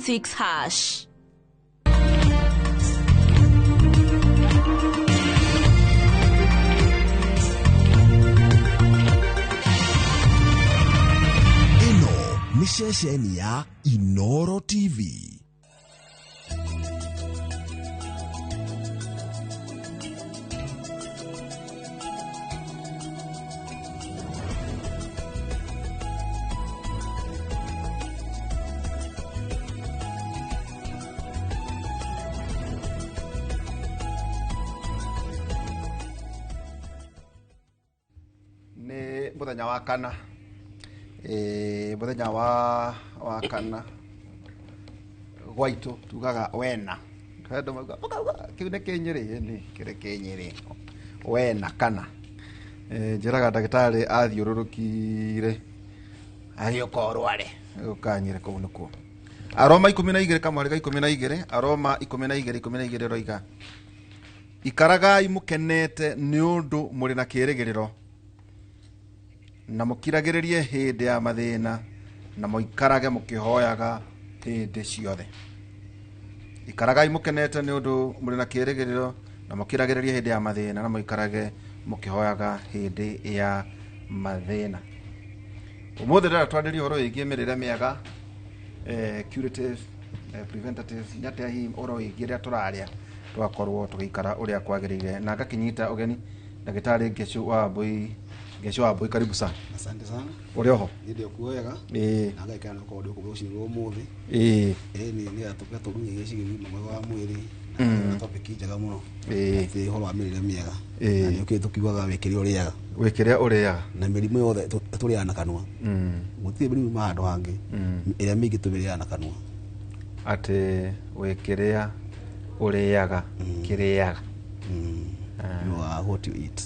6 hash. Ĩno nĩ ceceni ya Inoro TV. Nĩ mũthenya wa kana, mũthenya wa kana gwaitũ tugaga wena. Andũ mauga, ũkauga kĩu nĩ kĩnyĩrĩ, ĩni kĩrĩ kĩnyĩrĩ, wena kana. Njĩraga ndagĩtarĩ athiũrũrũkire agĩũka ũrware ũka Nyĩrĩ kũu nĩkuo. Aroma 12 kamwarĩ ga 12, Aroma 12 12 ĩroiga ikaragai mũkenete nĩ ũndũ mũrĩ na kĩĩrĩgĩrĩro, na mũkiragĩrĩrie hĩndĩ ya mathĩna, na mũikarage mũkĩhoyaga hĩndĩ ciothe. Ikaragai mũkenete nĩ ũndũ mũrĩ na kĩĩrĩgĩrĩro, na mũkiragĩrĩrie hĩndĩ ya mathĩna, na mũikarage mũkĩhoyaga hĩndĩ ya mathĩna. Ũmũthĩ ndĩrenda twarĩrie ũhoro wĩgiĩ mĩrĩre mĩega, curative, preventative, nĩ atĩa hihi ũhoro wĩgiĩ ũrĩa tũrarĩa tũgakorwo tũgĩikara ũrĩa kwagĩrĩire. Na ngakĩnyita ũgeni ndagĩtarĩ Ngecu wa Wambui. Ngecu wa Wambui, karibu sana. Asante sana. Ũrĩ oho? Nĩ ndĩ okuo wega. Na Ngai kana gũkorwo ndĩ gũkũ rũcinĩ rwa ũmũthĩ. Ĩĩ nĩ gatũke tũrunye gĩcigo ũgima mwega wa mwĩrĩ. Na topic njega mũno. Atĩ ũhoro wa mĩrĩre mĩega. Na nĩ ũkĩrĩ tũkiugaga wĩ kĩrĩa ũrĩaga. Wĩ kĩrĩa ũrĩaga. Na mĩrimũ yothe tũrĩaga na kanua. Gũtirĩ mĩrimũ yumaga handũ hangĩ. Ĩrĩa mĩingĩ tũmĩrĩaga na kanua. Atĩ wĩ kĩrĩa ũrĩaga, kĩrĩaga. You are what you eat.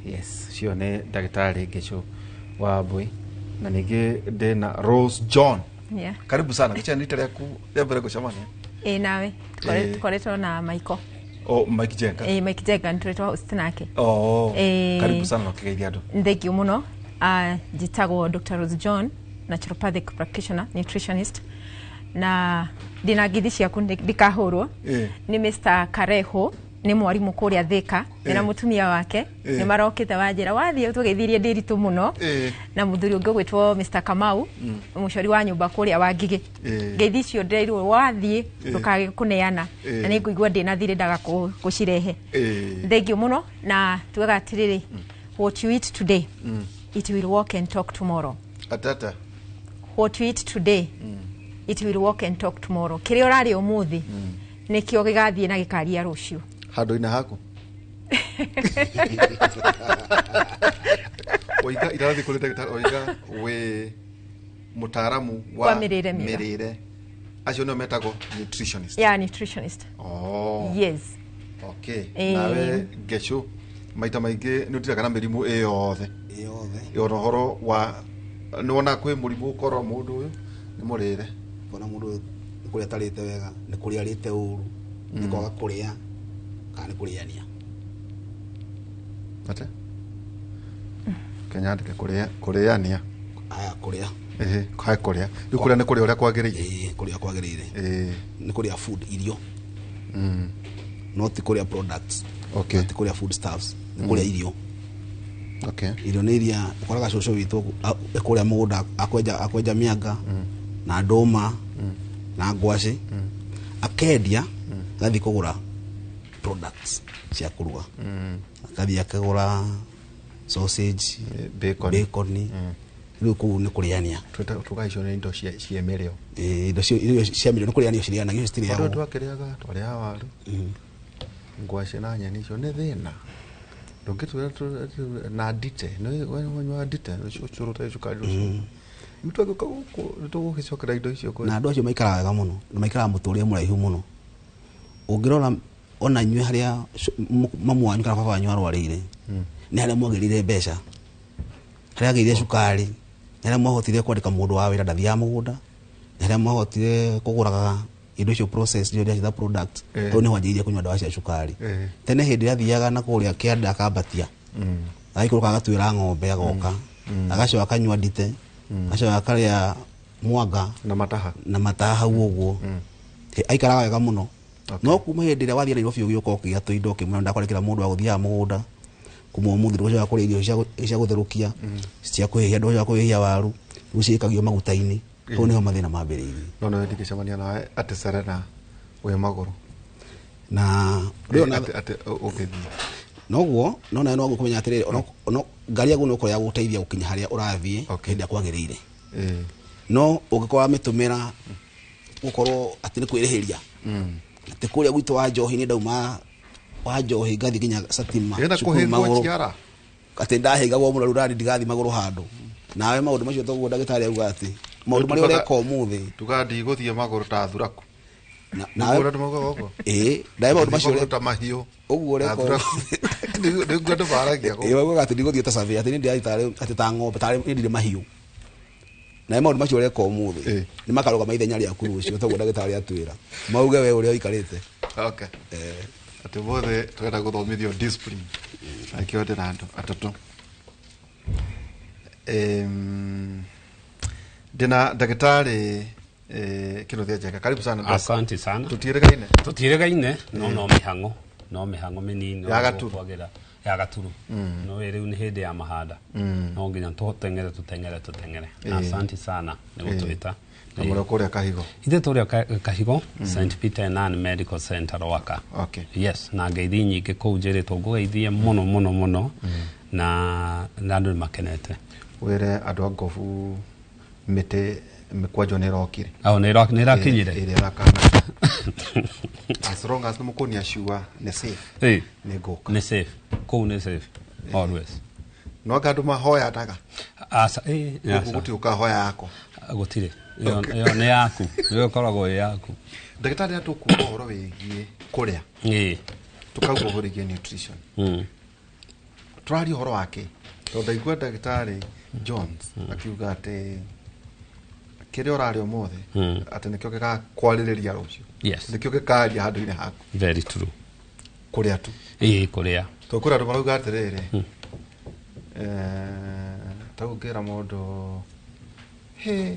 Yes, cio nĩ ndagĩtarĩ Ngecu wa Wambui. Na ningĩ ndĩna Rose John. Yeah. Karibu sana. Gĩchana rita rĩaku rĩa mbere gũcemania. Ĩ nawe tũkoretwo na Michael. Oh, Mike Jenga. Ĩ Mike Jenga nĩtũretwo host nake. Oh, karibu sana na ũkĩgeithia andũ. Thank you mũno. Njĩtagwo Dr. Rose John, naturopathic practitioner, nutritionist. Na ndĩna ngithi ciaku ndikahũrwo. Nĩ Mr. Kareho, nĩ mwarimũ kũrĩa Thika, na mũtumia wake nĩ marokĩte wanjĩra wathiĩ tũgeithirie Ndĩritũ mũno. Na mũthuri ũngĩ ũgwĩtwo Mr. Kamau, mũcori wa nyũmba kũrĩa wa Ngigĩ. Ngeithi icio ndĩrairwo wathiĩ ndũkage kũneana. Na nĩ ngũigua ndĩna thirĩ ndaga gũcirehe. Thank you mũno. Na tugaga atĩrĩrĩ, what you eat today, it will walk and talk tomorrow. Atata. What you eat today, it will walk and talk tomorrow. Kĩrĩa ũrarĩa ũmũthĩ nĩkĩo gĩgathiĩ na gĩkaria rũciũ. Handũ-inĩ haku. Oiga irathiĩ kũrĩ ndagĩtarĩ, oiga wĩ mũtaaramu wa mĩrĩre mĩega. Mĩrĩre. Acio nĩo metagwo nutritionist. Yeah, nutritionist. Oh. Yes. Okay. Nawe Ngecu maita maingĩ nĩ ũtiraga na mĩrimũ ĩ yothe. Ĩ yothe. Ona ũhoro wa nĩ wona kwĩ mũrimũ ũkorwo mũndũ ũyũ nĩ mũrĩre. Kona mũndũ nĩ kũrĩa atarĩte wega, nĩ kũrĩa arĩte ũru, nĩ kwaga kũrĩa, kana nĩ kũrĩania. Ate? Kenya andĩke kũrĩa, kũrĩania. Aya, kũrĩa. Ĩhĩ, hae kũrĩa. Rĩu kũrĩa nĩ kũrĩa ũrĩa kwagĩrĩire. Ĩĩ, kũrĩa kwagĩrĩire. Nĩ kũrĩa food, irio. No ti kũrĩa products. Okay. Ti kũrĩa food stuffs. Nĩ kũrĩa irio. Okay. Irio nĩ iria ũkoraga cũcũ witũ kũrĩa mũgũnda akwenja mĩanga na ndũma na ngwacĩ, akendia, agathiĩ kũgũra products cia kũruga. Agathiĩ akagũra sausage, Bacon. Bacon. Rĩu kũu nĩ kũrĩania. Tuga icio nĩ indo cia mĩrĩo. Ĩĩ, indo irio cia mĩrĩo nĩ kũrĩania cirĩanagio, citirĩagwo. Tondũ twakĩrĩaga, twarĩaga waru. Ngwacĩ na nyeni icio nĩ thĩna. Ndũngĩtwĩra na ndite, nĩ wanyua ndite, ũcũrũ ũtarĩ cukari ũcio. Rĩu twagĩũka gũkũ, nĩ tũgũgĩcokera indo icio kweli. Na andũ acio maikaraga wega mũno, na maikaraga mũtũrĩre mũraihu mũno. Ũngĩrora ona inyuĩ harĩa mamu wanyu kana baba wanyu arwarĩire, nĩ harĩa mwagĩrĩire mbeca, harĩa agĩire cukari, nĩ harĩa mwahotire kwandĩka mũndũ wa wĩra ndathiaga mũgũnda, nĩ harĩa mwahotire kũgũraga indo icio process, indo iria product, tondũ nĩ wanjĩrĩirie kũnyua ndawa cia cukari. Tene hĩndĩ ĩrĩa athiaga na kũrĩa kĩanda akambatia, agaikũrũka agatuĩra ng'ombe agoka, agacoka akanyua ndite, agacoka akarĩa Mwanga na mataha na mataha hau ũguo. Aikaraga wega mũno. No kuma hĩndĩ ĩrĩa wathiĩ Nairobi ũgĩũka ũkĩgĩa tũindo ũkĩmwĩra ndakwarekera mũndũ wa gũthiaga mũgũnda kuma ũmũthĩ ndũgũcoka kũrĩa irio cia gũtherũkia, cia kũhĩhia, ndũgũcoka kũhĩhia waru, rĩu ciĩkagio maguta-inĩ. Hau nĩho mathĩna mambĩrĩirie. No no ndingĩcemania nawe atĩ Serena wĩ magũrũ na rĩu ona atĩ ũgĩthiĩ noguo no nawe no kũmenya atĩrĩrĩ, ono ngari yaku no ĩkorwo ya gũgũteithia gũkinya harĩa ũrathiĩ Okay. hĩndĩ ĩrĩa kwagĩrĩire. Ĩĩ. No ũngĩkorwo wamĩtũmĩra gũkorwo atĩ nĩ kwĩrĩhĩria, atĩ kũrĩa gwitũ wa njohi nĩ ndauma wa njohi ngathiĩ nginya Satima Ĩna cukuru kũhĩngwo magũrũ, ciara atĩ ndahĩngagwo mũno rĩu ndani ndigathiĩ magũrũ handũ. Nawe maũndũ macio toguo ndagĩtarĩ auga atĩ maũndũ marĩa ũreka ũmũthĩ tugaga ndigũthiĩ magũrũ ta thuraku. Nawe Nĩguo andũ maugaga ũguo. Ĩĩ, nawe maũndũ macio Magũrũ ũreka ta mahiũ ũguo ta ũreka thuraku. Nĩguo andũ maragia Ĩĩ, maugaga atĩ ndigũthiĩ ta survey, atĩ niĩ ndĩrathiĩ tarĩ atĩ ta ng'ombe, tarĩ niĩ ndirĩ mahiũ. Nawe maũndũ macio ũreka ũmũthĩ Ĩĩ. nĩ makarũgama ithenya rĩaku rũciũ, toguo ndagĩtarĩ atwĩra mauge we ũrĩa ũikarĩte. Okay. Atĩ ũmũthĩ tũrenda gũthomithio discipline. Na nĩkĩo ndĩna andũ atatũ. Ndĩna ndagĩtarĩ Kĩnuthia Njenga. Karibu sana. Doc. Asante sana. Tũtiĩrĩgaine? Tũtiĩrĩgaine, no mĩhang'o, no mĩhang'o mĩnini Ya gaturu. Kwagĩra ya gaturu. No rĩu nĩ hĩndĩ ya mahanda. No nginya tũteng'ere tũteng'ere tũteng'ere. Na asante sana nĩ gũtwĩta. Na mũrĩ o kũrĩa Kahigo. Ithuĩ tũrĩa Kahigo, St Peter and Ann Medical Center Rwaka. Okay. Yes, na ngeithi nyingĩ kũu njĩrĩtwo ngũgeithie mũno mũno mũno na andũ nĩ makenete. Wĩre andũ a Ngobu mĩtĩ mĩkwanjo nĩ ĩrokire. Au nĩ ĩrakinyire. Ĩrĩa ĩrakana. As long as nĩ mũkũnia sure nĩ safe. Ĩĩ. Nĩ ngũka. Nĩ safe. Kũu nĩ safe. Always. No anga andũ mahoyanaga. Aca, ĩĩ, Gũkũ aca. gũtirĩ ũkahoya yakwa. Gũtirĩ. Ĩyo nĩ yaku. Ĩyo ĩkoragwo ĩ yaku. Ndagĩtarĩ atũkuga ũhoro wĩgiĩ kũrĩa. Ĩĩ. Tũkauga ũhoro wĩgiĩ nutrition. Tũraria ũhoro wa kĩ? Tondũ ndaigua ndagĩtarĩ Jones akiuga atĩ kĩrĩa ũrarĩa ũmũthĩ atĩ nĩkĩo gĩgakwarĩrĩria rũciũ. Yes. Nĩkĩo gĩkaria handũ-inĩ haku. Very true. Kũrĩa tu. Ĩĩ, kũrĩa. Tondũ kũrĩ andũ marauga atĩrĩrĩ, ta rĩu ũngĩra mũndũ hĩ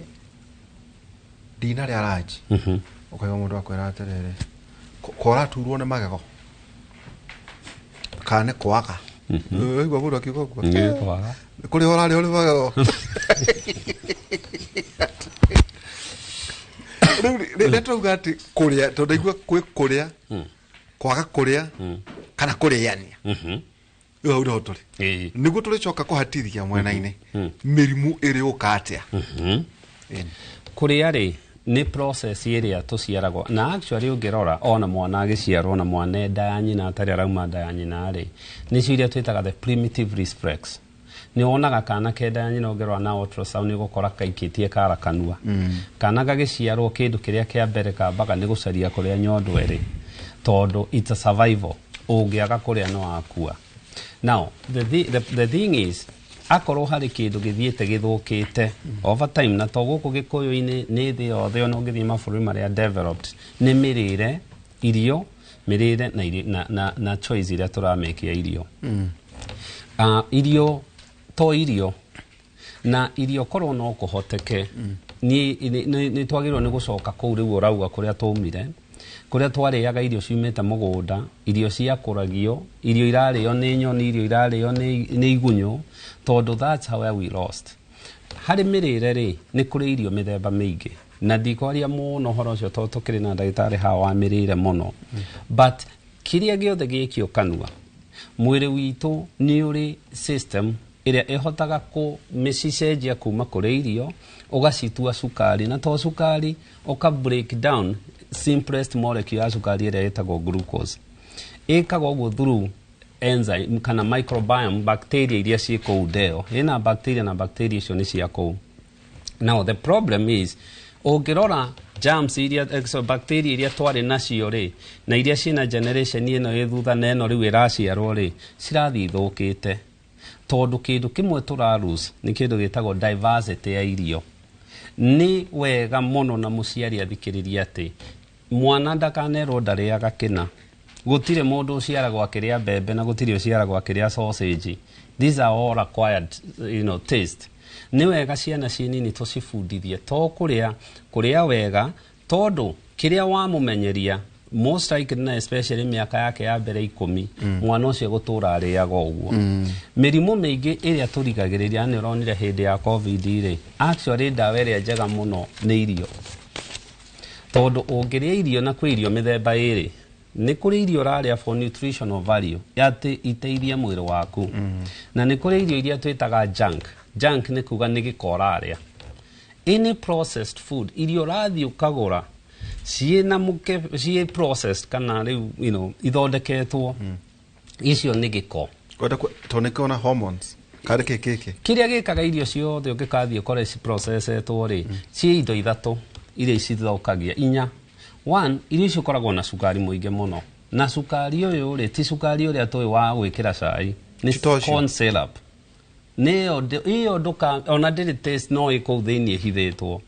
ndinarĩa ranji, ũkaigua mũndũ akwĩra atĩrĩrĩ, ko ũraturwo nĩ magego kana nĩ kwaga. Ũraigua mũndũ akiuga ũguo? Nĩ kwaga. Kũrĩa ũrarĩa ũrĩ magego. Rĩu rĩrĩa tũrauga atĩ kũrĩa, tondũ ndaigua kwĩ kũrĩa, kwaga kũrĩa, kana kũrĩania. Rĩu hau nĩho tũrĩ. Ĩĩ. Nĩguo tũrĩcoka kũhatithia mwena-inĩ mĩrimũ ĩrĩũka atĩa. Kũrĩa rĩ nĩ process ĩrĩa tũciaragwo na actually ũngĩrora ona mwana agĩciarwo na mwana nda ya nyina atarĩ arauma nda ya nyina rĩ, nĩcio iria twĩtaga the primitive reflex. Nĩ wonaga kana ke nda ya nyina ũngĩrora na ultrasound nĩ ũgũkora kaikĩtie kara kanua. Kana gagĩciarwo kĩndũ kĩrĩa kĩa mbere kambaga nĩ gũcaria kũrĩa nyondo ĩrĩ, tondũ it's a survival. Ũngĩaga kũrĩa no wakua. Now, the thing is, akorwo harĩ kĩndũ gĩthiĩte gĩthũkĩte over time, na to gũkũ Gĩkũyũ-inĩ nĩ thĩ yothe, ona ũngĩthiĩ mabũrũri marĩa developed, nĩ mĩrĩre, irio, mĩrĩre na choice iria tũramĩkia irio. Irio to irio, na irio korwo no kũhoteke, nĩ twagĩrĩirwo nĩ gũcoka kũu rĩu ũrauga kũrĩa twaumire, kũrĩa twarĩaga irio ciumĩte mũgũnda, irio ciakũragio, irio irarĩo nĩ nyoni, irio irarĩo nĩ igunyũ, tondũ that's how we lost. Harĩ mĩrĩre rĩ, nĩ kũrĩ irio mĩthemba mĩingĩ, na ndikwaria mũno ũhoro ũcio tondũ tũkĩrĩ na ndagĩtarĩ haha wa mĩrĩre mũno. But kĩrĩa gĩothe gĩkio kanua, mwĩrĩ witũ nĩ ũrĩ system ĩrĩa ĩhotaga kũmĩcicenjia kuma kũrĩ irio, ũgacitua cukari, na to cukari, ũka break down simplest molecule ya cukari ĩrĩa ĩtagwo glucose. Ĩkagwo ũguo through enzyme kana microbiome, bacteria iria ciĩ kũu ndeo. Ĩna bacteria na bacteria icio nĩ cia kũu. Now the problem is, ũngĩrora germs iria, so bacteria iria twarĩ nacio rĩ, na iria ciĩna generation ĩno ĩ thutha na ĩno rĩu ĩraciarwo rĩ, cirathiĩ ithũkĩte. Tondũ kĩndũ kĩmwe tũra lose nĩ kĩndũ gĩtagwo diversity ya irio. Nĩ wega mũno na mũciari athikĩrĩrie atĩ mwana ndakanerwo ndarĩaga kĩna. Gũtirĩ mũndũ ũciaragwo akĩrĩa mbembe na gũtirĩ ũciaragwo akĩrĩa sausage. These are all acquired, taste. Nĩ wega ciana ciĩ nini tũcibundithie to kũrĩa kũrĩa wega, tondũ kĩrĩa wamũmenyeria, most likely na especially mĩaka yake ya mbere 10, mwana ũcio gũtũra arĩaga ũguo. Mĩrimũ mĩingĩ ĩrĩa tũrigagĩrĩria, nĩ ũronire hĩndĩ ya COVID rĩ, actually ndawa ĩrĩa njega mũno nĩ irio, tondũ ũngĩrĩa irio, na kwĩ irio mĩthemba ĩrĩ, nĩ kũrĩ irio ũrarĩa for nutritional value, atĩ iteithie mwĩrĩ waku, na nĩ kũrĩ irio iria twĩtaga junk. Junk nĩ kuga nĩ gĩko ũrarĩa, any processed food, irio ũrathiĩ ũkagũra ciĩna mũke, ciĩ processed kana rĩu ithondeketwo, icio nĩ gĩko. Kwenda tondũ nĩkĩo hormones karĩ kĩ kĩkĩ. Kĩrĩa gĩkaga irio ciothe ũngĩkathiĩ ũkore ciprocessetwo rĩ, ciĩ indo ithatũ iria cithũkagia, inya. One, irio icio ikoragwo na cukari mũingĩ mũno, na cukari ũyũ rĩ, ti cukari ũrĩa tũĩ wa gwĩkĩra cai, nĩ Ti ta ũcio. corn syrup, nĩyo ĩyo ndũka ona ndĩrĩ taste, no ĩ kũu thĩinĩ ĩhithĩtwo,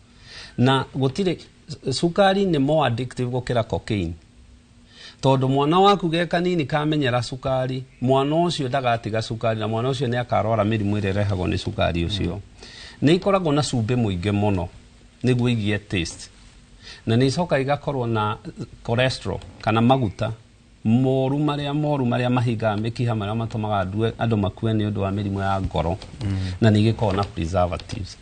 na gũtirĩ cukari nĩ more addictive gũkĩra cocaine, tondũ mwana waku ge kanini kamenyera cukari, mwana ũcio ndagatiga cukari, na mwana ũcio nĩ akarwara mĩrimũ ĩrĩa ĩrehagwo nĩ cukari ũcio. Nĩ ikoragwo na cumbĩ mũingĩ mũno nĩguo igie taste, na nĩ icoka igakorwo na cholesterol kana maguta moru, marĩa moru, marĩa mahingaga mĩkiha, marĩa matũmaga andũ makue nĩ ũndũ wa mĩrimũ ya ngoro, na nĩ igĩkoragwo na preservatives.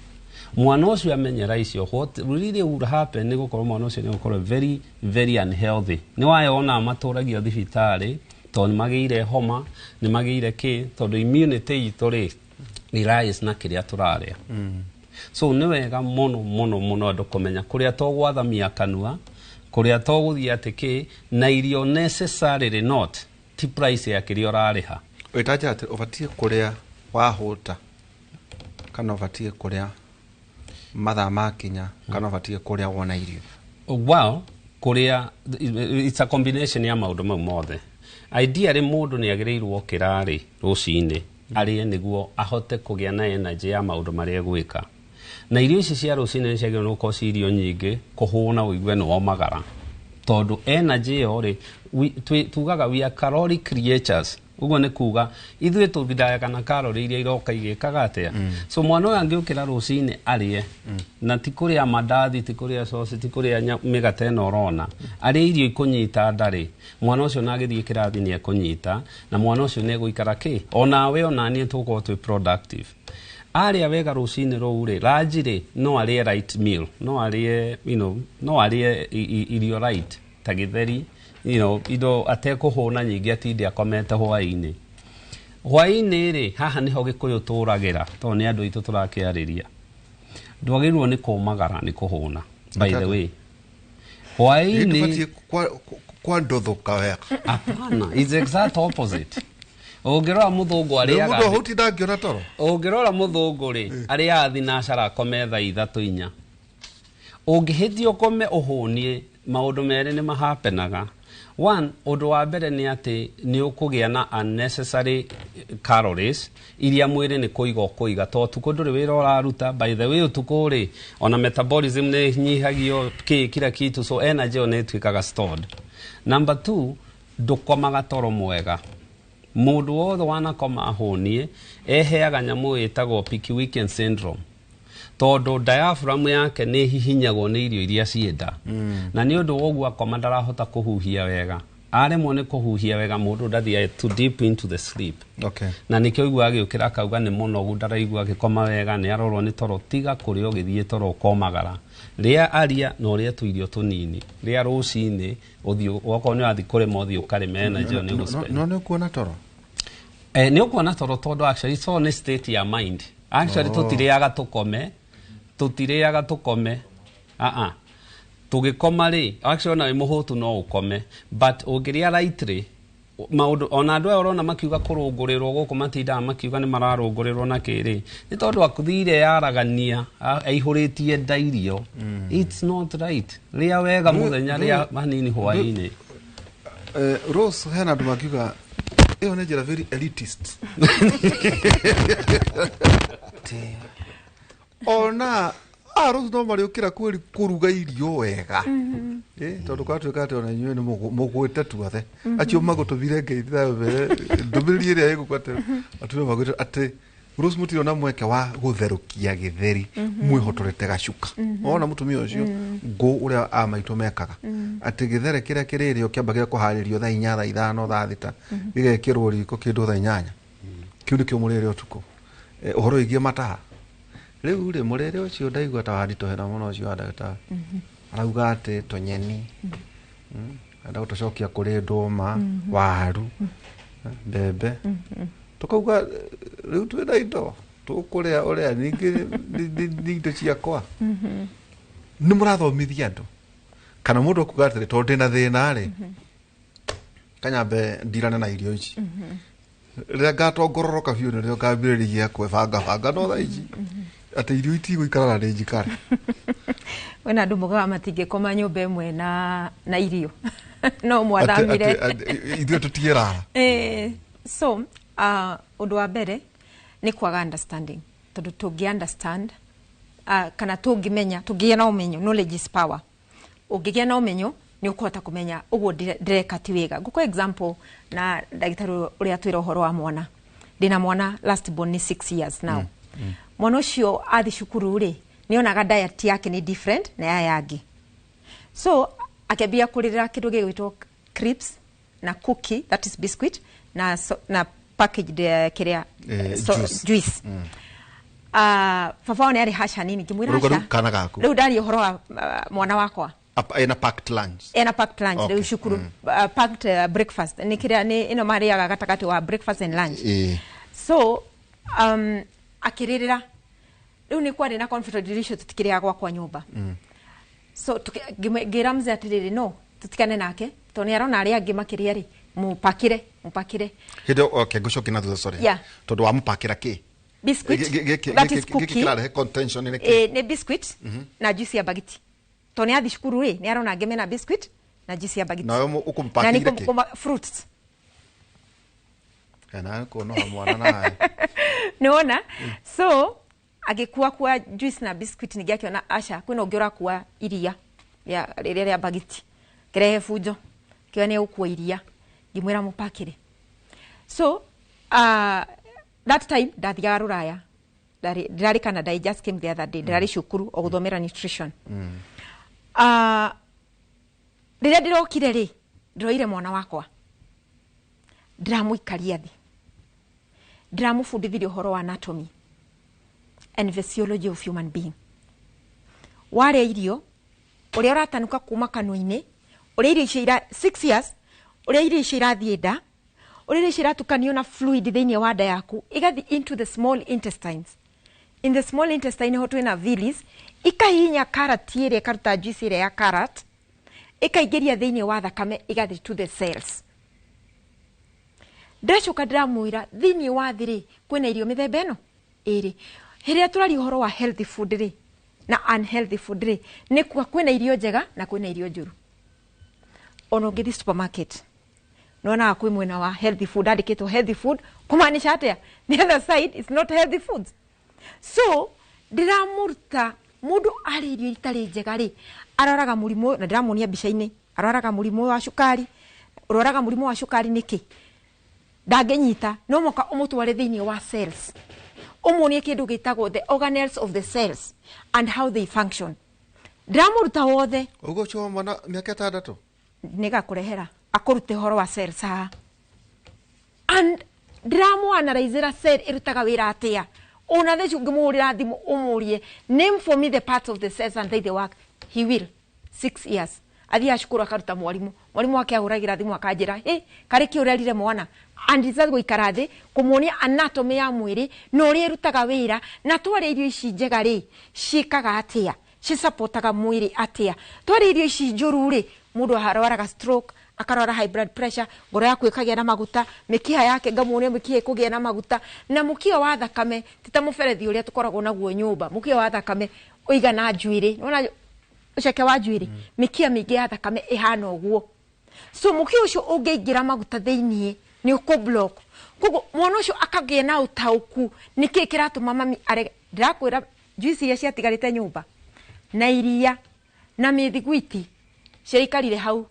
Mwana ũcio amenyera icio, what really would happen nĩ gũkorwo mwana ũcio nĩ gũkorwo very very unhealthy. Nĩ wayona matũragio thibitarĩ tondũ nĩ magĩire homa, nĩ magĩire kĩ, tondũ immunity itũ rĩ relies na kĩrĩa tũrarĩa. So nĩ wega mũno mũno mũno andũ kũmenya kũrĩa to gwathamia kanua, kũrĩa to gũthiĩ atĩ kĩ, na irio necessarily not ti price ya kĩrĩa ũrarĩha. Wĩtanja atĩ ũbatiĩ kũrĩa wahũta, kana ũbatiĩ kũrĩa mathaa makinya, kana ũbatiĩ kũrĩa wona irio? Well, kũrĩa, it's a combination ya maũndũ mau mothe. Ideally mũndũ nĩ agĩrĩirwo okĩra rĩ rũcinĩ arĩe nĩguo ahote kũgĩa na energy ya maũndũ marĩa egwĩka, na irio ici cia rũcinĩ nĩ ciagĩrĩirwo nĩ gũkorwo ci irio nyingĩ kũhũna ũigue nĩ womagara, tondũ energy ĩyo rĩ, tugaga we are caloric creatures. Ũguo nĩ kuga ithuĩ tũthindaga na calorie iria iroka igĩkaga atĩa. So mwana ũyũ angĩũkĩra rũcinĩ arĩe, na ti kũrĩa mandathi, ti kũrĩa coci, ti kũrĩa mĩgate ĩno ũrona, arĩe irio ikũnyita ndarĩ, mwana ũcio na agĩthiĩ kĩrathi nĩ ekũnyita, na mwana ũcio nĩ egũikara kĩ onawe onaniĩ tũgũkorwo twĩ productive. Arĩa wega rũcinĩ rũu rĩ, ranji rĩ, no arĩe light meal, no arĩe no arĩe irio light ta gĩtheri, indo atekũhũna nyingĩ, atinde akomete hwaĩ-inĩ. Hwaĩ-inĩ rĩ, haha nĩho gĩkũyũ tũragĩra, tondũ nĩ andũ aitũ tũrakĩarĩria. Ndwagĩrĩirwo nĩ kũmagara nĩ kũhũna, by the way, hwaĩ-inĩ. Tũbatiĩ kwanduthũka wega? Hapana, it's exact opposite. Ũngĩrora mũthũngũ arĩaga Mũndũ ahuti ndangĩona toro. Ũngĩrora mũthũngũ rĩ, arĩaga thinacara, akome thaa 3, 4. Ũngĩhĩtia ũkome ũhũnie, maũndũ merĩ nĩ mahapenaga. One, ũndũ wa mbere nĩ atĩ nĩ ũkũgĩa na unnecessary calories iria mwĩrĩ nĩ kũiga ũkũiga, to ũtukũ ndũrĩ wĩra ũraruta. By the way, ũtukũ rĩ, ona metabolism nĩ nyihagio, kĩ kila kitu, so energy ĩyo nĩ ĩtuĩkaga stored. Number two, ndũkomaga toro mwega. Mũndũ wothe wanakoma ahũnie eheaga nyamũ ĩtagwo peak weekend syndrome, tondũ diaphragm yake nĩ hihinyagwo nĩ irio iria cienda, na nĩ ũndũ wa ũguo akoma ndarahota kũhuhia wega. Aremwo nĩ kũhuhia wega, mũndũ ndathiaga too deep into the sleep, na nĩkĩo ũiguaga agĩũkĩra akauga nĩ mũnogu, ndaraigua agĩkoma wega, nĩ arorwo nĩ toro. Tiga kũrĩa ũgĩthiĩ toro ũkomagara. Rĩa aria na ũrĩe tũirio tũnini, rĩa rũcinĩ, ũthiĩ okorwo nĩ ũrathiĩ kũrĩma, ũthiĩ ũkarĩme, energy ĩyo nĩ ũgũspend. No nĩ ũkuona toro? Nĩ ũkuona toro, tondũ actually so nĩ state ya mind actually. Tũtirĩaga tũkome, tũtirĩaga tũkome, aa tũgĩkoma rĩ, actually ona wĩ mũhũtu no ũkome, but ũngĩrĩa lightly maũndũ, ona andũ aya ũrona makiuga kũrũngũrĩrwo gũkũ, matindaga makiuga nĩ mararũngũrĩrwo na kĩrĩ, nĩ tondũ akuthire yaragania aihũrĩtie nda irio. It's not right. Rĩa wega mũthenya, rĩa hanini hwaĩ-inĩ. Rose, hena andũ makiuga ĩyo nĩ njĩra very elitist. Ona a Rose no marĩũkĩra kweri kũruga irio wega. Tondũ kwatuĩka atĩ ona inyuĩ nĩ mũgwĩte tuothe acio magũtũmire ngeithi thayũ mbere ndũmĩrĩri ĩrĩa ĩgũkũ atĩ atumia magwĩte atĩ Rose mũtirĩ na mweke wa gũtherũkia gĩtheri mwĩhotorete gacuka. Wona mũtumia ũcio ngũ ũrĩa a maitũ mekaga atĩ gĩthere kĩrĩa kĩrĩrĩo kĩambagia kũharĩrio thaa 4, thaa 5, thaa 6, gĩgekĩrwo riko kĩndũ thaa 8, kĩu nĩkĩo mũrĩre ũtukũ. Ũhoro wĩgiĩ mataha rĩu rĩ, mũrĩre ũcio ndaigua ta wanditũhĩra mũno ũcio wa ndagĩtarĩ. Arauga atĩ tũnyeni, enda gũtũcokia kũrĩ ndũma, waru, mbembe, tukauga rĩu twĩna indo tũkũrĩa ũrĩa ningĩ nĩ indo ciakwa. Nĩ mũrathomithia andũ kana mũndũ akuga atĩrĩ, tondũ ndĩna thĩna rĩ, kanyambe ndirane na irio ici, rĩrĩa ngatongororoka biũ nĩrĩo ngambĩrĩria kwĩbanga banga, no thaa ici atĩ irio itigũikara na nĩ njikare. Wena andũ mugaga matingĩkoma nyũmba ĩmwe na irio no mwathamire. Ithuĩ tũtiĩrara. So ũndũ wa mbere nĩ kwaga understanding, tondũ tũngĩ understand kana tũngĩmenya, tũngĩgĩa na ũmenyo, knowledge is power. Ũngĩgĩa na ũmenyo nĩ ũkũhota kũmenya ũguo ndĩreka ti wega. Ngũkũ example na ndagĩtarĩ ũrĩa twĩra ũhoro wa mwana, ndĩna mwana last born nĩ 6 years now. Mwana ũcio athi cukuru rĩ, nĩonaga diet yake nĩ different na ya yangĩ, so akĩambia kũrĩrĩra kĩndũ gĩgwĩtwo crisps na cookie, that is biscuit na, so, na packaged kĩrĩa so, juice. Juice. Baba wao nĩ arĩ haca nini, ngĩmwĩra Rĩu aca. Kana gaku? Rĩu ndaria ũhoro wa mwana wakwa. Ena packed lunch. Ena packed lunch. Rĩu cukuru packed breakfast nĩ kĩrĩa nĩ ĩno marĩaga gatagatĩ wa breakfast and lunch. So akĩrĩrĩra rĩu nĩ kwarĩ na conflict irio tũtikĩrĩaga gwakwa nyũmba. So ngĩra mzee atĩrĩrĩ, no tũtikane nake tondũ nĩ arona arĩa angĩ makĩrĩa rĩ, mũpakĩre mũpakĩre. Hĩndĩ ĩyo, okay, ngũcokia na thutha, sorry. Yeah. Tondũ wamũpakĩra kĩ? Biscuit. Gĩkĩ That is cookie. kĩrarehe contention nĩ kĩ? Nĩ biscuit na juice ya bagiti, tondũ nĩ athi cukuru rĩ, nĩ arona angĩ mena biscuit na juice ya bagiti. Nawe Na nĩ ũkũmũpakĩire kĩ? Fruits. Kana kuonoha mwana nawe. Nĩwona, so agĩkua kua juice na biscuit, ningĩ akĩona aca kwĩna ũngĩ ũrakua iria rĩa rĩrĩa rĩa bagiti, kĩrehe bunjo kĩo nĩ egũkua iria, ngĩmwĩra mũpakĩre. So that time ndathiaga rũraya, ndĩrarĩ Canada. I just came the other day, ndĩrarĩ cukuru o gũthomera nutrition. Rĩrĩa ndĩrokire rĩ, ndĩroire mwana wakwa, ndĩramũikaria thĩ, ndĩramũbundithirie ũhoro wa anatomy and physiology of human being. Warĩa irio, ũrĩa ũratanuka kuma kanua-inĩ, ũrĩa irio icio ira 6 years, ũrĩa irio icio irathiĩ nda, ũrĩa irio icio iratukanio na fluid thĩinĩ wa nda yaku, igathiĩ into the small intestines. In the small intestine ho twĩna villis, ikahihinya karati ĩrĩa ĩkaruta juice ĩrĩa ya carrot, ĩkaingĩria thĩinĩ wa thakame, igathiĩ to the cells. Ndĩracoka ndĩramwĩra thĩinĩ wa thĩ rĩ, kwĩna irio mĩthemba ĩno ĩrĩ. Hĩrĩa tũraria ũhoro wa healthy food rĩ na unhealthy food rĩ, nĩ kuga kwĩna irio njega na kwĩna irio njũru. Ona ũngĩthiĩ supermarket nĩwonaga kwĩ mwena wa healthy food andĩkĩtwo healthy food, kumaanisha atĩa? The other side is not healthy foods. So ndĩramũruta mũndũ arĩ irio itarĩ njega rĩ, aroraga mũrimũ, na ndĩramuonia mbica-inĩ, arwaraga mũrimũ wa cukari. Ũrwaraga mũrimũ wa cukari nĩkĩ? Ndangĩnyita, no mũhaka ũmũtware thĩinĩ wa cells, ũmuonie kĩndũ gĩtagwo the organelles of the cells and how they function. Ndĩramũruta wothe. Ũguo ũcio wa mwana mĩaka 6. Nĩgakũrehera akũrute ũhoro wa cells haha, and ndĩramũanalyzĩra cell ĩrutaga wĩra atĩa. Ona thaa ici ũngĩmũhũrĩra thimũ ũmũrie, "Name for me the parts of the cells and they work," he will. 6 years athiaga cukuru akaruta mwarimũ, mwarimũ wake ahũragĩra thimũ akanjĩra, "Ĩ karĩ kĩ ũrerire mwana?" And it's gũikara thĩ kũmuonia anatomy ya mwĩrĩ na ũrĩa ĩrutaga wĩra, na twarĩa irio ici njega rĩ, ciĩkaga atĩa, cisapotaga mwĩrĩ atĩa, twarĩa irio ici njũru rĩ, mũndũ arwaraga stroke, akarwara high blood pressure, ngoro yaku ĩkagĩa na maguta, mĩkiha yake, ngamuonia mĩkiha ĩkũgĩa na maguta, na mũkiha wa thakame ti ta mũberethi ũrĩa tũkoragwo naguo nyũmba, mũkiha wa thakame ũigana njuĩrĩ. Nĩwona ũceke wa njuĩrĩ? Mĩkiha mĩingĩ ya thakame ĩhana ũguo. So mũkiha ũcio ũngĩingĩra maguta thĩiniĩ nĩ ũkũ block. Koguo mwana ũcio akagĩa na ũtaũku nĩkĩĩ kĩratũma mami arege. Ndĩrakwĩra, juice iria ciatigarĩte nyũmba na iria na mĩthiguiti ciaikarire hau,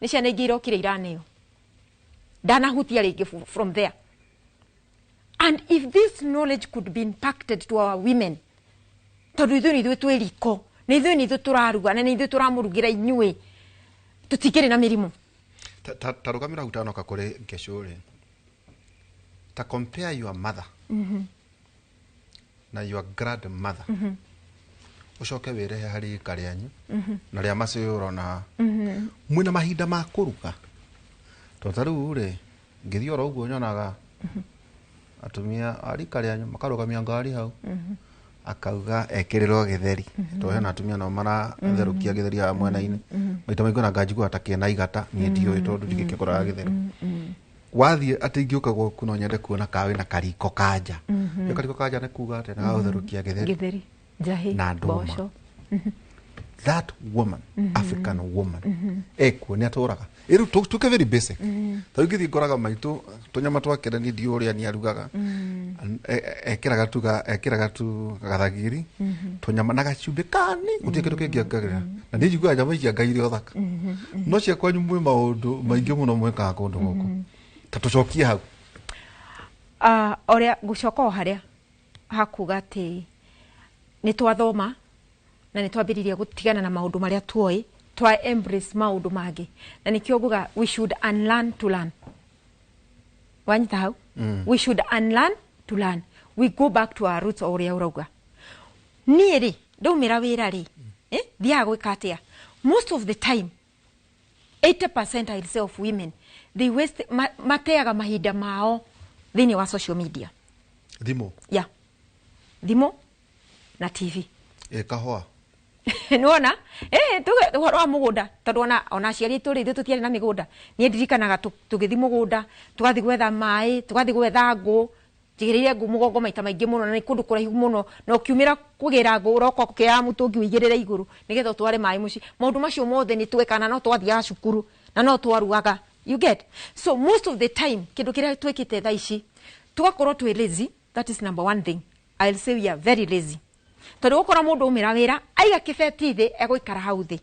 nĩ ciana ingĩ irokire iraneo, ndanahutia rĩngĩ from there. And if this knowledge could be impacted to our women, tondũ ithuĩ nĩ ithuĩ twĩ riko, nĩ ithuĩ nĩ ithuĩ tũraruga, na nĩ ithuĩ tũramũrugĩra inyuĩ, tũtingĩrĩ na mĩrimũ. Ta rũgamĩra hau utanoka kũrĩ Ngesũ rĩ, ta compare your mother na your grandmother, ũcoke wĩrehe harĩ ika rĩanyu na rĩa macio ũrona mwĩna mahinda ma kũruga. Tondũ ta rĩu rĩ, ngĩthiĩ oro ũguo nyonaga atumia a rika rĩanyu makarũgamia ngari hau, akauga ekĩrĩrwo gĩtheri, tondũ hena atumia nao maratherũkia gĩtheri haha mwena-inĩ. Maita maingĩ ona nganjiguaga ta kĩna igata, niĩ ndiũĩ tondũ ndingĩkĩgũraga gĩtheri. Wathiĩ atĩ ingĩũka gwaku no nyende kuona ka wĩna kariko kanja. Ĩyo kariko kanja nĩ kuga atĩ nĩ gagũtherũkia gĩtheri Gĩtheri, njahĩ, na ndũma. Mboco. That woman, African woman ekuo nĩ atũraga ĩrĩu tuke very basic. Ta rĩu ngĩthiĩ ngoraga maitũ tũnyama twake nĩ ndiũ ũrĩa nĩ arugaga. Ekĩraga tu gathagiri, tũnyama na gacumbĩ kani, gũtirĩ kĩndũ kĩngĩ angagĩrĩra, na niĩ njiguaga nyama ici anga irĩ o thaka. No cia kwanyu mwĩ maũndũ maingĩ mũno mwĩkaga kũndũ gũkũ. Ta tũcokie hau. Ũrĩa ngũcoka o harĩa hakuga atĩ nĩ twathoma na nĩ twambĩrĩria gũtigana na maũndũ marĩa tuoĩ, twa embrace maũndũ mangĩ, na nĩkĩo nguga we should unlearn to learn. Wanyita hau? We should unlearn to learn. We go back to our roots, o ũrĩa ũrauga. Niĩ rĩ, ndaumĩra wĩra rĩ, thiaga gwĩka atĩa? Most of the time, 80% I'll say of women, they waste, mateaga mahinda mao thĩinĩ wa social media. Thimũ. Yeah, thimũ na TV. Ĩ kahũa. Nĩwona, tuge ũhoro wa mũgũnda, tondũ ona aciari aitũ rĩ, ithuĩ tũtiarĩ na mĩgũnda. Niĩ ndirikanaga tũgĩthiĩ mũgũnda, tũgathiĩ gwetha maĩ, tũgathiĩ gwetha ngũ, njigĩrĩire ngũ mũgongo maita maingĩ mũno, na nĩ kũndũ kũraihu mũno, na ũkiumĩra kũgĩra ngũ ũroka ũkĩoyaga mũtũngi ũigĩrĩre igũrũ nĩgetha ũtware maĩ mũciĩ. Maũndũ macio mothe nĩ twekaga, na no twathiaga cukuru na no twarugaga, you get? So most of the time kĩndũ kĩrĩa twĩkĩte thaa ici, tũgakorwo twĩ lazy. That is number one thing I'll say, we are very lazy, tondũ gũkora mũndũ aumĩra wĩra, aiga kĩbeti thĩ, egũikara hau thĩ,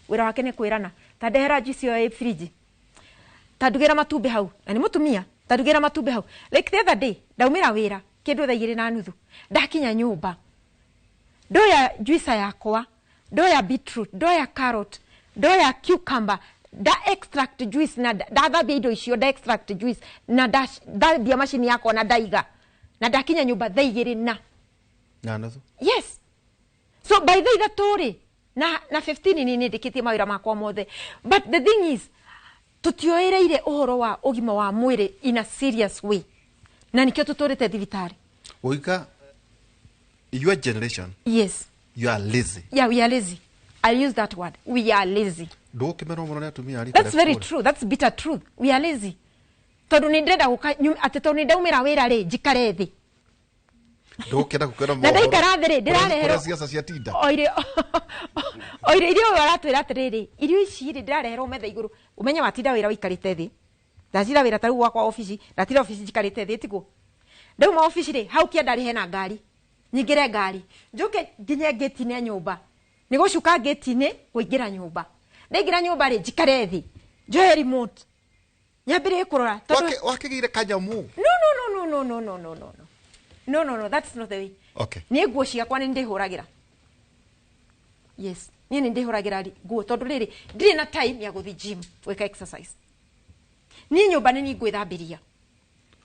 wĩra wake nĩ kwĩrana, ta ndehera juice ĩyo ĩ friji, ta ndugĩra matumbĩ hau, na nĩ mũtumia, ta ndugĩra matumbĩ hau. Like the other day ndaumĩra wĩra kĩndũ 2:30, ndakinya nyũmba, ndoya juicer yakwa, ndoya beetroot, ndoya carrot, ndoya cucumber, nda extract juice, na ndathambia indo icio, nda extract juice na ndathambia macini yakwa na ndaiga, na ndakinya nyũmba thaa igĩrĩ na na nuthu. Yes, so by 3:00 rĩ na 15 nĩ nĩndĩkĩtie mawĩra makwa mothe. But the thing is, tutioereire ũhoro wa ũgima wa mwĩrĩ in a serious way, na nikĩo tũtũrĩte thibitarĩ. Ũika your generation, you are lazy. Yeah, we are lazy. I use that word, we are lazy. Ndũgũkĩmenwo mũno nĩ atumia a rika That's very rĩaku rĩ. true. That's bitter truth. We are lazy, tondũ nĩ ndĩrenda gũka atĩ tondũ nĩ ndaumĩra wĩra rĩ, njikare thĩ. Ndũgũkĩenda gũkĩona Na ndaikara thĩ rĩ, ndĩrareherwo kũrĩa ciaca cia tinda. O irio iria ũyũ aratwĩra atĩrĩrĩ, irio ici rĩ, ndĩrareherwo metha igũrũ. Ũmenye watinda wĩra ũikarĩte thĩ, ndatinda wĩra ta rĩu gwakwa obici, ndatinda obici njikarĩte thĩ, tiguo? Ndauma obici rĩ, hau kĩanda rĩ, hena ngari, nyingĩre ngari, njũke nginye ngĩti-inĩ ya nyũmba, nĩ gũcuka ngĩti-inĩ kũingĩra nyũmba. Ndaingĩra nyũmba rĩ, njikare thĩ, njoe remote, nyambĩrĩrie kũrora tondũ Wakĩgĩire kanyamũ. No, no, no, no, no, no, no, no, no, no, no, no, that's not the way. Niĩ nguo ciakwa nĩ ndĩhũragĩra. Yes, niĩ nĩ ndĩhũragĩra nguo, tondũ rĩrĩ, ndirĩ na time ya gũthiĩ gym gwĩka exercise. Niĩ nyũmba nĩ niĩ ngwĩthambĩria.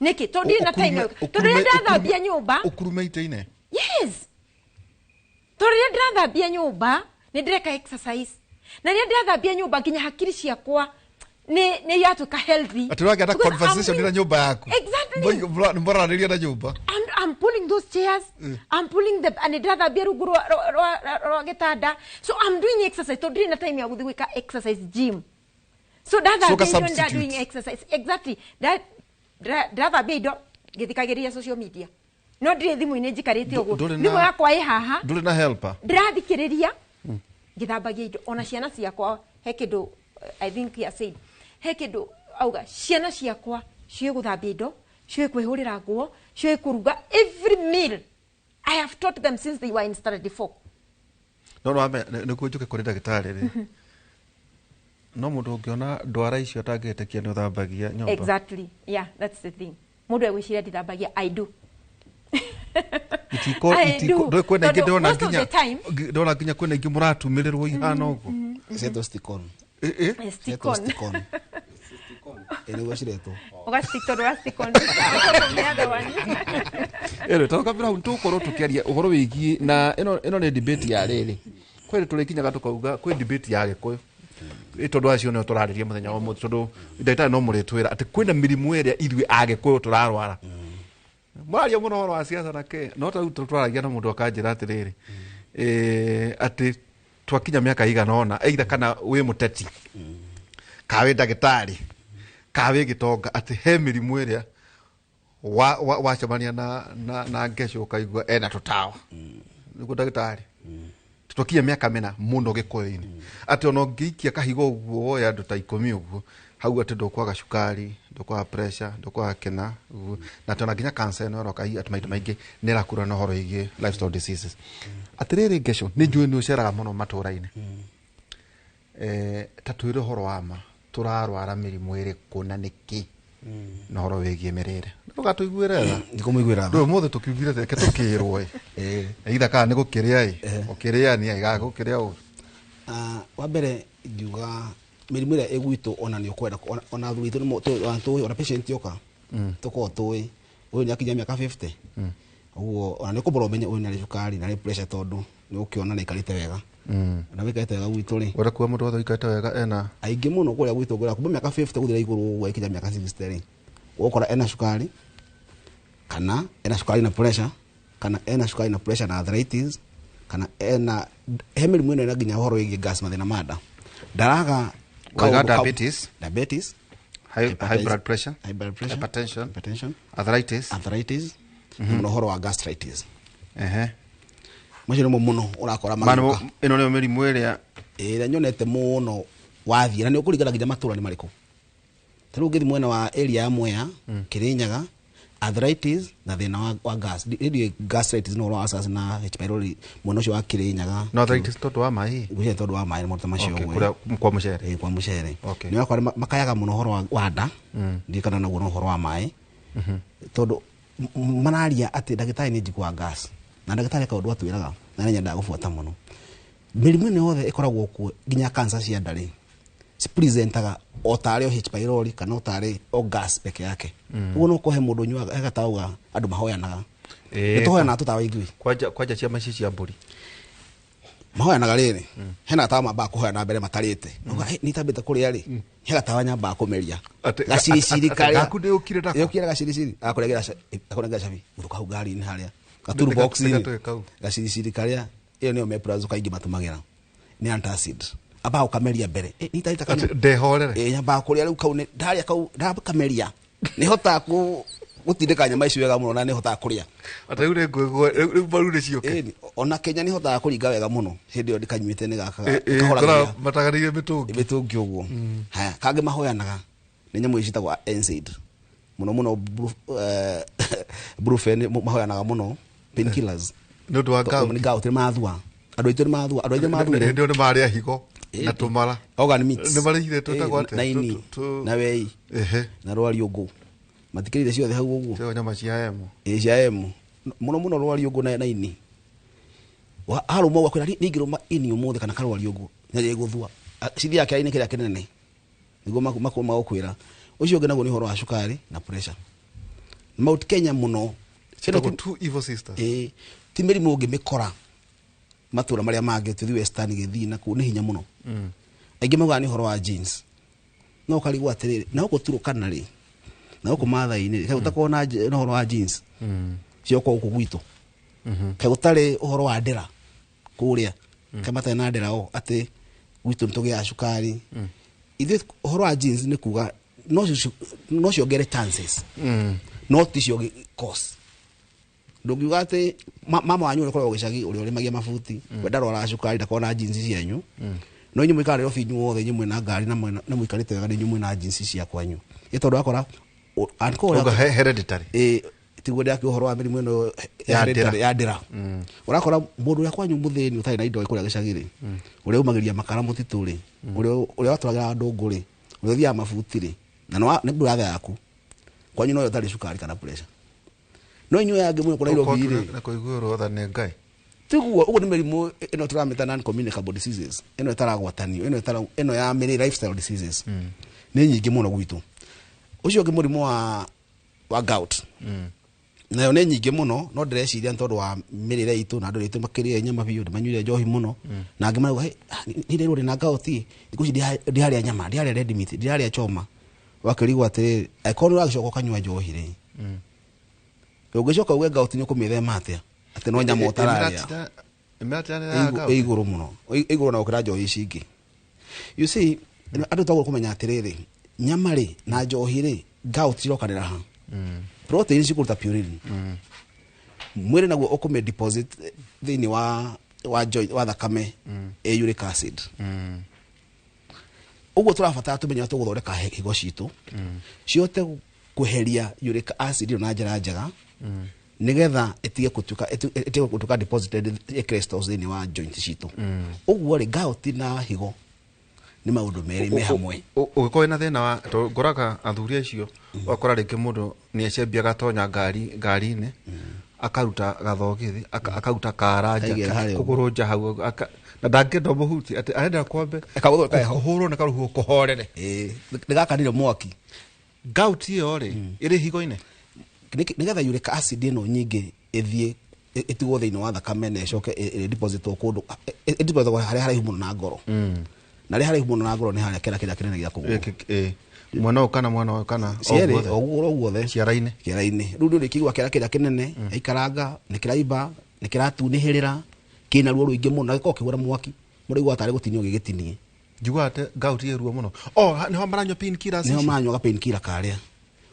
Nĩkĩ? Tondũ ndirĩ na time ya, tondũ rĩrĩa ndĩrathambia nyũmba Ũkurume itĩ-inĩ. Yes, tondũ rĩrĩa ndĩrathambia nyũmba nĩ ndĩreka exercise, na rĩrĩa ndĩrathambia nyũmba nginya hakiri ciakwa nĩ iratuĩka healthy. Atĩ ũragĩa na Because I'm conversation na nyũmba yaku. Exactly. Mũraranĩria na nyũmba. I'm pulling those chairs. I'm pulling the and ndĩrathambia rungu rwa gĩtanda. So I'm doing exercise, tondũ ndirĩ na time ya gũthiĩ gwĩka exercise gym. So ndathambia So ka indo nda substitute. doing exercise. Exactly. Ndĩrathambia indo ngĩthikagĩrĩria social media. No ndirĩ thimũ-inĩ njikarĩte ũguo. Ndũrĩ na Thimũ yakwa ĩ haha. Ndũrĩ na helper. Ndĩrathikĩrĩria ngĩthambagia indo. Ona ciana ciakwa, he kĩndũ, I think he has said, he kĩndũ auga, ciana ciakwa ciũĩ gũthambia indo, ciũĩ kwĩhũrĩra nguo, ciũĩ kũruga every meal. I have taught them since they were in standard 4. No wamenya nĩguo njũke kũrĩ ndagĩtarĩ rĩ, no mũndũ ũngĩona ndwara icio atangĩtĩkia nĩ ũthambagia nyũmba. Exactly, yeah, that's the thing. Mũndũ egwĩciria ndithambagia. I do. Itiko itiko kwena ingĩ ndona nginya ndona nginya kwena ingĩ mũratumĩrĩrwo ihana ũguo. Cietwo stick-on. Stick-on. Stick-on. Nĩguo ciretwo. Ũgastick tondũ wa stick-on. Ĩrĩ to kabira hau tũgũkorwo tũkĩaria ũhoro wĩgiĩ na ĩno nĩ debate ya rĩrĩ. Kwĩ tũrĩkinyaga tũkauga kwĩ debate ya Gĩkũyũ. Tondũ acio nĩo tũrarĩria mũthenya wa ũmũthĩ tondũ ndagĩtarĩ no mũrĩtwĩra atĩ kwĩna mĩrimũ ĩrĩa ithuĩ Agĩkũyũ tũrarwara. Mwaria mũno ũhoro wa siasa na kĩ no ta rĩu tũraragia na mũndũ akanjĩra atĩrĩrĩ atĩ twakinya mĩaka igana ũna either kana wĩ mũteti ka wĩ ndagĩtarĩ ka wĩ gĩtonga atĩ he mĩrimũ ĩrĩa wacemania na ngeco ũkaigua ena tũtawa nĩguo ndagĩtarĩ twakinya mĩaka mĩna mũno Gĩkũyũ-inĩ atĩ ona ũngĩikia kahiga ũguo woe andũ ta 10 ũguo hau atĩ ndũkwaga cukari ndũkwaga pressure ndũkwaga kĩna ũguo na atĩ ona nginya cancer ĩno ĩroka atĩ maita maingĩ nĩ ĩrakũra na ũhoro wĩgiĩ lifestyle diseases. Atĩrĩrĩ ngeco nĩ njũĩ nĩ ũceraga mũno matũũra-inĩ ta twĩre ũhoro wa ma tũrarwara mĩrimũ ĩrĩkũ na nĩkĩ na ũhoro wĩgiĩ mĩrĩre ndũgatũiguĩre tha Ndikũmũiguĩra tha. Ndũĩ ũmũthĩ tũkiugire reke tũkĩrwo ĩ either kana nĩ gũkĩrĩa ĩ ũkĩrĩa ni ĩ gũkĩrĩa ũru. Wa mbere ingiuga mĩrimũ ĩrĩa ĩgwitũ ona nĩ ũkwenda ona athuri aitũ nĩ ona patient yoka tũkoragwo tũĩ ũyũ nĩ akinya mĩaka 50 ũguo ona nĩ ũkũmũrora ũmenye ũyũ nĩ arĩ cukari na arĩ pressure tondũ nĩ ũkĩona nĩ aikarĩte wega na wĩikarĩte wega gwitũ rĩ ũrĩa kuga mũndũ wothe ũikarĩte wega ena aingĩ mũno kũrĩa gwitũ ngwĩra kuma mĩaka 50 gũthiĩ igũrũ ũguo ĩkinya mĩaka 60 rĩ ũgũkora ena cukari kana ena cukari na pressure kana ena cukari na pressure na arthritis kana ena he mĩrimũ ĩno ĩna nginya ũhoro wĩgiĩ gas mathĩna ma nda ndaraga diabetes, diabetes, high blood pressure, high blood pressure, hypertension, arthritis, na ũhoro wa gastritis. Ehe, macio nĩmo mũno ũrakora magĩũka. Ĩno nĩyo mĩrimũ ĩrĩa ĩrĩa nyonete mũno wathiĩ na nĩ ũkũringana nginya matũũra nĩ marĩkũ. Ta rĩu ũngĩthiĩ mwena wa area ya Mwea, Kĩrĩnyaga, arthritis na thĩna wa gas. Rĩu gastritis no ũhoro wa ulcers na H pylori mwena ũcio wa Kĩrĩnyaga. No arthritis tondũ wa maĩ? Ngwĩciria tondũ wa maĩ maũndũ ta macio ũguo. Kũrĩa kwa mũcere. Kwa mũcere. Nĩ ũrakora makayaga mũno ũhoro wa nda, ndiũĩ kana naguo no ũhoro wa maĩ. Tondũ mararia atĩ ndagĩtarĩ nĩ njiguaga gas. Na ndagĩtarĩ kaũndũ atwĩraga na nĩ nyendaga gũbuata mũno. Mĩrimũ ĩno yothe ĩkoragwo kuo nginya cancer cia nda rĩ cipresentaga o tarĩ o H pylori kana o tarĩ o gas peke yake. Ũguo no kũhe mũndũ ũnyuaga he gatauga andũ mahoyanaga. Nĩ tũhoyanaga tũtawa ithuĩ. Kwanja ciama ici cia mbũri. Mahoyanaga rĩrĩ hena gatawa mambaga kũhoya na mbere matarĩte. Uga nĩ itambĩte kũrĩa rĩ he gatawa nyambaga kũmeria. Gaciriciri karĩa. Gaku ndĩũkire nako. Ndĩũkire gaciriciri. Akũrengera cabi. Mũthũka hau ngari-inĩ harĩa. Gaturu box-inĩ. Gaciriciri karĩa ĩyo nĩyo meprazole kaingĩ matũmagĩra. Nĩ antacid. Amba ũkameria mbere. Nĩ kanua. Ndehorere. Nyambaga kũrĩa rĩu kau ndarĩa kau ndakameria. Nĩ hotaga gũtindĩka nyama ici wega mũno na nĩ hotaga kũrĩa. Ata rĩu nĩ rĩu mbaru nĩ ciũke. Ona Kenya nĩ hotaga kũringa wega mũno hĩndĩ ĩyo ndikanyuĩte nĩ gaka. Kahora mataganĩire mĩtũngi. Mĩtũngi ũguo. Haya kangĩ mahoyanaga nĩ nyamũ ici ciĩtagwo NSAID. Mũno mũno Brufen mahoyanaga mũno painkillers. Nĩ ũndũ wa gout. Nĩ gout nĩ mathua. Andũ aitũ nĩ mathua, andũ aingĩ mathuire. Hĩndĩ ĩyo nĩ marĩa higo na tũmara. Organ meats. Nĩ marĩire twĩtagwo atĩa? Na ini, na wei, na rwariũngũ. Matikĩrire ciothe hau ũguo. Cio nyama cia emu. Cia emu. Mũno mũno rwariũngũ na ini. Harũma ũguo akwĩra ningĩrũma ini ũmũthĩ kana karwariũngũ na gũthua. Cithiaga kĩara-inĩ kĩrĩa kĩnene. Nĩguo magũkwĩra. Ũcio ũngĩ naguo nĩ ũhoro wa cukari na pressure. Mount Kenya mũno. Ciĩtagwo two evil sisters. Ti mĩrimũ ũngĩmĩkora matũra marĩa mangĩ tũthiĩ Western gĩthiĩ na kũu nĩ hinya mũno. Aingĩ maugaga nĩ ũhoro wa genes. No ũkarigwo atĩrĩrĩ na gũkũ Turkana rĩ na gũkũ Maathai-inĩ kaĩ gũtakoragwo na ũhoro wa genes cioka gũkũ gwitũ. Kaĩ gũtarĩ ũhoro wa ndĩra kũrĩa kaĩ matarĩ na ndĩra o atĩ gwitũ nĩ tũgĩaga cukari. Ithuĩ ũhoro wa genes nĩ kuga no ciongere chances no ti cio cause. Ndũngiuga atĩ mama wanyu ũrĩa ũkoragwo gĩcagi ũrĩa ũrĩmagia mabuti we ndarwaraga cukari ndakoragwo na jeans cianyu no inyuĩ mũikaraga Nairobi inyuothe inyuĩ mwĩna ngari na mũikarĩte wega inyuĩ mwĩna jeans cia kwanyu. Ĩ tondũ wakora Uga hereditary. Tiguo ndĩrakiuga ũhoro wa mĩrimũ ĩno ya ndĩra. Ũrakora mũndũ ũrĩa kwanyu mũthĩni ũtarĩ na indo kũrĩa gĩcagi rĩ ũrĩa umagĩria makara mũtitũ rĩ ũrĩa watwaragĩra andũ ngũ rĩ ũrĩa ũthiaga mabuti rĩ na nĩ brother yaku kwanyu no ũtarĩ cukari kana pressure. No inyuĩ angĩ mũno kũrĩa Nairobi rĩ. Na kũiguĩrwo tha nĩ Ngai. Tiguo ũguo nĩ mĩrimũ ĩno tũramĩta non communicable diseases, ĩno ĩtaragwatanio, ĩno ya mĩrĩ, lifestyle diseases, nĩ nyingĩ mũno gwitũ. Ũcio ũngĩ mũrimũ wa gout, nayo nĩ nyingĩ mũno, no ndĩreciria nĩ tondũ wa mĩrĩre itũ na andũ aitũ makĩrĩa nyama biũ, nĩ manyuire njohi mũno, na angĩ marauga, "Hey, niĩ ndĩrwo ndĩna gout, thikũ ici ndiharĩa nyama, ndiharĩa red meat, ndiharĩa choma." Wakĩrigwo atĩrĩrĩ, angĩkorwo nĩ ũragĩcoka ũkanyua njohi rĩ, ũngĩcoka uge gout nĩ ũkũmĩthema atĩa atĩ no nyama ũtararĩa? Ĩ igũrũ mũno, ĩ igũrũ na gũkĩra njohi ici ingĩ. You see, andũ twagĩrĩirwo kũmenya atĩrĩrĩ, nyama rĩ na njohi rĩ, gout cirokanĩra ha? Protein cikũruta purine, mwĩrĩ naguo ũkũmĩ deposit thĩinĩ wa joint, wa thakame, ĩ uric acid. Ũguo tũrabatara tũmenye ũrĩa tũgũthondeka higo citũ cihote kweheria uric acid ĩyo na njĩra njega, nigetha ĩtige gũtuĩka deposited ĩ crystals thĩinĩ wa joint citũ. Ũguo rĩ, gout na higo nĩ maũndũ merĩ me hamwe. Ũngĩkorwo wĩna thĩna wa tondũ ngoraga athuri acio, ũgakora rĩngĩ mũndũ nĩ acembia gatonya ngari ngari-inĩ, akaruta gathogithi, akaruta kara nja, Akaigĩra harĩa ũguo. Kũgũrũ nja hau, na ndangĩenda mũhuti atĩ arenda kwambe Kagũthũ kaheho. kũhũrwo nĩ karũhuho kũhorere. Ĩĩ, nĩgakanire mwaki. Gout ĩyo rĩ, ĩrĩ higo-inĩ? Nĩgetha uric acid ĩno nyingĩ ĩthiĩ ĩtigwo thĩinĩ wa thakame na ĩcoke ĩdepositwo kũndũ, ĩdepositwo harĩa haraihu mũno na ngoro, na harĩa haraihu mũno na ngoro nĩ harĩa kĩara kĩrĩa kĩnene gĩa kũgũrũ. Mwena ũyũ kana mwena ũyũ kana o Cierĩ. guothe? O guo guothe. Ciara-inĩ. Kĩara-inĩ. Rĩu ndũrĩkĩigua kĩara kĩrĩa kĩnene aikaranga nĩ kĩraimba, nĩ kĩratunĩhĩrĩra, kĩna ruo rũingĩ mũno, na gĩkoragwo kĩhũra mwaki, mũndũ aiguaga tarĩ gũtinio gĩgĩtinie. Njiguaga atĩ gout ĩ ruo mũno. Oh, nĩho maranyua painkillers Nĩho ici? maranyua painkiller karĩa.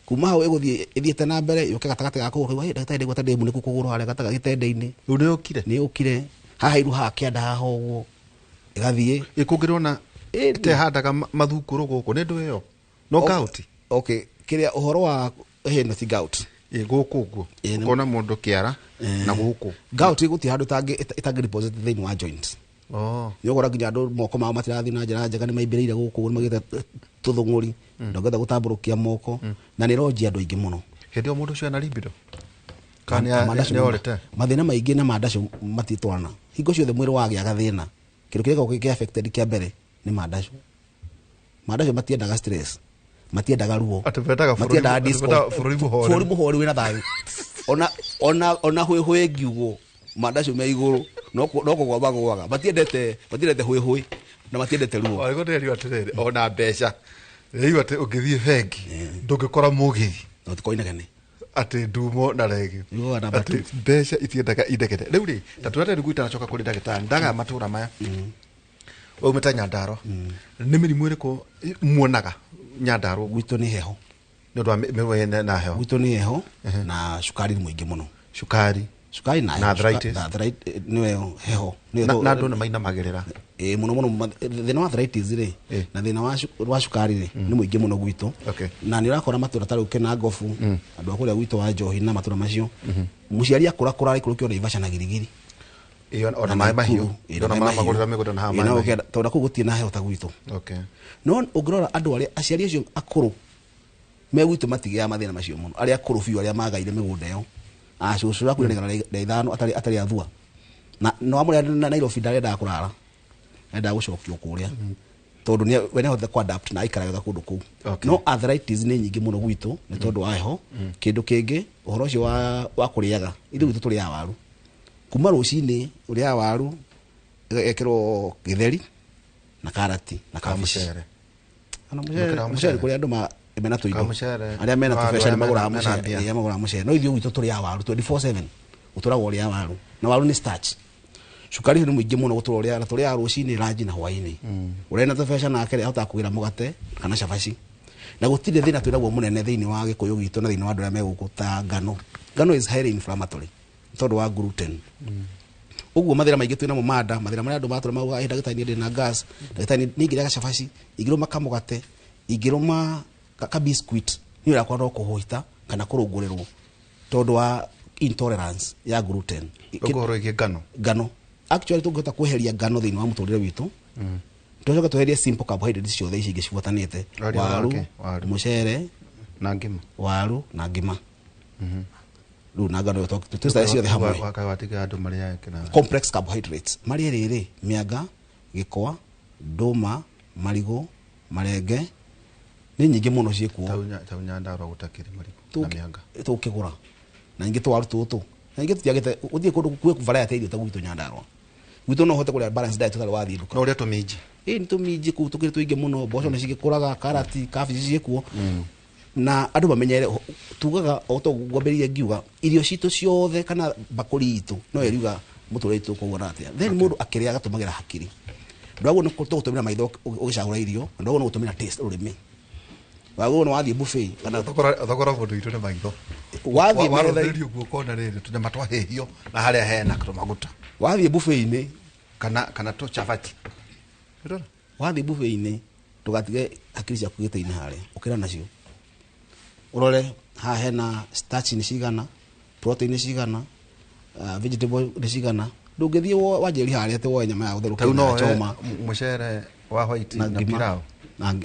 Kuma hau ĩgũthiĩ ĩthiĩte na mbere, yũke gatagatĩ ga kũgũrũ. Kaigua, "Ndagĩtarĩ, ndaigua ta ndĩ munĩku kũgũrũ harĩa gatagatĩ gĩtende-inĩ." Rĩu nĩ ũkire. Nĩ ũkire haha iru, haha kĩanda haha ũguo, ĩgathiĩ. Ĩkũngĩrona tehandaga mathukũrũ gũkũ nĩ ndũ ĩyo no gout? Okay, kĩrĩa ũhoro wa ĩno ti gout. Ĩ gũkũ ũguo Ĩ, ũkona mũndũ kĩara na gũkũ. Gout gũtirĩ handũ ĩtangĩ deposit thĩinĩ wa joint. Oh. Nĩ ũgũkora nginya andũ moko mao matirathiĩ na njĩra njega, nĩ maimbĩrĩire gũkũ, nĩ magĩte tũthũng'ũri, ndũngĩhota gũtambũrũkia moko, na nĩ ĩronjia andũ aingĩ mũno. Hĩndĩ ĩyo mũndũ ũcio ena libido kana Mandacu nĩ orĩte? Mathĩna maingĩ na mandacu matitwarana. Hingo ciothe mwĩrĩ wagĩa gathĩna, kĩndũ kĩrĩa gĩkoragwo kĩ affected kĩa mbere nĩ mandacu. Mandacu matiendaga stress, matiendaga ruo. Atĩ mendaga Matiendaga atĩ discomfort. mendaga bũrũri mũhoreru. Bũrũri mũhoreru wĩna thayũ. Ona hwĩhwĩ ĩngiugwo, mandacu me igũrũ no kũgwa magũaga. Matiendete hwĩhwĩ na matiendete ruo. Arĩgo ndĩrerirwo atĩrĩrĩ, ona mbeca rĩu atĩ ũngĩthiĩ bengi ndũngĩkora mũgithi. No ti inegene. Atĩ ndumo na regi. Yugaga namba Atĩ two. mbeca itiendaga inegene. Rĩu rĩ, ta twende rĩu itanacoka kũrĩ ndagĩtarĩ, ndagaya matũra maya waumĩte Nyandarua, nĩ mĩrimũ ĩrĩkũ muonaga Nyandarua? Gwitũ nĩ heho. Nĩ ũndũ wa mĩrimũ na heho? Gwitũ nĩ heho na cukari nĩ mũingĩ mũno. Cukari. Cukari na Na heho. arthritis. Na arthritis nĩyo heho. Nĩyo Na andũ nĩ mainamagĩrĩra. Ĩ mũno mũno, thĩna wa arthritis rĩ na thĩna wa cukari rĩ nĩ mũingĩ mũno gwitũ. Na nĩ ũrakora matũra ta rĩu Kĩnangobu, andũ a kũrĩa gwitũ wa Njohi na matũra macio, mũciari akũra kũra araikũrũkio Naivasha na Girigiri. Ĩyo ona maĩ mahiũ. Ĩ, na Ona maĩ mahiũ. maramagũrĩra mĩgũnda na haha Ĩ, maĩ na mahiũ. tondũ kũu gũtirĩ na heho ta gwitũ. No ũngĩrora andũ arĩa aciari acio akũrũ me gwitũ matigĩaga mathĩna macio mũno, arĩa akũrũ biũ, arĩa magaire mĩgũnda ĩyo, acũcũ akuire na 105 atarĩ athua, na no amũrĩa na Nairobi ndarendaga kũrara, endaga gũcokio kũrĩa tondũ we nĩahotete kũ adapt na aikara wega kũndũ kũu. No arthritis nĩ nyingĩ mũno gwitũ nĩ tondũ wa heho. Kĩndũ kĩngĩ, ũhoro ũcio wa kũrĩaga, ithuĩ gwitũ tũrĩaga waru kuma rũcinĩ, ũrĩaga waru ĩgekĩrwo gĩtheri na karati na kabici. Kamũcere. Kana Mekĩraga mũcere mũcere? kũrĩa andũ mena tũindo. Kamũcere. Arĩa mena Andũ tũbeca arĩa nĩ magũraga mena mũcere. mbia. Ĩĩ, magũraga mũcere, no ithuĩ gwitũ tũrĩaga waru 24/7, ũtũragwo ũrĩa waru, na waru nĩ starch. Cukari ũcio nĩ mũingĩ mũno gũtũra ũrĩa, na tũrĩaga rũcinĩ, ranji na hwaĩ-inĩ. Ũrĩa na tũbeca nake rĩ ahotaga kũgĩra mũgate kana cabaci, na gũtirĩ thĩna twĩnaguo mũnene thĩinĩ wa gĩkũyũ gitũ na thĩinĩ wa andũ arĩa me gũkũ ta ngano. Ngano is highly inflammatory nĩ tondũ wa gluten. Ũguo mathĩna maingĩ twĩnamo manda, mathĩna marĩa andũ matũra mauga, "Ĩ ndagĩtarĩ, niĩ ndĩ na gas, ndagĩtarĩ, niĩ ingĩrĩa cabaci, ingĩrũma kamũgate, ingĩrũma ka biscuit, niĩ ũrakwa no kũhũita kana kũrũngũrĩrwo," tondũ wa intolerance ya gluten. Ũguo ũhoro wĩgiĩ ngano. Ngano actually, tũngĩhota kweheria ngano thĩinĩ wa mũtũrĩre witũ, tũcoke tweherie simple carbohydrates ciothe ici ingĩ cibuatanĩte, Waru waru, wake, waru. mũcere Na ngima. Waru na ngima. Rĩu na ngano tũcitae ciothe hamwe. Wakawatiga andũ marĩage kĩna Complex carbohydrates marĩe rĩrĩ: mĩanga, gĩkwa, ndũma, marigũ, marenge, nĩ nyingĩ mũno ciĩkuo. Tau Nyandarua gũtakĩrĩ marigũ na mĩanga. Tũkĩgũra na ingĩ twaru tũtũ na ingĩ tũtiagĩte gũthiĩ kũndũ kwĩ variety ya irio ta gwitũ Nyandarua. Gwitũ no ũhote kũrĩa balanced diet ũtarĩ wathiĩ nduka. No ũrĩa tũminji. Ĩ, nĩ tũminji kũu tũkĩrĩ tũingĩ mũno, mboco nĩ cigĩkũraga, karati, kabici ciĩkuo. Na andũ mamenyere tugaga o to ngwambĩrĩria ngiuga irio citũ ciothe kana mbakũri itũ no ĩriuga mũtũrĩre witũ kũguana atĩa. Then mũndũ akĩrĩa agatũmagĩra hakiri. Ndwagwo nĩ tũgũtũmĩra maitho ũgĩcagũra irio, na ndwagwo nĩ gũtũmĩra taste, rũrĩmĩ. Wagwo nĩ wathiĩ buffet kana Thogora mũndũ witũ nĩ maitho. Wathiĩ metha Warũthĩrĩrio ũguo ũkona rĩrĩ tũnyama twahĩhio na harĩa hena tũmaguta. Wathiĩ buffet-inĩ Kana tũcabati. Ndũrona? Wathiĩ buffet-inĩ ndũgatige hakiri ciaku gĩtĩ-inĩ harĩa, ũkĩra nacio. Ũrore haha hena starch nĩ cigana, protein nĩ cigana, vegetable nĩ cigana. Ndũngĩthiĩ wanjĩrĩria harĩa atĩ woe nyama ya gũtherũkia Tau no na choma mũcere wa white na na ngima pilau.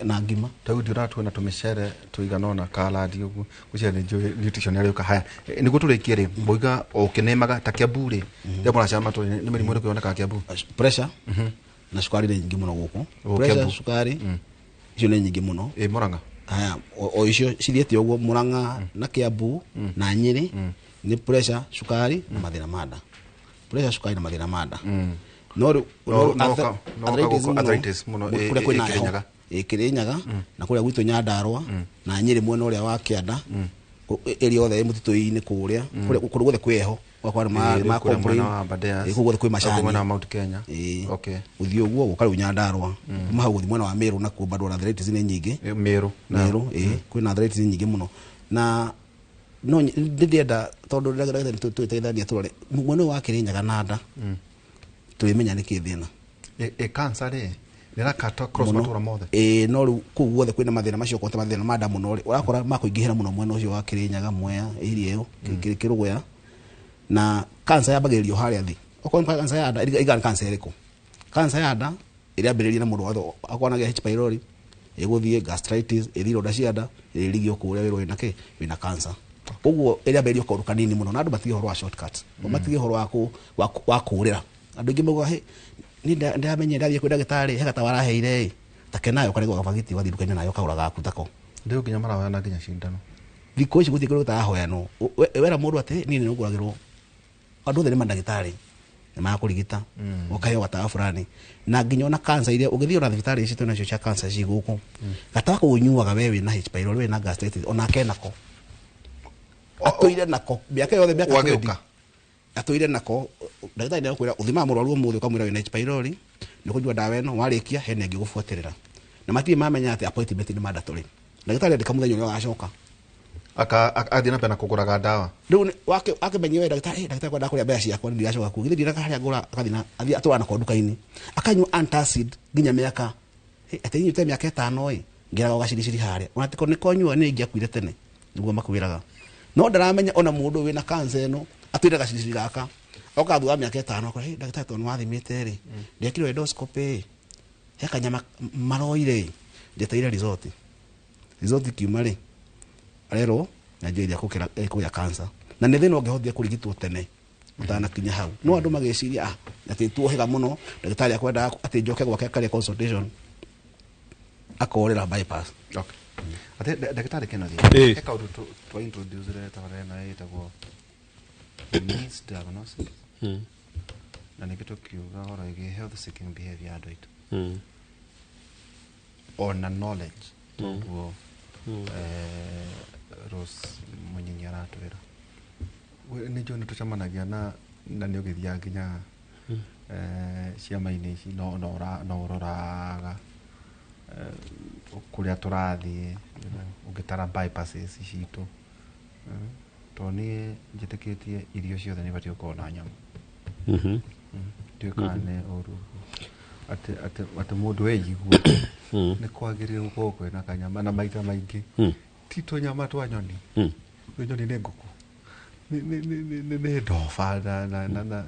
Na ngima. Tau ndĩratua na tũmĩcere tũigana ũna kaladi ũguo gũcere nĩ njũĩ nutrition ĩrĩa haya. Nĩguo tũrĩkie rĩ, mbũiga o ũkĩnĩmaga ta Kiambu rĩ, rĩrĩa mũracama tũ nĩ mĩrimũ ĩrĩkũ yonekaga Kiambu? Pressure na cukari nĩ nyingĩ mũno gũkũ. Oh, Pressure, Kiambu. cukari icio nĩ nyingĩ mũno. Ĩ Murang'a? Haya, o icio cithiĩte ũguo Murang'a na Kiambu na Nyĩrĩ nĩ pressure, cukari na mathĩna ma nda. Pressure, cukari na mathĩna ma nda. No rĩu No- no no ka- no arthritis ka gũkũ- mũno, arthritis mũno, kũrĩa kwĩna heho. Kĩrĩnyaga. Ĩ, Kĩrĩnyaga na kũrĩa gwitũ Nyandarua na Nyĩrĩ mwena ũrĩa wa kĩanda, ĩrĩa yothe ĩ mũtitũ-inĩ kũrĩa kũrĩa kũndũ guothe kwĩ heho ũgakora nĩ Ĩ, rĩu ma kũrĩa complain. mwena wa Aberdares. Ĩ, kũu guothe kwĩ Kũu mwena wa macani. Mount Kenya. Ĩ, Okay. gũthiĩ ũguo gũka rĩu Nyandarua, kuma hau gũthiĩ mwena wa Meru nakuo bado arthritis nĩ nyingĩ. Ĩ, Meru. Meru, ĩ, kwĩna arthritis nyingĩ mũno na no ndĩrenda tondũ ndagĩtarĩ tũgĩteithania tũrore mwena ũyũ wa Kĩrĩnyaga na nda tũrĩmenya nĩkĩ thĩna. Ĩ cancer rĩ nĩrakata cross Mũno. matũra mothe? Ĩ, no rĩu kũu guothe kwĩna mathĩna macio okorwo ta mathĩna ma nda mũno rĩ, ũrakora makũingĩhĩra mũno mwena ũcio wa Kĩrĩnyaga, Mwea, area ĩyo Kĩrũgũya. Na cancer yambagĩrĩrio harĩa thĩ. Okorwo nĩ cancer ya nda, ĩringana nĩ cancer ĩrĩkũ. Cancer ya nda ĩrĩambĩrĩria na mũndũ watho akorwo anagĩa H pylori, ĩgũthiĩ gastritis, ĩthiĩ ironda cia nda, ĩrigio kũrĩa wĩrwo wĩna kĩ, wĩna cancer. Koguo ĩrĩambĩrĩrio kaũndũ kanini mũno na andũ matige ũhoro wa shortcut, matige ũhoro wa kũũrĩra. Andũ aingĩ maugaga, "Hey, niĩ ndĩramenyire ndathiĩ kwĩ ndagĩtarĩ he gatawa araheire ĩ, take nayo ũkaregwo gabagiti ũgathiĩ nduka-inĩ nayo ũkagũra gaku tako." Rĩu nginya marahoyana nginya cindano. Thikũ ici gũtirĩ kĩndũ gĩtarahoyanwo. Wera mũndũ atĩ niĩ nĩ ngũragĩrwo, andũ othe nĩ mandagĩtarĩ nĩ makũrigita, ũkaheo gatawa fulani. Na nginya ona cancer iria ũngĩthiĩ ona thibitarĩ ici twĩnacio cia cancer ci gũkũ, gatawa kau ũnyuaga we wĩna H pylori, wĩna gastritis, onake nako atũire nako mĩaka yothe, mĩaka Wagĩũka. 20 atũire nako. Ndagĩtarĩ nĩakwĩra ũthimaga mũrwaru ũmũthĩ ũkamwĩra wĩna H pylori, nĩ ũkũnyua ndawa ĩno, warĩkia hena ĩngĩ gũbuatĩrĩra. Na matirĩ mamenya atĩ appointment nĩ mandatory. Ndagĩtarĩ andĩka mũthenya ũrĩa ũgacoka. Athiĩ na mbere na kũgũraga ndawa. Rĩu akĩmenyia we ndagĩtarĩ, ndagĩtarĩ kwenda kũrĩa mbeca ciakwa ndiracoka kuo, githĩ ndiraga harĩa ngũra, akathiĩ na athiĩ atwara nako nduka-inĩ akanyua antacid nginya mĩaka, atĩ inyuĩte mĩaka 5 ĩ, ngĩraga gaciriciri harĩa ona tiko nĩko nyua nĩ ingĩakuire tene, nĩguo makwĩraga. No ndaramenya ona mũndũ wĩna cancer ĩno atwĩre gaciriciri gaka oka thutha wa mĩaka 5 akora, "Hey, ndagĩtarĩ, tondũ nĩwathimĩte rĩ, ndekirwo endoscopy ĩ, he kanyama maroire ĩ, njetereire result ikiuma rĩ, arerwo nyanjĩrĩria kũgĩa cancer." Na nĩ thĩna ũngĩhotire kũrigitwo tene ũtanakinya hau. No andũ magĩciria atĩ tuohĩga mũno ndagĩtarĩ akwendaga atĩ njoke gwake akarĩa consultation akorĩra bypass. Okay. Ate ndagĩtarĩ Kennedy, Ĩ. he kaũndũ twa introduce rĩ tabarĩra ĩno ĩtagwo misdiagnosis na ningĩ tũkiuga ũhoro wĩgiĩ health seeking behavior ya andũ aitũ ona knowledge toguo Rose Munyinyi aratwĩra. Nĩ njũĩ nĩ tũcemanagia na nĩ ũgĩthiaga nginya ciama-inĩ ici no ũroraga kũrĩa tũrathiĩ, ũngĩtara bypasses citũ. Tondũ niĩ njĩtĩkĩtie irio ciothe nĩ ibatiĩ gũkorwo na nyama. Ndiũĩ kana nĩ ũru atĩ mũndũ weigue nĩ kwagĩrĩire gũkorwo kwĩna kanyama na maita maingĩ ti tũnyama twa nyoni. Nĩ nyoni, nĩ ngũkũ, nĩ ndoba na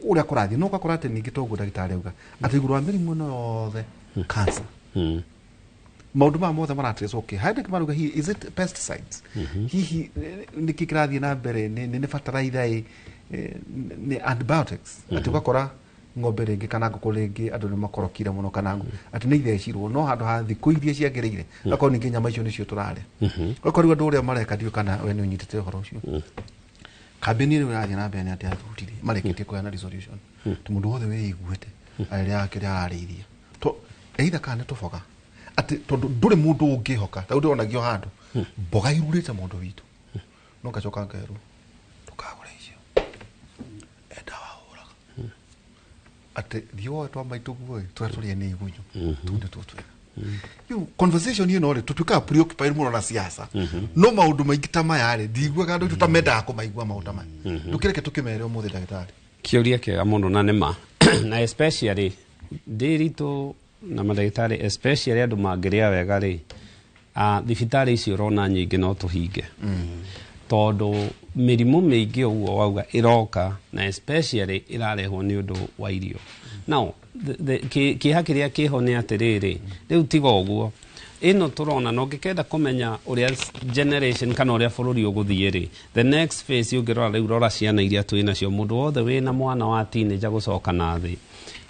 ũrĩa kũrathiĩ no ũgakora atĩ ningĩ toguo ndagĩtarĩ auga atĩ igũrũ wa mĩrimũ ĩno yothe cancer. Maũndũ maya mothe maratrace, okay, harĩ ndagĩka maruga, hihi is it pesticides, hihi nĩkĩ kĩrathiĩ na mbere, nĩ bataraitha ĩ, nĩ antibiotics, atĩ ũgakora ng'ombe rĩngĩ kana ngũkũ rĩngĩ andũ nĩ makorokire mũno kana atĩ nĩ ithecirwo no handũ ha thikũ iria ciagĩrĩire, akorwo ningĩ nyama icio nĩcio tũrarĩa, ũgakora rĩu andũ ũrĩa mareka. Ndiũĩ kana we nĩ ũnyitĩte ũhoro ũcio. Kambĩni ĩrĩa ĩrathiĩ na mbere nĩ atĩ athuri rĩ marĩkĩtie kũheana resolution atĩ mũndũ wothe wĩiguĩte arĩrĩaga kĩrĩa ararĩithia to either kana nĩ tũboga, atĩ tondũ ndũrĩ mũndũ ũngĩhoka. Ta rĩu ndĩronagio handũ mboga irurĩte mũndũ witũ, no ngacoka ngerwo ndũkagũre icio, enda wahũraga atĩ thiĩ woe twa maitũ guo ĩ, tũrĩa tũrĩe nĩ igunyũ, tũu nĩ tuo twega. Rĩu conversation ĩno rĩ, tũtuĩkaga preoccupied mũno na siasa, no maũndũ maingĩ ta maya rĩ, ndiguaga andũ aitũ ta mendaga kũmaigua maũndũ ta maya. Ndũkĩreke tũkĩmere ũmũthĩ, ndagĩtarĩ. Kĩũria kĩega mũno, na nĩma na especially ndĩritũ na mandagĩtarĩ, especially andũ mangĩrĩa wega rĩ, thibitarĩ icio ũrona nyingĩ no tũhinge, tondũ mĩrimũ mĩingĩ ũguo wauga ĩroka na especially ĩrarehwo nĩ ũndũ wa irio. Now kĩeha kĩrĩa kĩho nĩ atĩrĩrĩ, rĩu tiga ũguo ĩno tũrona, na ũngĩkenda kũmenya ũrĩa generation kana ũrĩa bũrũri ũgũthiĩ rĩ, the next phase ũngĩrora rĩu, rora ciana iria twĩ nacio, mũndũ wothe wĩna mwana wa teenager gũcoka na thĩ,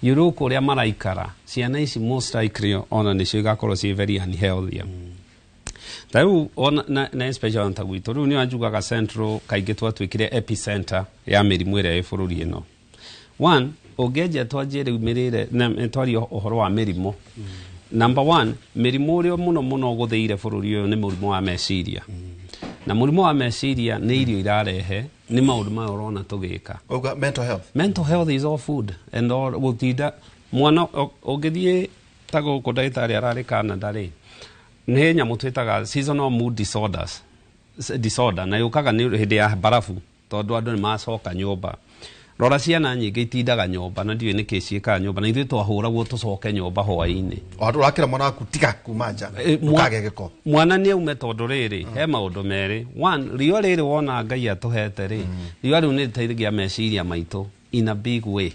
you look ũrĩa maraikara ciana ici, most likely ona nĩcio igakorwo ciĩ very unhealthy. Ta rĩu ona na especially ona ta gwitũ rĩu nĩ anjugaga Central kaingĩ twatuĩkire epicenter ya mĩrimũ ĩrĩa ĩ bũrũri ĩno. One, ũngĩanjia twanjie rĩu mĩrĩre na twarie ũhoro wa mĩrimũ. Number one, mĩrimũ ũrĩa mũno mũno ũgũthĩire bũrũri ũyũ nĩ mũrimũ wa meciria, na mũrimũ wa meciria nĩ irio irarehe, nĩ maũndũ maya ũrona tũgĩka. Auga mental health. Mental health is all food and all gũtinda mwana ũngĩthiĩ ta gũkũ ndagĩtarĩ ararĩ Canada rĩ, nĩ nyamũ twĩtaga seasonal mood disorders, disorder, na yũkaga nĩ hĩndĩ ya barabu, tondũ andũ nĩ macoka nyũmba. Rora ciana nyingĩ itindaga nyũmba na ndiũĩ nĩkĩ ciĩkaga nyũmba, na ithuĩ twahũragwo tũcoke nyũmba hwaĩ-inĩ. O andũ ũrakĩra mwana waku tiga kuma nja, ndũkagĩe gĩko. Mwana nĩ aume, tondũ rĩrĩ he maũndũ merĩ. One, riũa rĩrĩ wona Ngai atũhete rĩ, riũa rĩu nĩ rĩteithagia meciria maitũ in a big way.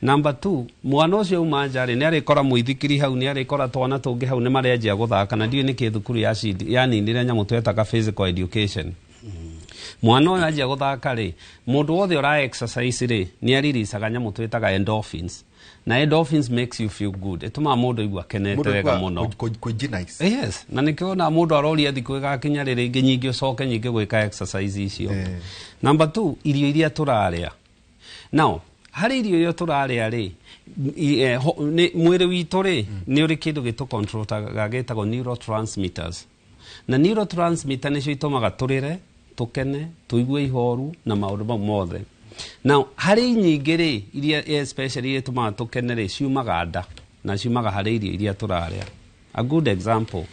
Number two, mwana ũcio auma nja rĩ, nĩ arĩkora mũithikiri hau, nĩ arĩkora twana tũngĩ hau, nĩ marenjia gũthaka, na ndiũĩ nĩkĩ thukuru ya yaninire nyamũ twetaga physical education. Mwana ũyũ anjia gũthaka rĩ, mũndũ wothe ũra exercise rĩ, nĩ ariricaga nyamũ twĩtaga endorphins, na endorphins makes you feel good, ĩtũmaga mũndũ aigua akenete wega mũno. Kũingĩ. Yes, na nĩkĩo ona mũndũ aroria thikũ ĩgakinya rĩ rĩngĩ nyingĩ ũcoke nyingĩ gwĩka exercise icio. Number two, irio iria tũrarĩa. Now harĩ irio iria tũrarĩa rĩ, mwĩrĩ witũ rĩ, nĩ ũrĩ kĩndũ gĩtũcontroltaga gĩtagwo neurotransmitters, na neurotransmitter nĩcio itũmaga tũrĩre, tũkene, tũigue ihoru na maũndũ mau mothe. Now harĩ nyingĩ rĩ, iria especially iria itũmaga tũkene rĩ, ciumaga nda na ciumaga harĩ irio iria tũrarĩa. A good example,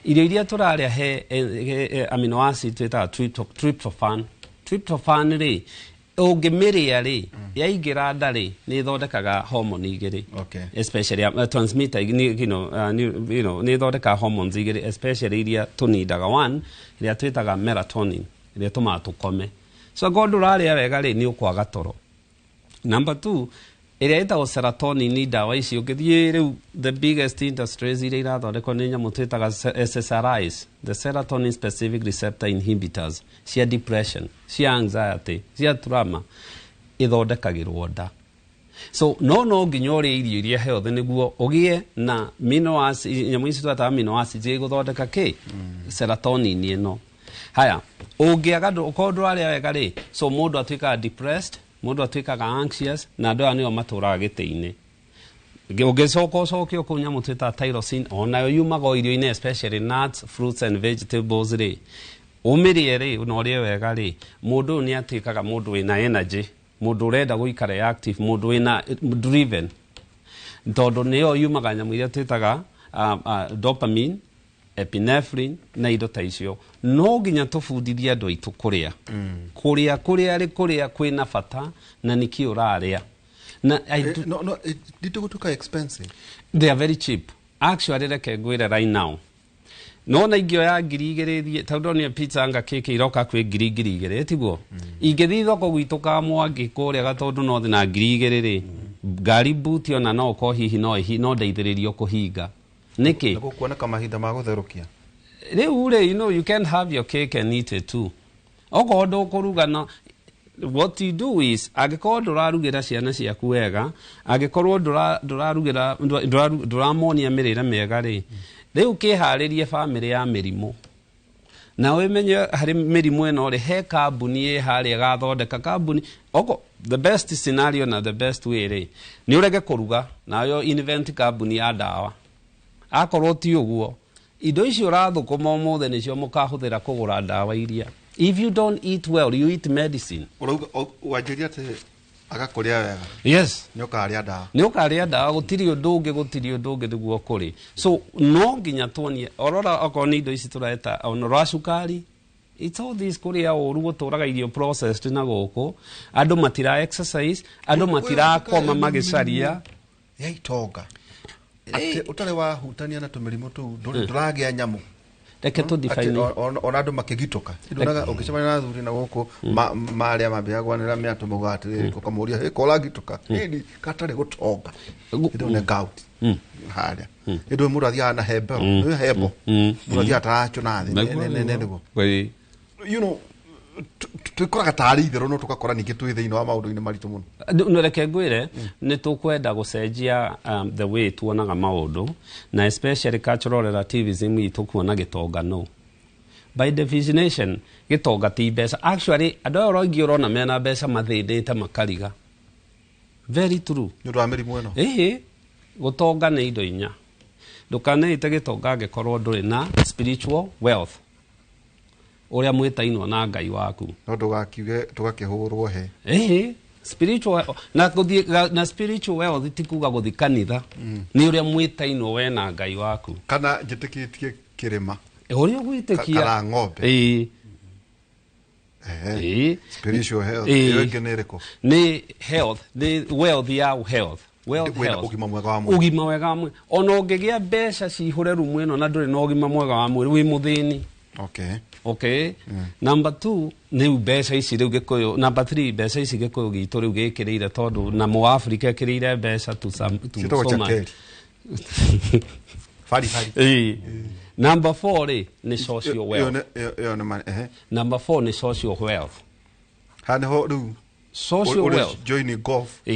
irio iria tũrarĩa he amino acid twĩtaga tryptophan. Tryptophan rĩ, ũngĩmĩrĩa rĩ, yaingĩra nda rĩ, nĩ ĩthondekaga hormone igĩrĩ, especially transmitter nĩ ĩthondekaga hormones igĩrĩ, especially iria tũnindaga. One, ĩrĩa twĩtaga melatonin, ĩrĩa ĩtũmaga tũkome. So angorwo ndũrarĩa wega rĩ, nĩ ũkwaga toro. Number two, ĩrĩa ĩtagwo serotonin, nĩ ndawa ici ũngĩthiĩ rĩu, the biggest industries iria irathondekwo nĩ nyamũ twĩtaga SSRIs, the serotonin specific receptor inhibitors, cia depression, cia anxiety, cia trauma, ĩthondekagĩrwo nda. So no nginya ũrĩe irio iria healthy nĩguo ũgĩe na amino acid, nyamũ ici twetaga amino acids igũthondeka kĩ serotonin ĩno. Haya, ũngĩaga ũkorwo ndũrarĩa wega rĩ, so mũndũ atuĩkaga depressed, mũndũ atuĩkaga anxious, na andũ aya nĩo matũraga gĩtĩ-inĩ. Ũngĩcoka ũcoke kũu nyamũ twĩtaga tyrosine, onayo yumaga o irio-inĩ, especially nuts, fruits and vegetables rĩ, ũmĩrĩe rĩ na ũrĩe wega rĩ, mũndũ ũyũ nĩ atuĩkaga mũndũ wĩna energy, mũndũ ũrenda gũikara e active, mũndũ wĩna driven, tondũ nĩyo yumaga nyamũ iria twĩtaga dopamine, epinephrine na indo ta icio. No nginya tũbundithie andũ aitũ kũrĩa, kũrĩa kũrĩa rĩ, kũrĩa kwĩna bata na nĩkĩ ũrarĩa na I No, nditũgũtuĩka expensive. They are very cheap actually. Reke ngwĩre right now, nona ingĩoya 2000 thiĩ tondũ ndonire pizza anga kĩkĩ iroka kwĩ 2000, tiguo ingĩthiĩ thoko gwitũ ka Mwangi kũrĩa Gatũndũ North na 2000 rĩ, ngari buti ona no ũkorwo hihi no ndeithĩrĩrio kũhinga. Nĩkĩ? Nĩgũkuoneka mahinda ma gũtherũkia. Rĩu rĩ, you know, you can have your cake and eat it too. Okorwo ndũkũruga, no what you do is, angĩkorwo ndũrarugĩra ciana ciaku wega, angĩkorwo ndũrarugĩra, ndũramonia mĩrĩre mĩega rĩ, rĩu kĩharĩrie bamĩrĩ ya mĩrimũ. Na wĩmenye harĩ mĩrimũ ĩno rĩ, he kambuni ĩ harĩa ĩgathondeka kambuni oko. The best scenario na the best way rĩ, nĩ ũrege kũruga nayo invent kambuni ya ndawa. Akorwo ti ũguo, indo icio ũrathũkũma ũmũthĩ nĩcio mũkahũthĩra kũgũra ndawa iria. If you don't eat well, you eat medicine. Ũrauga wanjĩria atĩ agakũrĩa wega, Yes. nĩ ũkarĩa ndawa. Nĩ ũkarĩa ndawa. Gũtirĩ ũndũ ũngĩ, gũtirĩ ũndũ ũngĩ nĩguo kũrĩ. So no nginya tuonie orora okorwo nĩ indo ici tũreta ona rwa cukari. It's all this kũrĩa ũru, gũtũraga irio processed, na gũkũ andũ matira exercise, andũ matirakoma magĩcaria. Ya itonga atĩ ũtarĩ wahutania na tũmĩrimũ tũu, ndũragĩa nyamũ. Reke tũ Atĩ define. ona andũ makĩgitũka, ndonaga ũngĩcemania na athuri na gũkũ marĩa mambĩaga gwanĩra mĩatũ, maugaga atĩrĩrĩ, ũkamũria, "Hĩ, koragitũka ĩni gatarĩ gũtonga?" Ĩndĩ nĩ gout harĩa ĩndĩ mũndũ athiaga na hembe, nĩ hembo, mũndũ athiaga taracũna thĩ. Nĩguo twĩkoraga tarĩ itherũ, no tũgakora ningĩ twĩ thĩinĩ wa maũndũ-inĩ maritũ mũno. No reke ngwĩre, nĩ tũkwenda gũcenjia the way tuonaga maũndũ, na especially cultural relativism itũ kuona gĩtonga. No by definition gĩtonga ti mbeca. Actually, andũ aya ũroingĩ ũrona mena mbeca mathĩnĩte makariga. Very true. Nĩ ũndũ wa mĩrimũ ĩno. Ĩhĩ, gũtonga nĩ indo inya. Ndũkaneite gĩtonga angĩkorwo ndũrĩ na spiritual wealth, ũrĩa mwĩtainwo na Ngai waku. No ndũgakiuge tũgakĩhũrwo he. Ĩhĩ, spiritual na gũthiĩ na spiritual wealth ti kuga gũthiĩ kanitha, nĩ ũrĩa mwĩtainwo we na Ngai waku. Kana njĩtĩkĩtie kĩrĩma. Ũrĩa ũgwĩtĩkia. Kana ng'ombe. Ĩĩ. Ehe. Ĩĩ. Spiritual health. Ĩĩ. Ĩyo ĩngĩ nĩ ĩrĩkũ? Nĩ health, nĩ wealth ya health, wealth. Wĩna Health. ũgima mwega wa mwĩrĩ. Ũgima wega wa mwĩrĩ. Ona ũngĩgĩa mbeca cihũre rumu ĩno na ndũrĩ na ũgima mwega wa mwĩrĩ, wĩ mũthĩni. Okay, number two nĩ mbeca ici rĩu gĩkũyũ. Number three, mbeca ici gĩkũyũ gitũ rĩu gĩkĩrĩire, tondũ na mũafrika ĩkĩrĩire mbeca to some, to Ciĩtagwo so much. chakeri bari bari. Ĩĩ. Number four rĩ, nĩ social Ĩyo wealth. Ĩyo nĩ ehe. Number four nĩ social wealth. Haha nĩho rĩu Social ũrĩ wealth. join golf. Oh,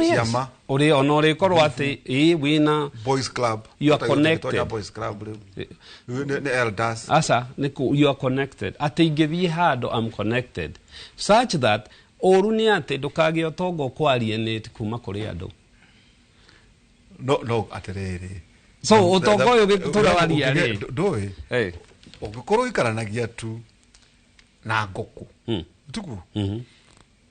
yes. Ciama. Ũrĩ ona ũrĩkorwo atĩ ĩ wĩna Boys club. You are Ũtagĩrwo connected. ũgĩtonya boys club rĩu. Rĩu nĩ elders. Aca, nĩ you are connected, atĩ ingĩthiĩ handũ, I'm connected such that ũru nĩ atĩ ndũkagĩa ũtonga ũkũ-alienate kuma kũrĩ andũ. No atĩrĩrĩ. So, ũtonga ũyũ tũrawaria rĩ. Ndũĩ ũngĩkorwo ũikaranagia tu na ngũkũ tugu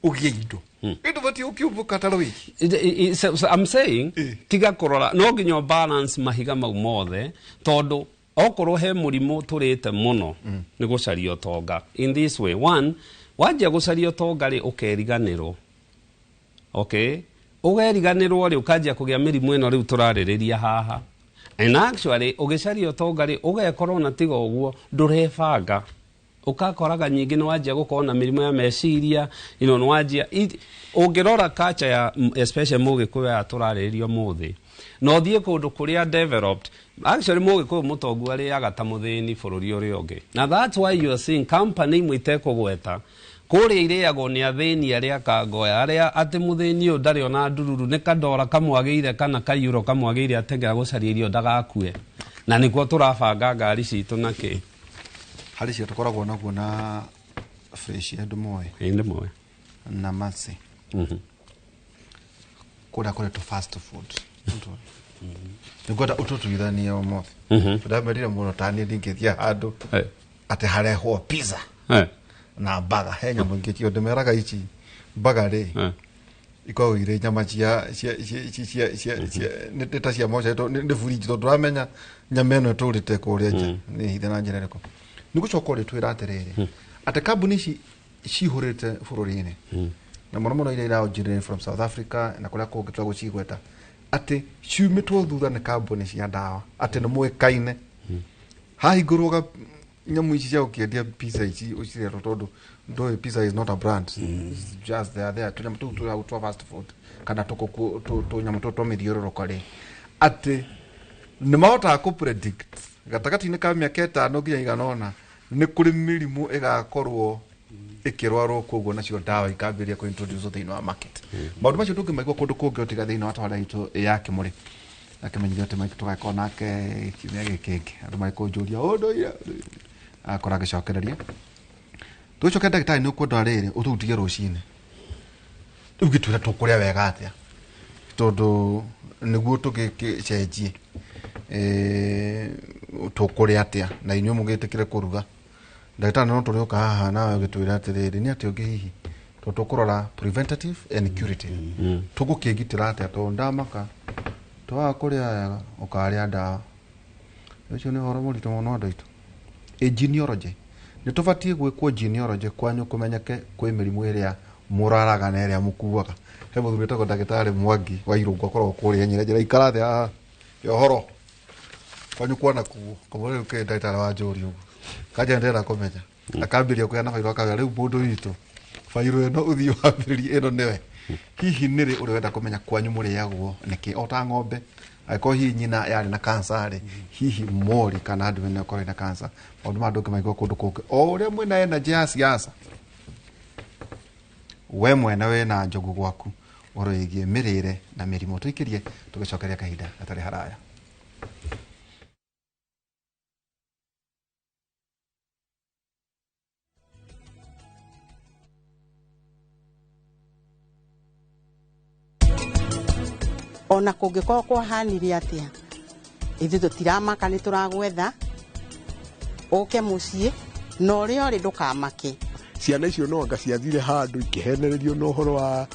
ũgĩe indo, indo batiĩ ũkĩũmbũka ta rwĩgi. So I'm saying, tiga kũrora, no nginya ũ balance mahiga mau mothe, tondũ okorwo he mũrimũ tũrĩte mũno nĩ gũcaria ũtonga in this way. One, wanjia gũcaria ũtonga rĩ, ũkeriganĩrwo. Okay, ũgeriganĩrwo rĩ, ũkanjia kũgĩa mĩrimũ ĩno rĩu tũrarĩrĩria haha. And actually, ũgĩcaria ũtonga rĩ, ũgekorwo na tiga ũguo ndũrebanga, ũkakoraga nyingĩ nĩ wanjia gũkorwo na mĩrimũ ya meciria nĩ wanjia ũngĩrora culture ya especially mũgĩkũyũ aya tũrarĩrĩria ũmũthĩ, na ũthiĩ kũndũ kũrĩa developed, actually mũgĩkũyũ mũtongu arĩaga ta mũthĩni bũrũri ũrĩa ũngĩ. Na that's why you are seeing company imwe itekũgweta kũrĩa irĩagwo nĩ athĩni arĩa kangoya, arĩa atĩ mũthĩni ũyũ ndarĩ ona ndururu, nĩ kandora kamwagĩire kana kayuro kamwagĩire, atengera gũcaria irio ndagakue. Na nĩkuo tũrabanga ngari citũ na kĩ. Harĩ cia tũkoragwo naguo na fresh andũ moĩ. Ĩ, nĩ moĩ. Na Mercy kũrĩa kũrĩ tũ fast food nĩngwenda ũtũtuithanie ũmũthĩ. Ndamerire mũno ta niĩ ndingĩthiĩ handũ atĩ harehwo pizza na baga, he nyamũ ingĩ tio ndĩmeraga ici baga rĩ, ikoragwo irĩ nyama cia cia cia cia cia cia cia nĩ ta cia moca, nĩ buriji, tondũ ndũramenya nyama ĩno ĩtũrĩte kũrĩa nja nĩ hithe na njĩra ĩrĩkũ. Nĩ gũcoka ũrĩtwĩra atĩrĩrĩ, atĩ kambuni ici cihũrĩte bũrũri-inĩ, na mũno mũno iria iraonjirire from South Africa na kũrĩa kũngĩ tũragũcigweta, atĩ ciumĩtwo thutha nĩ kambuni cia ndawa, atĩ nĩ mũĩkaine hahingũrwo nyamũ ici cia gũkĩendia pizza ici ũciretwo, tondũ ndũĩ pizza is not a brand. It's just they are there, tũnyamũ tũu tũrĩ hau twa fast food kana tũkũkũ tũnyamũ tũtũ twa mĩthiũrũrũko rĩ, atĩ Nĩ mahotaga kũ predict gatagatĩ-inĩ ka mĩaka 5 nginya igana ũna nĩ kũrĩ mĩrimũ ĩgakorwo ĩkĩrwarwo, koguo nacio ndawa ikambĩrĩria kũ introduce thĩinĩ wa market. Maũndũ macio ndũngĩmaigua kũndũ kũngĩ tiga thĩinĩ wa tabarĩra itũ ya Kĩmũrĩ. Akĩmenyithio atĩ Mike tũgakorwo nake kiumia gĩkĩ kĩngĩ. Andũ magĩkũnjũria ũndũire akorwo agĩcokereria. Tũgĩcoke ndagĩtarĩ, nĩ ũkwenda rĩrĩ ũtũhutie rũcinĩ rĩu gĩtwĩra tũkũrĩa wega atĩa, tondũ nĩguo tũgĩcenjie tũkũrĩa atĩa na inyuĩ mũgĩtĩkĩre kũruga. Ndagĩtarĩ no tũrĩũka haha nawe ũgĩtwĩra atĩrĩrĩ nĩ atĩa ũngĩ hihi, tondũ tũkũrora preventative and curative, tũgũkĩgitĩra atĩa, tondũ ndamaka twaga kũrĩa wega ũkarĩa ndawa. Ũcio nĩ ũhoro mũritũ mũno andũ aitũ. Genealogy, nĩ tũbatiĩ gwĩkwo genealogy kwanyu kũmenyeke kwĩ mĩrimũ ĩrĩa mũraraga na ĩrĩa mũkuaga. He mũthuri wĩtagwo ndagĩtarĩ Mwangi wa Irũngũ akoragwo kũrĩa Nyĩrĩ, ikara thĩ haha ũhoro kwanyu kwana kuo kamũra rĩu kĩ ndagĩtarĩ wa njũri ũguo kanja ndĩrenda kũmenya, akambĩrĩria kũheana bairũ, akauga rĩu mũndũ witũ bairũ ĩno ũthiĩ wambĩrĩrie ĩno nĩwe. Hihi nĩrĩ ũrĩ wenda kũmenya kwanyu mũrĩagwo nĩkĩ o ta ng'ombe, angĩkorwo hihi nyina yarĩ na cancer rĩ, hihi mori kana andũ ene ũkorwo ina cancer. Maũndũ maya ndũngĩmaigua kũndũ kũngĩ. O ũrĩa mwĩna energy ya siasa, we mwene wĩna njogu gwaku ũhoro wĩgiĩ mĩrĩre na mĩrimũ. Tũikĩrie tũgĩcokeria kahinda gatarĩ haraya. Ona kũngĩkorwo kwahanire atĩa, ithuĩ tũtiramaka, nĩ tũragwetha ũke mũciĩ na ũrĩa ũrĩ ndũkamake. Ciana icio no anga ciathire handũ ikĩhenererio na ũhoro wa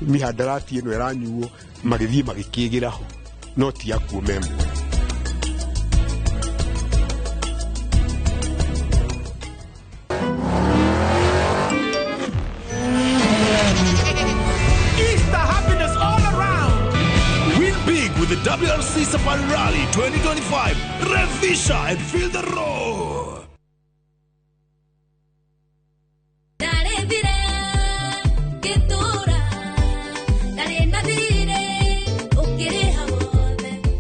mihandarati ĩno ĩranyuo, magĩthiĩ magĩkĩgĩra ho, no ti akuo me muoyo. Easter happiness all around. Win big with the WRC Safari Rally 2025. Revisha and feel the roar.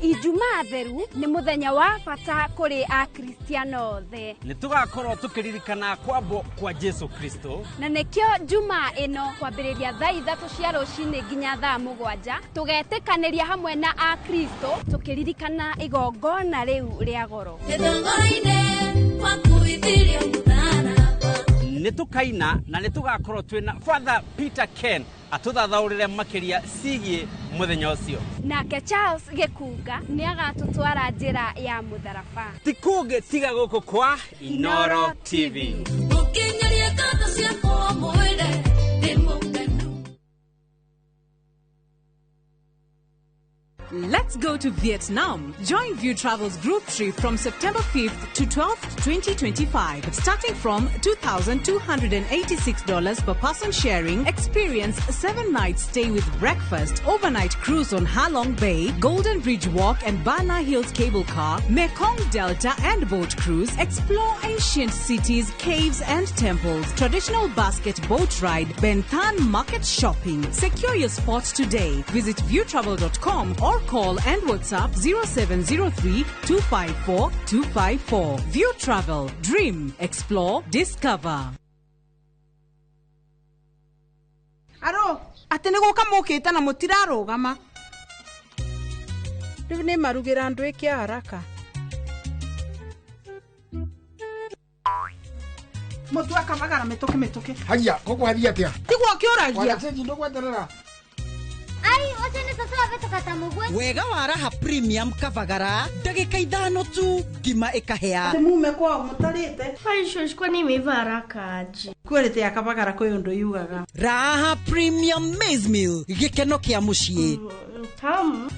Ijumaa theru nĩ mũthenya wa bata kũrĩ Akristiano othe. Nĩ tũgakorwo tũkĩririkana kwambwo kwa Jesu Kristo, na nĩkĩo Jumaa ĩno kwambĩrĩria thaa 3 cia rũcinĩ nginya thaa 7 tũgetĩkanĩria hamwe na Akristo tũkĩririkana igongona rĩu rĩa goro. Nĩ tũkaina na nĩ tũgakorwo twĩna Father Peter Ken atũthathaũrĩre makĩria ciĩgiĩ mũthenya ũcio. Nake Charles Gĩkunga nĩ agatũtwara njĩra ya mũtharaba. Ti kũngĩ tiga gũkũ kwa Inoro TV. Let's go to Vietnam. Join View Travel's group trip from September 5th to 12th, 2025. Starting from $2,286 per person sharing, experience 7-night stay with breakfast, overnight cruise on Halong Bay, Golden Bridge Walk and Bana Hills Cable Car, Mekong Delta and boat cruise, explore ancient cities, caves and temples, traditional basket boat ride, Ben Thanh market shopping. Secure your spot today. Visit viewtravel.com or call and WhatsApp 0703 254 254. View Travel. Dream, explore, discover. Aro, atĩ nĩ gũka mũkĩte na mũtirarũgama. Rĩu nĩ marugĩra andũ ĩke haraka. Mũtu akabagara mĩtũkĩ mĩtũkĩ. Haya, kũkwaria atĩa? Tiguo kĩũragia. Wagacenji ndũgweterera. Wega wa Raha Premium Kavagara ndagĩka 5 tu ngima ĩkahĩa. Atĩ mume kwao mũtarĩte. Kwani imeiva haraka aje? Quality ya Kavagara kwĩ ũndũ yugaga. Raha Premium Maize Meal, gĩkeno kĩa mũciĩ. Tamu.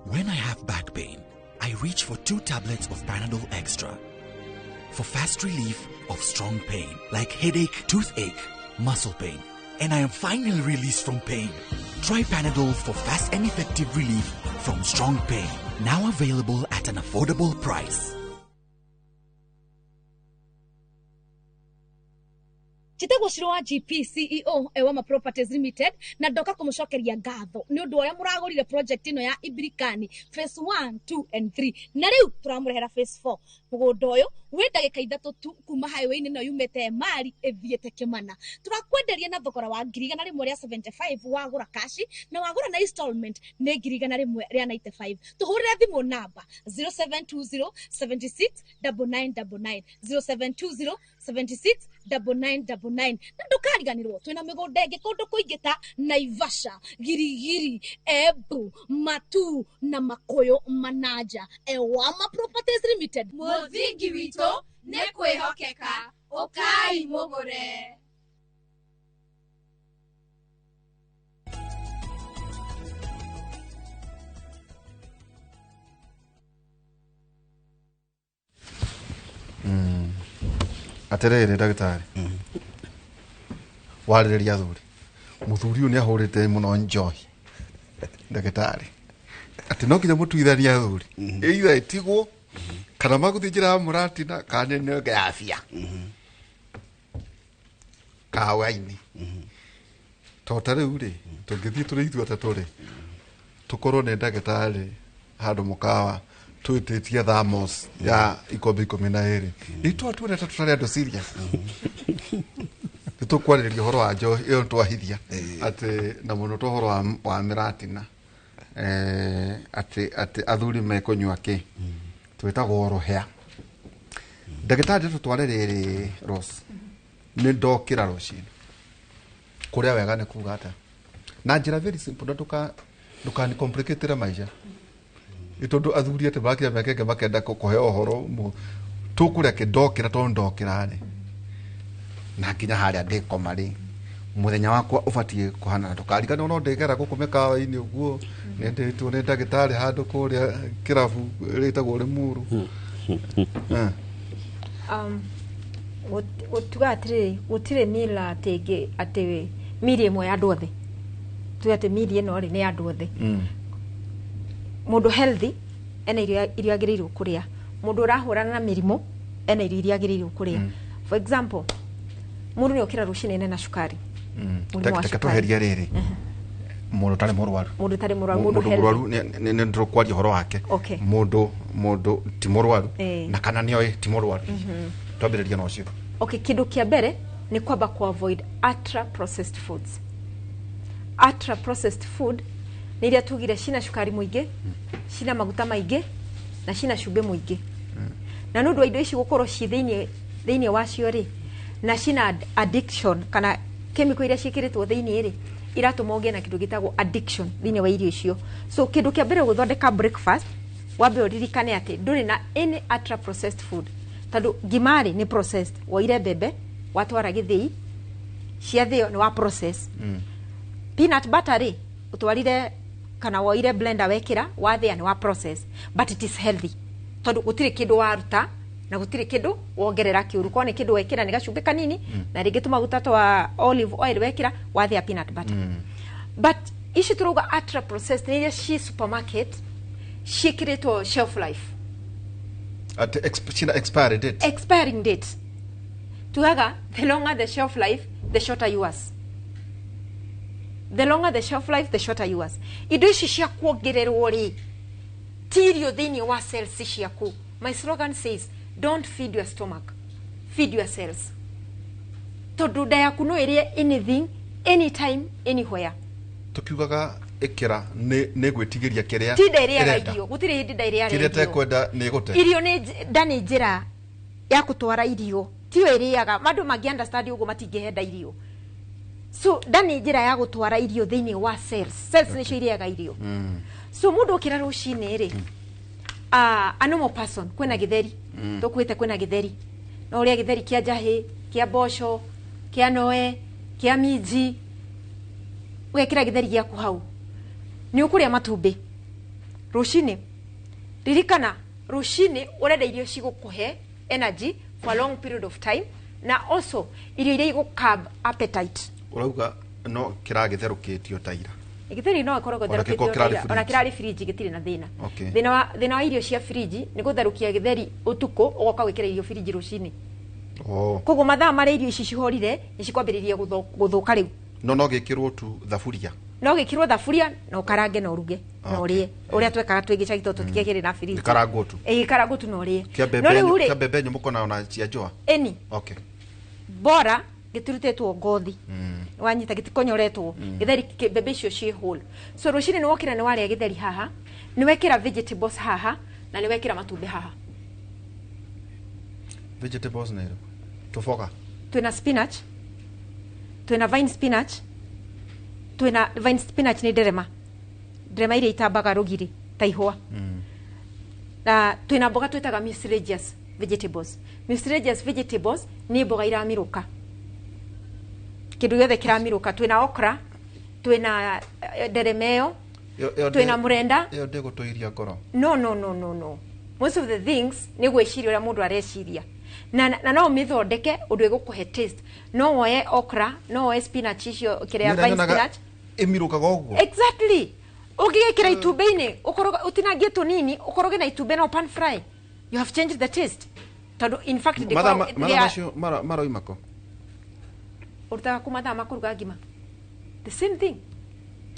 When I have back pain, I reach for 2 tablets of Panadol Extra for fast relief of strong pain like headache, toothache, muscle pain, and I am finally released from pain. Try Panadol for fast and effective relief from strong pain. Now available at an affordable price. Njĩtagwo Shiro wa GP CEO Ewama Properties Limited, na ndoka kũmũcokeria ngatho nĩ ũndũ ũrĩa mũragũrire project ĩno ya Ibirikani phase 1, 2 and 3, na rĩu tũramũrehera phase 4. Mũgũnda ũyũ wĩ ndagĩka 3 tu kuma highway-inĩ ĩno yumĩte Emali ĩthiĩte Kĩmana. Tũrakwenderia na thogora wa 175,000 wagũra kashi, na wagũra na installment nĩ 195,000. Tũhũrĩre thimũ namba 0720 76 9999, 0720 76 9999. Na ndũkariganĩrwo twĩna mĩgũnda ĩngĩ kũndũ kũingĩ ta Naivasha, Girigiri, Embu, Matu na Makuyu Manaja. Ewama Properties Limited, Mũthingi witũ nĩ kwĩhokeka. Ũkai mũgũre. Atirĩrĩ ndagĩtarĩ, warĩrĩria athuri, mũthuri ũyũ nĩ ahũrĩte mũno njohi ndagĩtarĩ, atĩ no nginya mũtuithanie athuri either ĩtigwo kana magũthiĩ njĩra ya mũratina kana nĩ ya bia kawaini. To ta rĩu rĩ, tũngĩthiĩ tũrĩ ithuĩ atatũ rĩ, tũkorwo nĩ ndagĩtarĩ handũ mũkawa twĩtĩtie thamos ya ikombe 12, itwa tuone ta tũtarĩ andũ serious. Nĩ tũkwarĩrĩria ũhoro wa njohi ĩyo twahithia atĩ na mũno to ũhoro wa mĩratina, atĩ athuri mekũnyua kĩ twĩtagwo rũhĩa. Ndagĩtarĩ, tũtware rĩrĩ Rose, nĩ ndokĩra rũcinĩ kũrĩa wega nĩ kuga atĩa na njĩra very simple, na ndũkani complicate maica, nĩ tondũ athuri atĩ makinya mĩaka ĩngĩ makenda kũheo ũhoro tũkũrĩa kĩ ndokĩra, tondũ ndokĩra rĩ na nginya harĩa ndĩkoma rĩ, mũthenya wakwa ũbatiĩ kũhana. Ndũkariganĩrwo no ndĩgera gũkũ mĩkawa-inĩ ũguo nĩ ndĩtwo nĩ ndagĩtarĩ handũ kũrĩa kĩrabu rĩtagwo Rĩmuru. Tuga atĩrĩrĩ, gũtirĩ mila atĩ ĩngĩ atĩ miri ĩmwe ya andũ othe, tuge atĩ miri ĩno rĩ nĩ ya andũ othe. Mũndũ healthy ena irio agĩrĩirwo kũrĩa, mũndũ ũrahũrana na mĩrimũ ena irio iria agĩrĩirwo kũrĩa. For example, mũndũ nĩ okĩra rũcinĩ ena cukari, mũrimũ wa Reke cukari. tweherie rĩrĩ, mũndũ ũtarĩ mũrwaru, Mũndũ ũtarĩ mũrwaru, mũndũ mũndũ healthy. mũrwaru nĩ tũkwaria ũhoro wake. Okay. Mũndũ ti mũrwaru na kana nĩoĩ ti mũrwaru, twambĩrĩrie na ũcio. Okay, kĩndũ kĩa mbere nĩ kwamba ku avoid ultra processed foods. Ultra processed food nĩ iria tugire cina cukari mũingĩ, cina maguta maingĩ na cina cumbĩ mũingĩ. Na nĩ ũndũ wa indo ici gũkorwo ci thĩinĩ wacio rĩ, na cina addiction kana chemical iria ciĩkĩrĩtwo thĩinĩ rĩ, iratũma ũgĩe na kĩndũ gĩtagwo addiction thĩinĩ wa irio icio. So kĩndũ kĩa mbere gũthondeka breakfast, wambe ũririkane atĩ ndũrĩ na any ultra processed food, tondũ ngima rĩ nĩ processed, woire mbembe watwara gĩthĩi ciathĩo nĩ wa process. Peanut butter rĩ ũtwarire kana woire blender wekĩra wathĩa nĩ wa process, but it is healthy tondũ gũtirĩ kĩndũ waruta na gũtirĩ kĩndũ wongerera kĩũru, korwo nĩ kĩndũ wekĩra nĩ gacumbĩ kanini na rĩngĩ tũmaguta twa olive oil wekĩra wathĩa peanut butter. But ici tũrauga ultra processed nĩ iria ci supermarket ciĩkĩrĩtwo shelf life, atĩ cina expiry date, expiring date. Tugaga the longer the shelf life, the shorter yours. The longer the shelf life, the shorter yours. Indo ici cia kuongererwo rĩ ti irio thĩinĩ wa cells ciaku. My slogan says, don't feed your stomach, feed your cells, tondũ nda yaku no ĩrĩe anything, anytime, anywhere. Tukiugaga ĩkĩra nĩ gwĩtigĩria kĩrĩa Ti nda ĩrĩaga ĩrenda. irio, gũtirĩ hĩndĩ nda ĩrĩaga Kĩrĩa irio. tekwenda nĩ gũte. Irio nĩ nda nĩ njĩra ya gũtwara irio, tiyo ĩrĩaga. Andũ mangĩ understand ũguo matingĩhenda irio. So nda nĩ njĩra ya gũtwara irio thĩinĩ wa cells. Cells nĩcio irĩaga irio. So mũndũ okĩra rũcinĩ rĩ, a normal person, kwĩna gĩtheri, tũkuĩte kwĩna gĩtheri, no ũrĩa gĩtheri kĩa njahĩ, kĩa mboco, kĩa noe, kĩa minji, ũgekĩra gĩtheri gĩaku hau. Nĩ ũkũrĩa matumbĩ rũcinĩ. Ririkana rũcinĩ ũrenda irio cigũkũhe energy for a long period of time, na also irio iria igũ curb appetite. Ũrauga no kĩragĩtherũkĩtio ta ira? Gĩtheri no ĩkoragwo Ona ĩtherũkĩtio kĩkorwo kĩrarĩ ta ira, ona fridge. kĩrarĩ fridge gĩtirĩ na thĩna. Thĩna wa irio cia fridge nĩ gũtherũkia gĩtheri ũtukũ ũgoka gwĩkĩra irio fridge rũcinĩ. Oh. Koguo mathaa marĩa irio ici cihorire nĩ cikwambĩrĩria gũthũka rĩu. No gĩkĩrwo tu thaburia. No gĩkĩrwo thaburia na ũkarange na ũruge na ũrĩe ũrĩa twekaga twĩ gĩcagi tondũ tũtiakĩrĩ na firiji. Gĩkarangwo tu. Ĩĩ gĩkarangwo tu na ũrĩe. Kĩa No rĩu mbembe rĩ kĩa mbembe nyũmũ kona ona cia njũa. Ĩni. Okay. Bora gĩtirutĩtwo ngothi. Wanyita gĩtikonyoretwo. Gĩtheri mbembe icio ciĩ whole. So rũcinĩ nĩ wokĩra nĩ warĩa gĩtheri haha, nĩ wekĩra vegetables haha na nĩ wekĩra matumbĩ haha. Vegetables nĩ irĩkũ? Tũboga. Twĩna spinach, twĩna vine spinach, twĩna vine spinach nĩ nderema. Nderema iria itambaga rũgiri ta ihũa. Na twĩna mboga twĩtaga mucilaginous vegetables. Mucilaginous vegetables nĩ mboga iramirũka. Kĩndũ gĩothe kĩramirũka. Twĩna okra, twĩna nderema ĩyo, twĩna mũrenda. Ĩyo ndĩgũtũiria ngoro. No no no no no. Most of the things nĩ gwĩciria ũrĩa mũndũ areciria. Na no ũmĩthondeke ũndũ ĩgũkũhe taste. No woe okra, no woe spinach icio kĩrĩa vine spinach. Ĩmirũkaga ũguo. Exactly. Ũngĩgĩkĩra itumbĩ-inĩ, ũkoroge ũtinangie tũnini, ũkoroge na itumbĩ na pan fry. You have changed the taste. Tondũ in fact Mathaa macio maroima kũ? Ũrutaga kũ mathaa ma kũruga ngima? The same thing.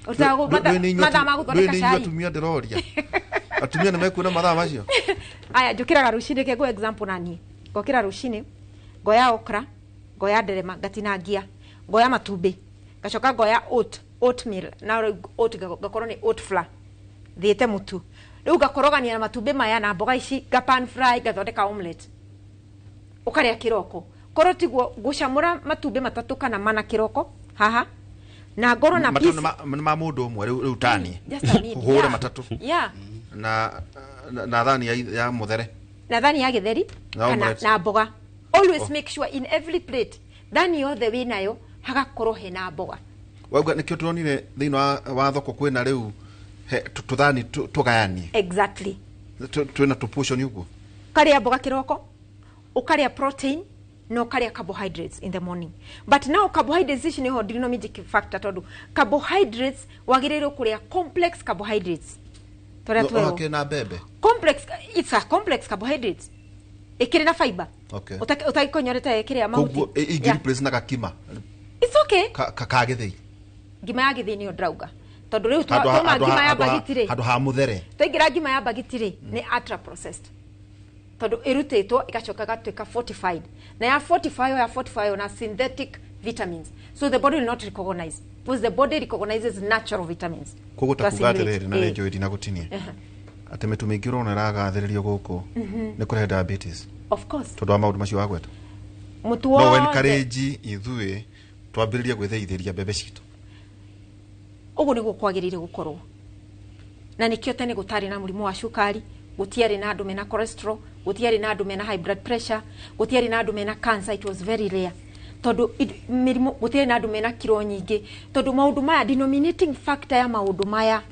Ũrutaga kũ mathaa ma gũthondeka cai? Atumia ndĩroria. Atumia nĩ mekuona mathaa macio? Aya, njũkĩraga rũcinĩ, reke ngũhe example na niĩ. Ngokĩra rũcinĩ, ngoya okra, ngoya nderema, ngatinangia, ngoya matumbĩ, ngacoka ngoya oat, oatmeal, na rĩu oat ngakorwo nĩ oat flour, thĩĩte mũtu. Rĩu ngakorogania na matumbĩ maya na mboga ici, nga pan fry, ngathondeka omelette. Ũkarĩa kĩroko. Korwo tiguo ngũcamũra matumbĩ matatũ kana mana kĩroko haha, na ngorwo na piece nĩ ma mũndũ ũmwe rĩu tani. Hũre matatũ. Yeah. Na thani ya mũthere. Na thani ya gĩtheri kana na mboga. Always make sure in every plate thani yothe wĩ nayo hagakorwo hena mboga. Wauga nĩkĩo tũronire thĩinĩ wa thoko kwĩna rĩu tũthani tũgayanie. Exactly. Twĩna tũportion ũguo. Ũkarĩa mboga kĩroko, ũkarĩa protein na ũkarĩa carbohydrates in the morning. But now carbohydrates ici nĩho denominating factor tondũ carbohydrates wagĩrĩirwo kũrĩa complex carbohydrates. Tũrĩa twerwo. Hakĩrĩ na mbembe. Complex, it's a complex carbohydrates. Ĩkĩrĩ na fiber. Okay. Ũtagĩkonyorete ĩkĩrĩ ya mahuti. Koguo ĩngĩ replace na gakima. It's okay. Ka gĩthĩi. Ngima ya gĩthĩi nĩyo ndĩrauga. Tondũ rĩu twauma ngima ya bagiti rĩ. Handũ ha mũthere. Twaingĩra ngima ya bagiti rĩ nĩ ultra processed. Tondũ ĩrutĩtwo ĩgacoka ĩgatuĩka fortified. Na ya fortify na synthetic vitamins. So the body will not recognize. Because the body recognizes natural vitamins. Koguo ta kuga atĩrĩrĩ na nĩ njũĩ ndinagũtinia. Atĩ mĩtu mĩingĩ ũrona ĩragathĩrĩrio gũkũ nĩ kũrehe diabetes. Of course. Tondũ wa maũndũ macio wagweta. Mũtu wothe. No encourage ithuĩ twambĩrĩrie gwĩthĩithĩria mbembe citũ. Ũguo nĩguo kwagĩrĩire gũkorwo. Na nĩkĩo tene gũtarĩ na mũrimũ wa cukari, gũtiarĩ na andũ mena cholesterol, gũtiarĩ na andũ mena high blood pressure, gũtiarĩ na andũ mena cancer, it was very rare. Tondũ mĩrimũ gũtiarĩ na andũ mena kiro nyingĩ, tondũ maũndũ maya denominating factor ya maũndũ maya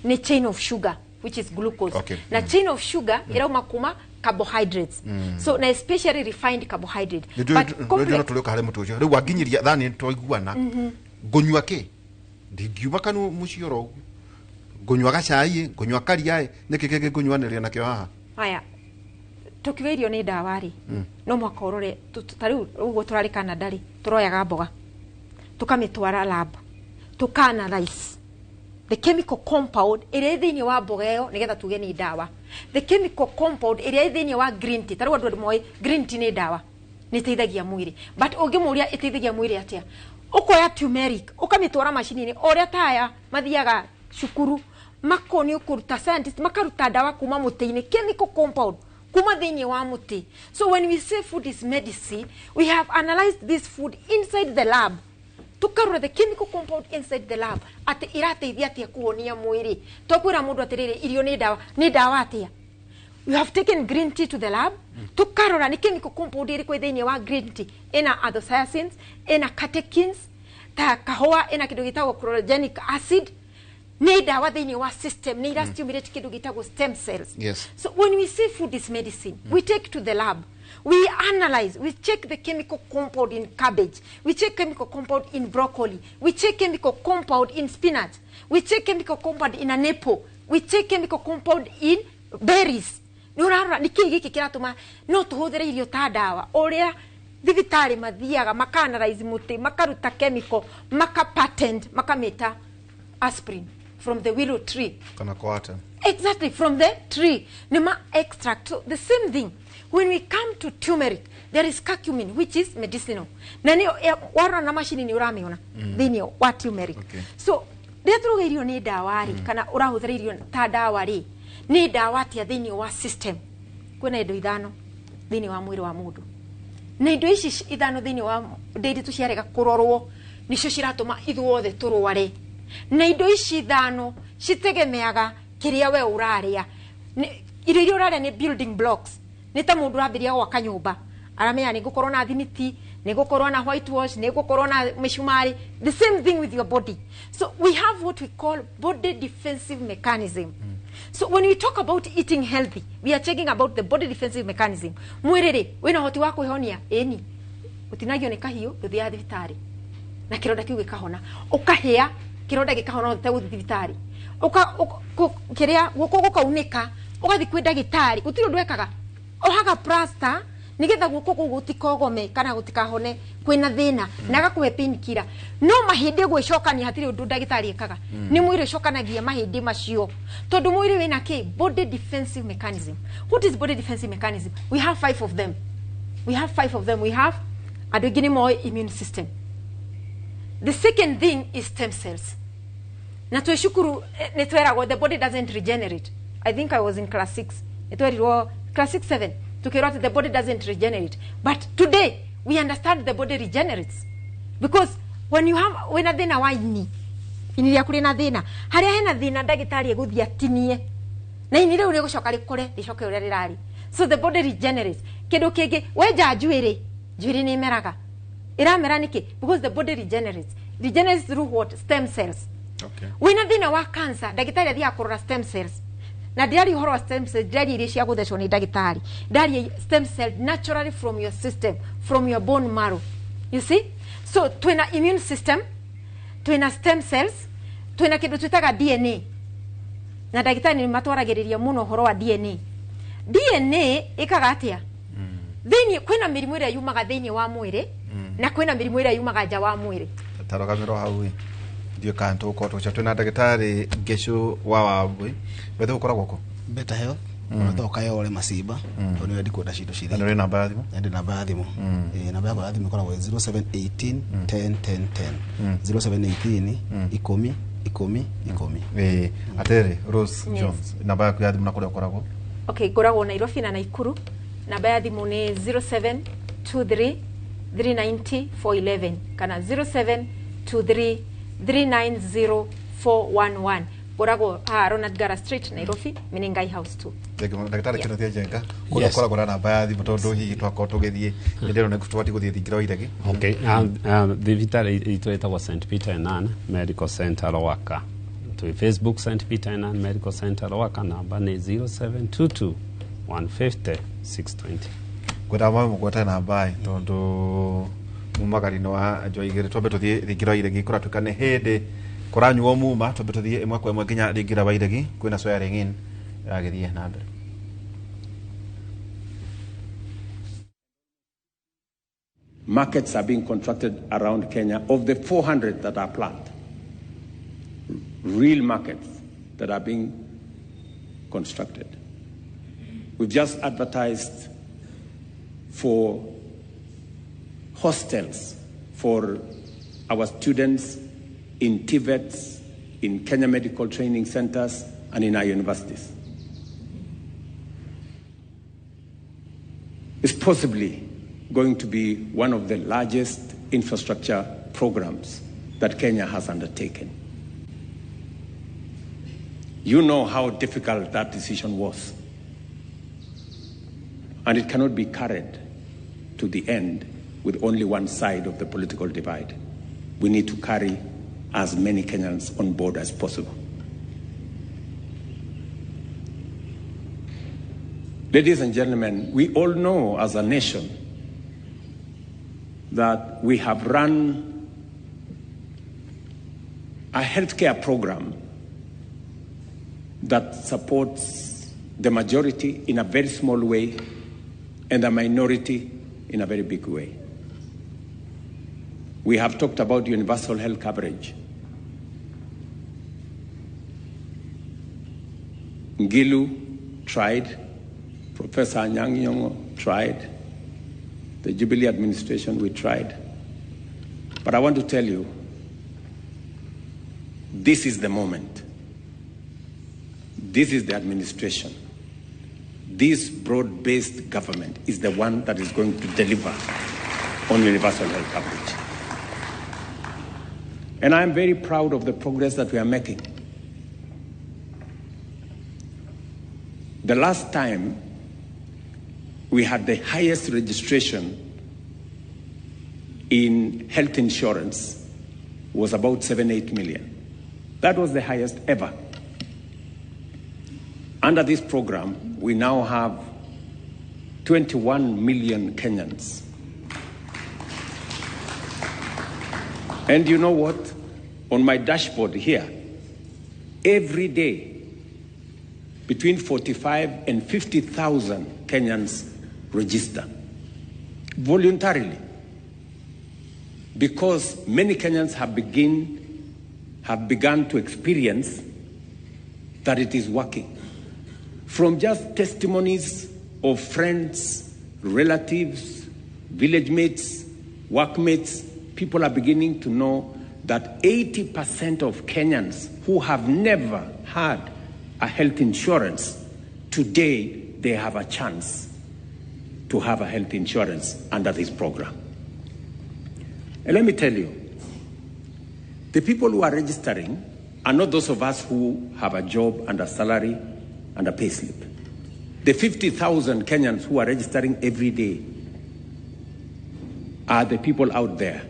nĩ chain of sugar which is glucose. Okay. Na chain of sugar irauma kuma carbohydrates. So na especially refined carbohydrate. But complex no tũrĩũka harĩ mũtũ ũcio. Rĩu wanginyiria thani twaiguana. Ngũnyua kĩ? Ndingiuma kanua mũciĩ oro ũguo. Ngũnyua gacai, ngũnyua karia, nĩkĩ kĩngĩ ngũnyuanĩria nakĩo haha? Haya. Tũkiuga irio nĩ ndawa rĩ, no mũhaka ũrore ta rĩu ũguo tũrarĩ Canada rĩ, tũroyaga mboga tũkamĩtwara lab, tũka analyze the chemical compound ĩrĩa ĩ thĩinĩ wa mboga ĩyo nĩgetha tuge nĩ ndawa. The chemical compound ĩrĩa ĩ thĩinĩ wa green tea, ta rĩu andũ moĩ green tea nĩ ndawa, nĩ ĩteithagia mwĩrĩ. But ũngĩmũria ĩteithagia mwĩrĩ atĩa? Ũkoya turmeric ũkamĩtwara macini-inĩ o ũrĩa ta aya mathiaga cukuru makonio kũruta scientist makaruta ndawa kuma mũtĩ-inĩ, chemical compound kuma thĩinĩ wa mũtĩ. So when we say food is medicine, we have analyzed this food inside the lab. Tukarora the chemical compound inside the lab atĩ ĩrateithia atĩa kũhonia mwĩrĩ. Twakwĩra mũndũ atĩrĩrĩ irio nĩ ndawa, nĩ ndawa atĩa? We have taken green tea to the lab. Tukarora nĩ chemical compound ĩrĩkũ thĩinĩ wa green tea. Ĩna anthocyanins, ĩna catechins, ta kahũa ĩna kĩndũ gĩtagwo chlorogenic acid. Nĩ ndawa thĩinĩ wa system, nĩ ira stimulate kĩndũ gĩtagwo stem cells. Yes. So when we say food is medicine, we take to the lab. We analyze, we check the chemical compound in cabbage, we check chemical compound in broccoli, we check chemical compound in spinach, we check chemical compound in an apple, we check chemical compound in berries. Nĩ ũrarora nĩ kĩĩ gĩkĩ kĩratũma no tũhũthĩre irio ta ndawa ũrĩa Thibitarĩ mathiaga maka-analyze mũtĩ, makaruta chemical, maka patent, makamĩta aspirin from the willow tree. Kana kwata. Exactly, from the tree. Nima extract. So the same thing. When we come to turmeric, there is curcumin, which is medicinal. Na nĩyo warora na macini nĩ ũramĩona thĩinĩ wa turmeric. So rĩrĩa tũrauga irio nĩ ndawa rĩ, kana ũrahũthĩra irio ta ndawa rĩ, nĩ ndawa atĩa thĩinĩ wa system? Kwĩna indo ithano thĩinĩ wa mwĩrĩ wa mũndũ. Na indo ici ithano thĩinĩ wa ndĩrĩ tũciarega kũrorwo nĩcio ciratũma ithuothe tũrware. Na indo ici ithano citegemeaga kĩrĩa we ũrarĩa. Irio iria ũrarĩa nĩ building blocks. Nĩ ta mũndũ ũrambĩrĩria gwaka nyũmba, aramenya nĩ ngũkorwo na thimiti, nĩ ngũkorwo na whitewash, nĩ ngũkorwo na mĩcumarĩ. The same thing with your body. So we have what we call body defensive mechanism. So when we talk about eating healthy, we are talking about the body defensive mechanism. Mwĩrĩ rĩ, wĩna ũhoti wa kwĩhonia? Ĩni. Ũtinagio nĩ kahiũ, ndũthiaga thibitarĩ. Na kĩronda kĩu gĩkahona. Ũkahĩa, kĩronda gĩkahona ũtegũthiĩ thibitarĩ. Kĩrĩa guoko gũkaunĩka, ũgathiĩ kwĩ ndagĩtarĩ, gũtirĩ ũndũ ekaga. Ohaga plaster nigetha guoko kũu gũtikogome kana gũtikahone kwĩna thĩna, na agakũhe painkiller. No mahĩndĩ gwĩcokania hatirĩ ũndũ ndagĩtarĩ ekaga. Nĩ mwĩrĩ ũcokanagia mahĩndĩ macio, tondũ mwĩrĩ wĩna kĩ? Body defensive mechanism. What is body defensive mechanism? We have 5 of them. We have 5 of them. We have andũ aingĩ nĩ moĩ immune system. The second thing is stem cells. Na twĩ cukuru nĩ tweragwo the body doesn't regenerate. I think I was in class 6. Nĩ twerirwo class 6 7 tukirwo atĩ the body doesn't regenerate. But today we understand the body regenerates. Because when you have wĩna thĩna wa ini, ini rĩaku rĩna thĩna, harĩa hena thĩna ndagĩtarĩ egũthiĩ atinie, na ini rĩu rĩgũcoka rĩkũre rĩcoke ũrĩa rĩrarĩ. So the body regenerates. Kĩndũ kĩngĩ, wenja njuĩrĩ, njuĩrĩ nĩ ĩmeraga. Ĩramera nĩkĩ? Because the body regenerates. Regenerates through what? Stem cells. Okay. Wĩna thĩna wa cancer, ndagĩtarĩ athiaga kũrora stem cells. Na ndĩraria ũhoro wa stem cells, ndĩraria iria cia gũthecwo nĩ ndagĩtarĩ. Ndaria stem cell naturally from your system, from your bone marrow. You see? So twĩna immune system, twĩna stem cells, twĩna kĩndũ twĩtaga DNA. Na ndagĩtarĩ nĩ matwaragĩrĩria mũno ũhoro wa DNA. DNA ĩkaga atĩa? Thĩinĩ kwĩna mĩrimũ ĩrĩa yumaga thĩinĩ wa mwĩrĩ, na kwĩna mĩrimũ ĩrĩa yumaga nja wa mwĩrĩ. Tarogamĩrwo hau ĩ ndio kana tũgũkorwo tũgĩcoka twĩna ndagĩtarĩ Ngecu wa Wambui. Wethe ũkoragwo kũ? Better Health. Ona Kayole Masiba, tondũ nĩwe ndikwenda cindo cithĩ. Na nĩ ũrĩ namba ya thimũ? Ndĩ namba ya thimũ. Namba yakwa ya thimũ ĩkoragwo 0718 10 10 10. 0718 10 10 10. Atĩrĩrĩ, Rose Yes. Jones, namba yaku ya thimũ na kũrĩa ũkoragwo? Okay, ngoragwo Nairobi na Nakuru. Namba ya thimũ nĩ 0723 390 411 kana 0723 390 411. Ngoragwo haha Ronald Gara Street, Nairobi, Menengai House 2. Ndagĩtarĩ Kenneth Njenga, kũrĩa Yes. ũkoragwo na namba ya thimũ tondũ hihi twakorwo tũgĩthiĩ nĩ ndĩrona tũbatiĩ gũthiĩ thingira wa iregi. Okay, thibitarĩ itũ ĩtagwo St Peter and Ann Medical Center Rwaka. Twĩ Facebook St Peter and Ann Medical Center Rwaka, namba nĩ 0722 150 620. Ngwendaga mwambe mũgwete namba ĩ tondũ mumagari-inĩ wa njũa igĩrĩ twambe tũthiĩ thingira wa iregi kũratuĩka nĩ hĩndĩ kũranyuo muma twambe tũthiĩ ĩmwe kwa ĩmwe nginya thingira wa iregi kwĩna swearing in ĩragĩthiĩ na mbere. Markets are being contracted around Kenya. Of the 400 that are planned, real markets that are being constructed. We've just advertised for hostels for our students in TVETs, in Kenya Medical Training Centers, and in our universities. It's possibly going to be one of the largest infrastructure programs that Kenya has undertaken. You know how difficult that decision was. And it cannot be carried to the end with only one side of the political divide. We need to carry as many Kenyans on board as possible. Ladies and gentlemen, we all know as a nation that we have run a healthcare program that supports the majority in a very small way and the minority in a very big way. We have talked about universal health coverage. Ngilu tried, Professor Anyang' Nyong'o tried, the Jubilee administration, we tried. But I want to tell you, this is the moment. This is the administration. This broad-based government is the one that is going to deliver on universal health coverage. And I am very proud of the progress that we are making. The last time we had the highest registration in health insurance was about 7-8 million. That was the highest ever. Under this program, we now have 21 million Kenyans. And you know what? On my dashboard here, every day, between 45 and 50,000 Kenyans register voluntarily, because many Kenyans have begun to experience that it is working. From just testimonies of friends, relatives, village mates, workmates, people are beginning to know that 80% of Kenyans who have never had a health insurance, today they have a chance to have a health insurance under this program. And let me tell you, the people who are registering are not those of us who have a job and a salary and a pay slip. The 50,000 Kenyans who are registering every day are the people out there,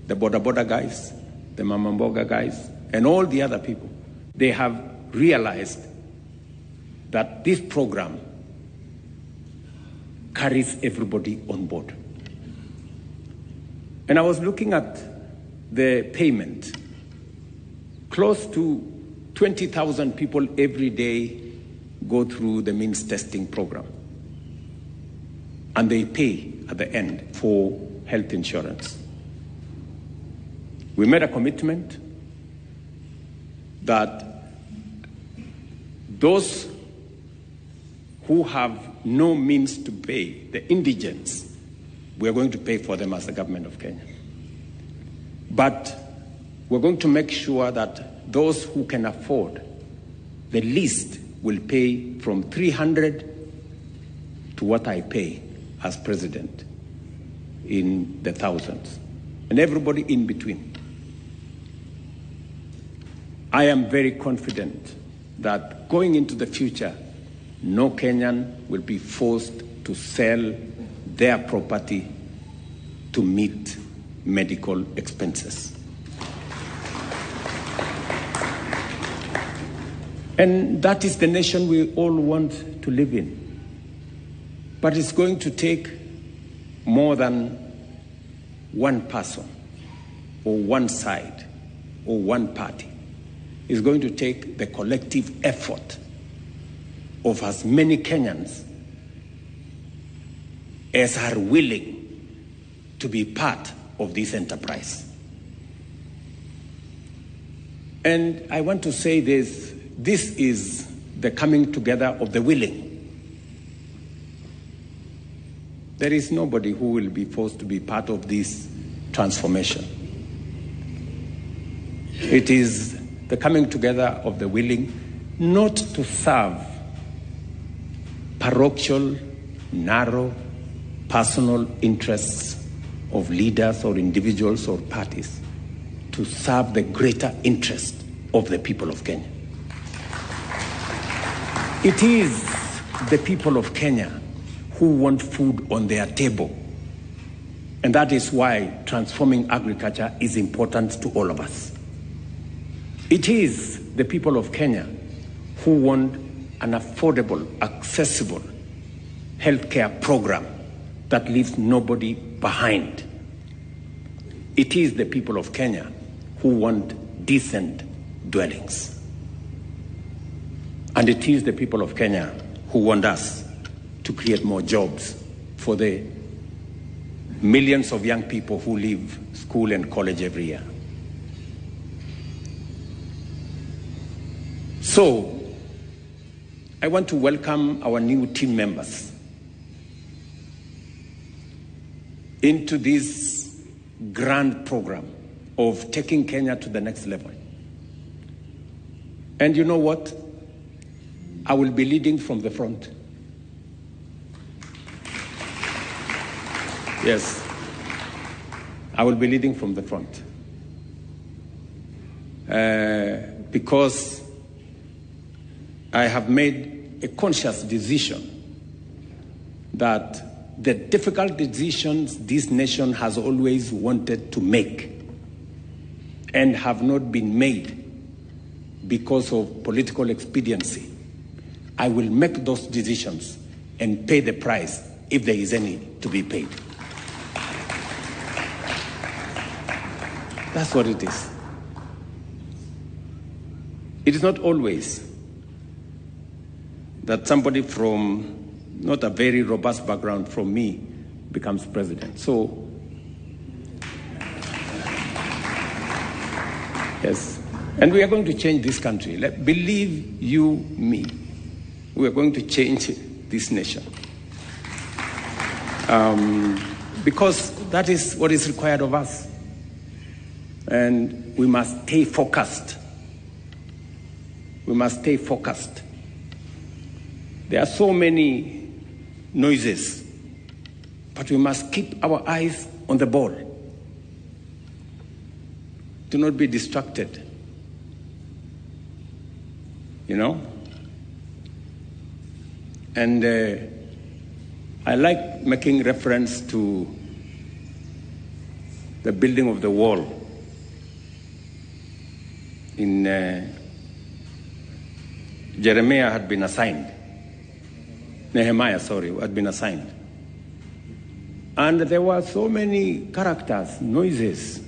the border border guys, the mamamboga guys, and all the other people. They have realized that this program carries everybody on board. And I was looking at the payment. Close to 20,000 people every day go through the means testing program. And they pay at the end for health insurance. We made a commitment that those who have no means to pay, the indigents, we are going to pay for them as the government of Kenya. But we're going to make sure that those who can afford the least will pay from 300 to what I pay as president in the thousands, and everybody in between. I am very confident that going into the future, no Kenyan will be forced to sell their property to meet medical expenses. And that is the nation we all want to live in. But it's going to take more than one person or one side or one party. It's going to take the collective effort of as many Kenyans as are willing to be part of this enterprise. And I want to say this, this is the coming together of the willing. There is nobody who will be forced to be part of this transformation. It is the coming together of the willing not to serve parochial, narrow, personal interests of leaders or individuals or parties, to serve the greater interest of the people of Kenya. It is the people of Kenya who want food on their table. And that is why transforming agriculture is important to all of us. It is the people of Kenya who want an affordable, accessible healthcare program that leaves nobody behind. It is the people of Kenya who want decent dwellings. And it is the people of Kenya who want us to create more jobs for the Millions of young people who leave school and college every year. So, I want to welcome our new team members into this grand program of taking Kenya to the next level. And you know what? I will be leading from the front. Yes, I will be leading from the front. Because I have made a conscious decision that the difficult decisions this nation has always wanted to make and have not been made because of political expediency, I will make those decisions and pay the price if there is any to be paid. That's what it is. It is not always that somebody from not a very robust background from me becomes president. So, yes. And we are going to change this country. Believe you me, we are going to change this nation. Because that is what is required of us. And we must stay focused. We must stay focused. There are so many noises, but we must keep our eyes on the ball. Do not be distracted. You know? And I like making reference to the building of the wall in Jeremiah had been assigned. Nehemiah, sorry, had been assigned. And there were so many characters, noises.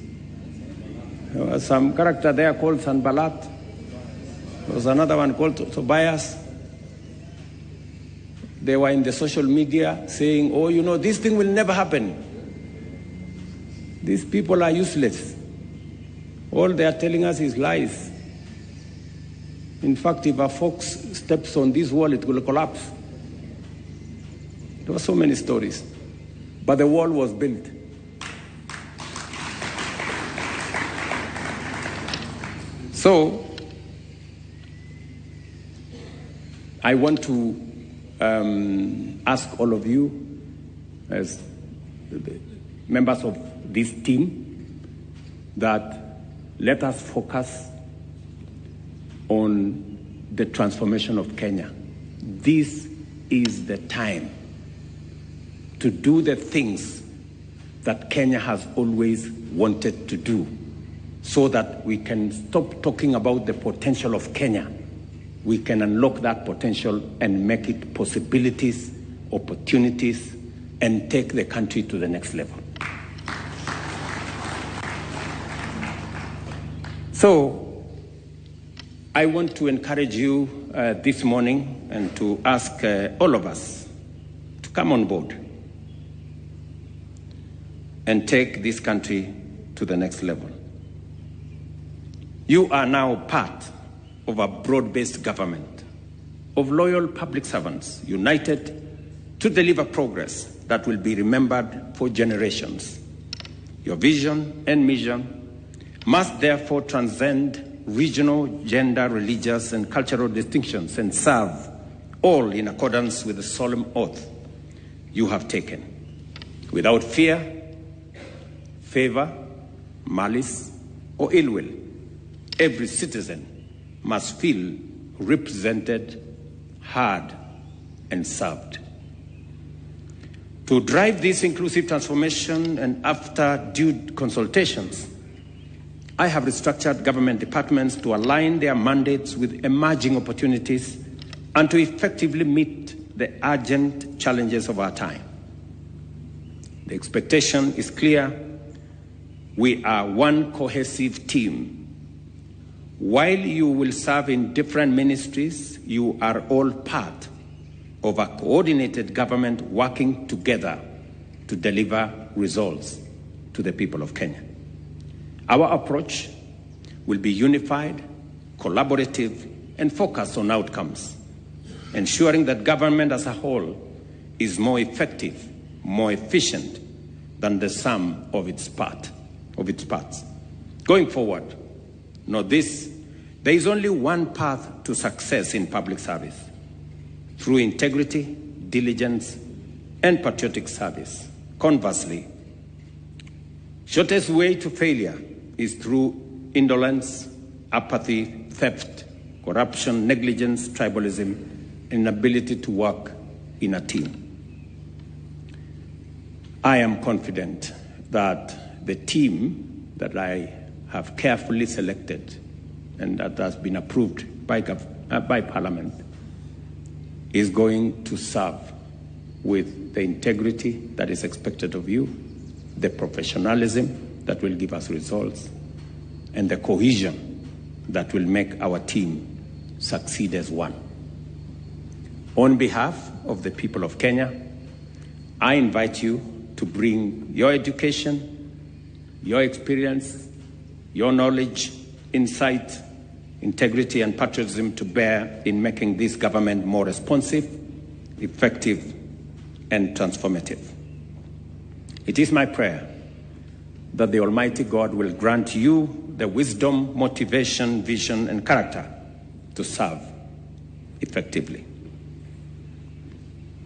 There was some character there called Sanballat. There was another one called Tobias. They were in the social media saying, oh, you know, this thing will never happen. These people are useless. All they are telling us is lies. In fact, if a fox steps on this wall, it will collapse. There were so many stories. But the wall was built. So, I want to ask all of you, as the members of this team, that let us focus on the transformation of Kenya. This is the time to do the things that Kenya has always wanted to do, so that we can stop talking about the potential of Kenya. We can unlock that potential and make it possibilities, opportunities, and take the country to the next level. So, I want to encourage you this morning and to ask all of us to come on board and take this country to the next level. You are now part of a broad-based government of loyal public servants united to deliver progress that will be remembered for generations. Your vision and mission must therefore transcend regional, gender, religious, and cultural distinctions and serve all in accordance with the solemn oath you have taken, without fear, favor, malice, or ill will. Every citizen must feel represented, heard, and served. To drive this inclusive transformation and after due consultations, I have restructured government departments to align their mandates with emerging opportunities and to effectively meet the urgent challenges of our time. The expectation is clear. We are one cohesive team. While you will serve in different ministries, you are all part of a coordinated government working together to deliver results to the people of Kenya. Our approach will be unified, collaborative, and focused on outcomes, ensuring that government as a whole is more effective, more efficient than the sum of its parts. Going forward, know this, there is only one path to success in public service: through integrity, diligence, and patriotic service. Conversely, shortest way to failure is through indolence, apathy, theft, corruption, negligence, tribalism, and inability to work in a team. I am confident that the team that I have carefully selected and that has been approved by Parliament is going to serve with the integrity that is expected of you, the professionalism that will give us results, and the cohesion that will make our team succeed as one. On behalf of the people of Kenya, I invite you to bring your education, your experience, your knowledge, insight, integrity, and patriotism to bear in making this government more responsive, effective, and transformative. It is my prayer that the Almighty God will grant you the wisdom, motivation, vision, and character to serve effectively.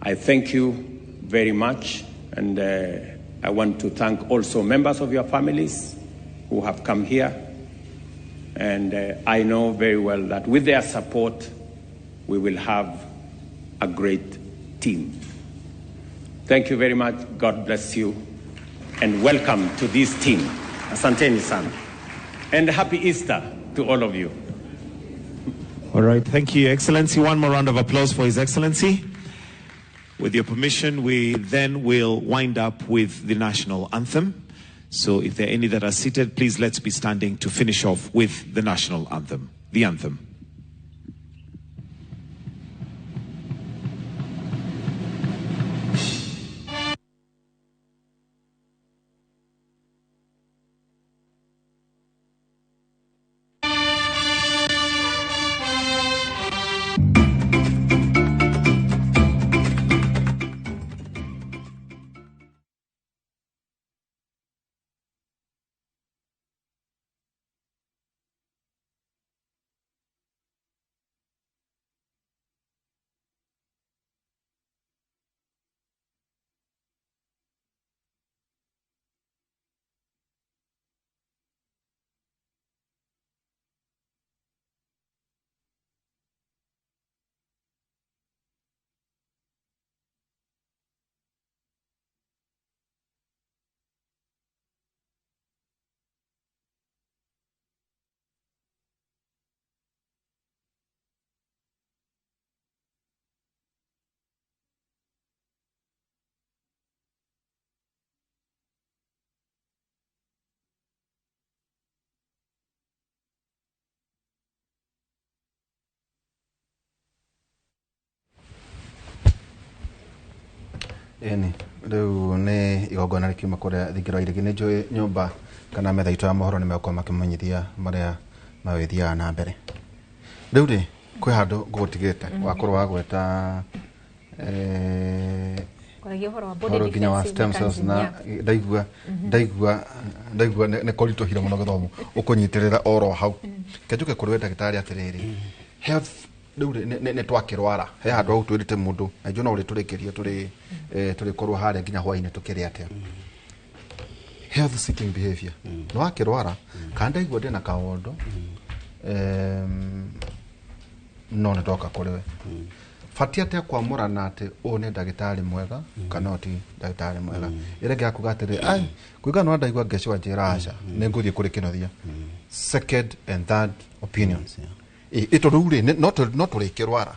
I thank you very much, and I want to thank also members of your families who have come here. And I know very well that with their support, we will have a great team. Thank you very much. God bless you. And welcome to this team. Asanteni sana. And happy Easter to all of you. All right. Thank you, Excellency. One more round of applause for His Excellency. With your permission, we then will wind up with the national anthem. So if there are any that are seated, please let's be standing to finish off with the national anthem. The anthem. Eni riu ni igongona rikiuma kuria thingiro irigi ni njui nyumba kana metha itu ya mohoro ni megũkorwo makimenyithia maria mawithiaga na mbere. Riu ri kwi handu ngugutigite wakorwo wagweta kwaragia ũhoro wa body nginya wa stem cells na ndaigua ndaigua ndaigua nĩ kũritũhire mũno gĩthomo ũkũnyitĩrĩra oro hau. Kenjuke kũrĩ we ndagĩtarĩ atĩrĩrĩ, health riu nĩ twakĩrwara he handũ hau twĩrĩte mũndũ na njũ no ũrĩtũrĩkĩria tũrĩkorwo harĩa nginya hwainĩ tũkĩrĩ atĩa. Health seeking behavior nĩ wakĩrwara kana ndaigua ndĩna kaũndũ no nĩ ndoka kũrĩ we, batiĩ atĩa kwamũrana atĩ ũyũ nĩ ndagĩtarĩ mwega kana ti ndagĩtarĩ mwega. Ĩrĩa ĩngĩ yakuga atĩrĩ, ai kũigana no ndaigua ngecwa njĩra aca nĩ ngũthiĩ kũrĩ kĩnothia. Second and third opinions. Ĩ tondũ rĩ no tũrĩkĩrwara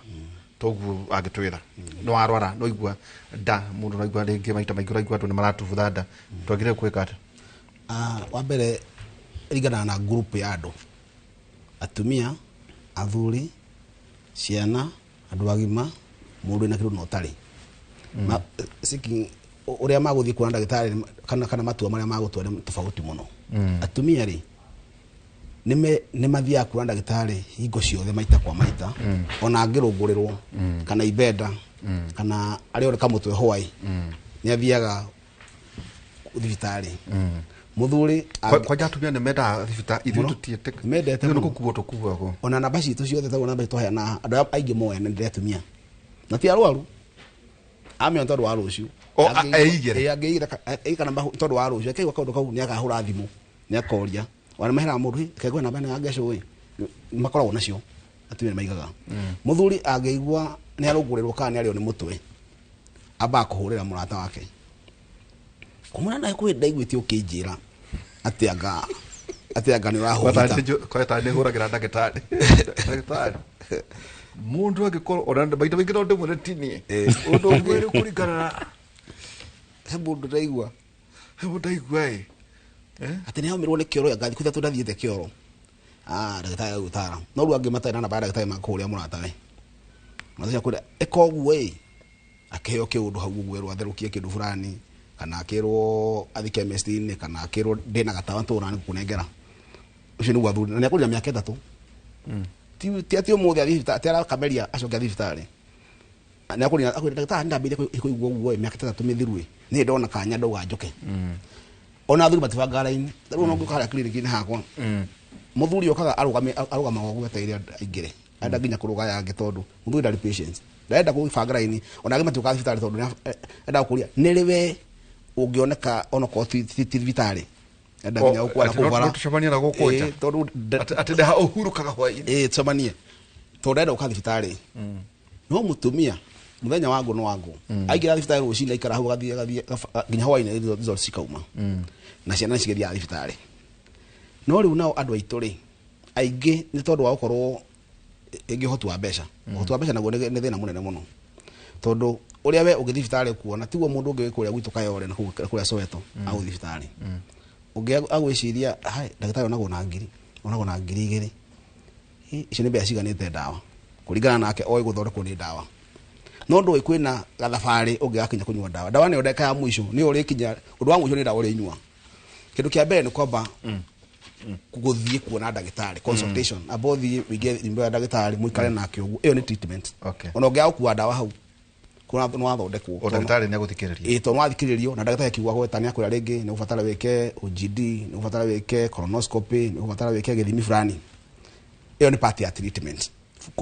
toguo angĩtwĩra nĩ warwara no igua nda mũndũ no igua rĩngĩ maita maingĩ ũraigua andũ nĩ maratubutha nda, twagĩrĩire gwĩka atĩa? Wa mbere ĩringanaga na group ya andũ, atumia, athuri, ciana, andũ agima, mũndũ wĩna kĩndũ na ũtarĩ. Seeking Uria maguthii kuona ndagĩtarĩ kana matua marĩa magũtua nĩ tofauti mũno. Atumia rĩ nĩ mathiaga kuona ndagĩtarĩ hingo ciothe maita kwa maita, ona angĩrũngũrĩrwo kana ibenda kana arĩ one kamũtwe hwai nĩ athiaga thibitarĩ. Muthuri kwanja atumia nĩ mendaga thibitarĩ, ithuĩ tũtiĩtĩka mendete nĩ gũkuo tũkuagwo. Ona namba citũ ciothe tagwo namba tũheana andũ aya aingĩ moya nĩ atumia na ti arwaru amenya tondũ wa rũciũ angĩigĩra kana tondũ wa rũciũ akĩigua kaũndũ kau nĩ akahũra thimũ nĩ akoria ona maheraga mũndũ kegwe namba ĩno ya ngecũ ĩ makoragwo nacio atumia nĩ maigaga. Mũthuri angĩigua nĩ arũngũrĩrwo kana nĩ arĩo nĩ mũtwe ambaga kũhũrĩra mũrata wake kumana na kwĩ ndaiguĩte ũkĩnjĩra atĩ anga nĩ ũrahũhita kweta nĩ hũragĩra ndagĩtarĩ ndagĩtarĩ mũndũ angĩkorwo ona maita maingĩ no ndĩmwĩre tinie ũndũ ũngĩ kũringana na he mũndũ ndaigua ĩ atĩ nĩ aumĩrwo nĩ kĩoro anga thikũ ithatũ ndathiĩte kĩoro ndagĩtarĩ agũtara no rĩu angĩ matarĩ na namba ya ndagĩtarĩ makũhũrĩra mũratawe mũrata ũcio akwĩra ĩka ũguo ĩ akĩheo kĩũndũ hau ũguo erwo atherũkie kĩndũ fulani kana akĩrwo athi chemist-inĩ kana akĩrwo ndĩna gatawa tũra nĩ gũkũnengera ũcio nĩguo athuri na nĩ akũrira mĩaka 3 ti atĩ ũmũthĩ athiĩ thibitarĩ atĩ arakameria acoke athiĩ thibitarĩ nĩ akũrira akwĩra ndagĩtarĩ ndambĩrĩria kũigua ũguo ĩ mĩaka 3 mĩthiru ĩ nĩ ndona kanya ndauga njũke. Ona athuri matibangaga raini rĩu no ngũka harĩa clinic-inĩ hakwa mũthuri okaga arũgamaga ũguo etereire aingĩre enda nginya kũrũga yangĩ tondũ mũthuri ndarĩ patience ndarenda gũbanga raini ona angĩ matiũkaga thibitarĩ tondũ enda gũkũria nĩ rĩ we ũngĩoneka onokorwo ti thibitarĩ enda nginya gũkwana kũu bara tũcemanie na gũkũ nja tondũ atĩ ndeha ũhurũkaga hwaĩ-inĩ tũcemanie tondũ ndenda gũka thibitarĩ. No mũtumia mũthenya wa ngũ no wa ngũ aingĩra thibitarĩ rũcinĩ aikara hau agathiĩ nginya hwaĩ-inĩ results cikauma na ciana nĩcigĩthiaga thibitarĩ. No rĩu nao andũ aitũ rĩ aingĩ nĩ tondũ wa gũkorwo ĩngĩ ũhoti wa mbeca ũhoti wa mbeca naguo nĩ thĩna mũnene mũno tondũ ũrĩa we ũngĩ thibitarĩ kuona tiguo mũndũ ũngĩ wĩ kũrĩa gwitũ Kayore na kũrĩa Soweto agũthiĩ thibitarĩ ũngĩ agwĩciria hai ndagĩtarĩ onagwo na ngiri onagwo na ngiri 2 icio nĩ mbeca ciganĩte ndawa kũringana nake oĩ gũthondekwo nĩ ndawa no ndũĩ kwĩna gathabarĩ ũngĩgakinya kũnyua ndawa ndawa nĩyo ndagĩka ya mũico nĩyo ũrĩkinya ũndũ wa mũico nĩ ndawa ũrĩnyua. Kĩndũ kĩa mbere nĩ kwamba gũthiĩ kuona ndagĩtarĩ consultation amba ũthiĩ ũingĩre nyũmba ya ndagĩtarĩ mũikare nake ũguo ĩyo nĩ treatment ona ũngĩaga gũkua ndawa hau nĩ wathondekwo ndagĩtarĩ nĩ agũthikĩrĩria tondũ nĩwathikĩrĩrio na ndagĩtarĩ akiuga gweta nĩ akwĩra rĩngĩ nĩ ũgũbatara wĩke OGD nĩ ũgũbatara wĩke colonoscopy nĩ ũgũbatara wĩke gĩthimi fulani ĩyo nĩ part ya treatment.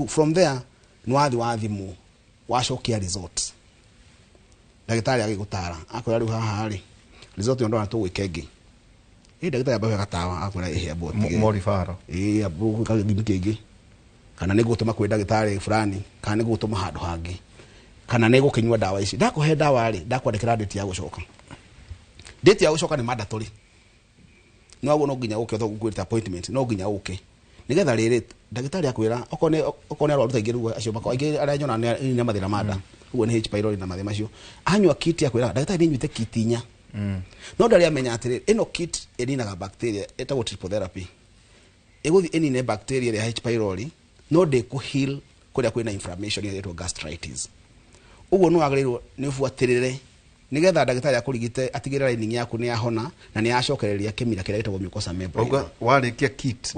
From there nĩ wathiĩ wathimwo wacokia result ndagĩtarĩ agĩgũtara akwĩra rĩu haha rĩ result ĩyo ndona tũgwĩka ĩngĩ ĩ ndagĩtarĩ amba gatawa akwĩra ĩhe amba ũtige moribaro ĩ amba ũgwĩka gĩthimi kĩngĩ kana nĩ ngũgũtũma kwĩ ndagĩtarĩ fulani kana nĩ ngũgũtũma handũ hangĩ kana nĩ gũkĩnyua ndawa ici ndakũhe ndawa rĩ ndakwandĩkĩra date ya gũcoka date ya gũcoka nĩ mandatory no ũguo no nginya ũke tondũ ngwĩrĩte appointment no nginya ũke nĩgetha rĩrĩ ndagĩtarĩ akwĩra okorwo nĩ arwaru ta aingĩ rĩu acio makoragwo aingĩ arĩa nyona nĩ mathĩna ma nda ũguo nĩ H pylori na mathĩna macio anyua kit akwĩra ndagĩtarĩ nĩ nyuĩte kit 4 no ndarĩ amenya atĩrĩrĩ ĩno kit ĩninaga bacteria ĩtagwo triple therapy ĩgũthiĩ ĩnine bacteria ĩrĩa H pylori no ndĩkũ heal kũrĩa kwĩna inflammation ĩrĩa ĩtagwo gastritis ũguo nĩ wagĩrĩirwo nĩ ũbuatĩrĩre nĩgetha ndagĩtarĩ akũrigite atigĩrĩre lining yaku nĩ yahona na nĩ yacokereria kĩmira kĩrĩa gĩtagwo mucosa membrane. Ũguo warĩkia kit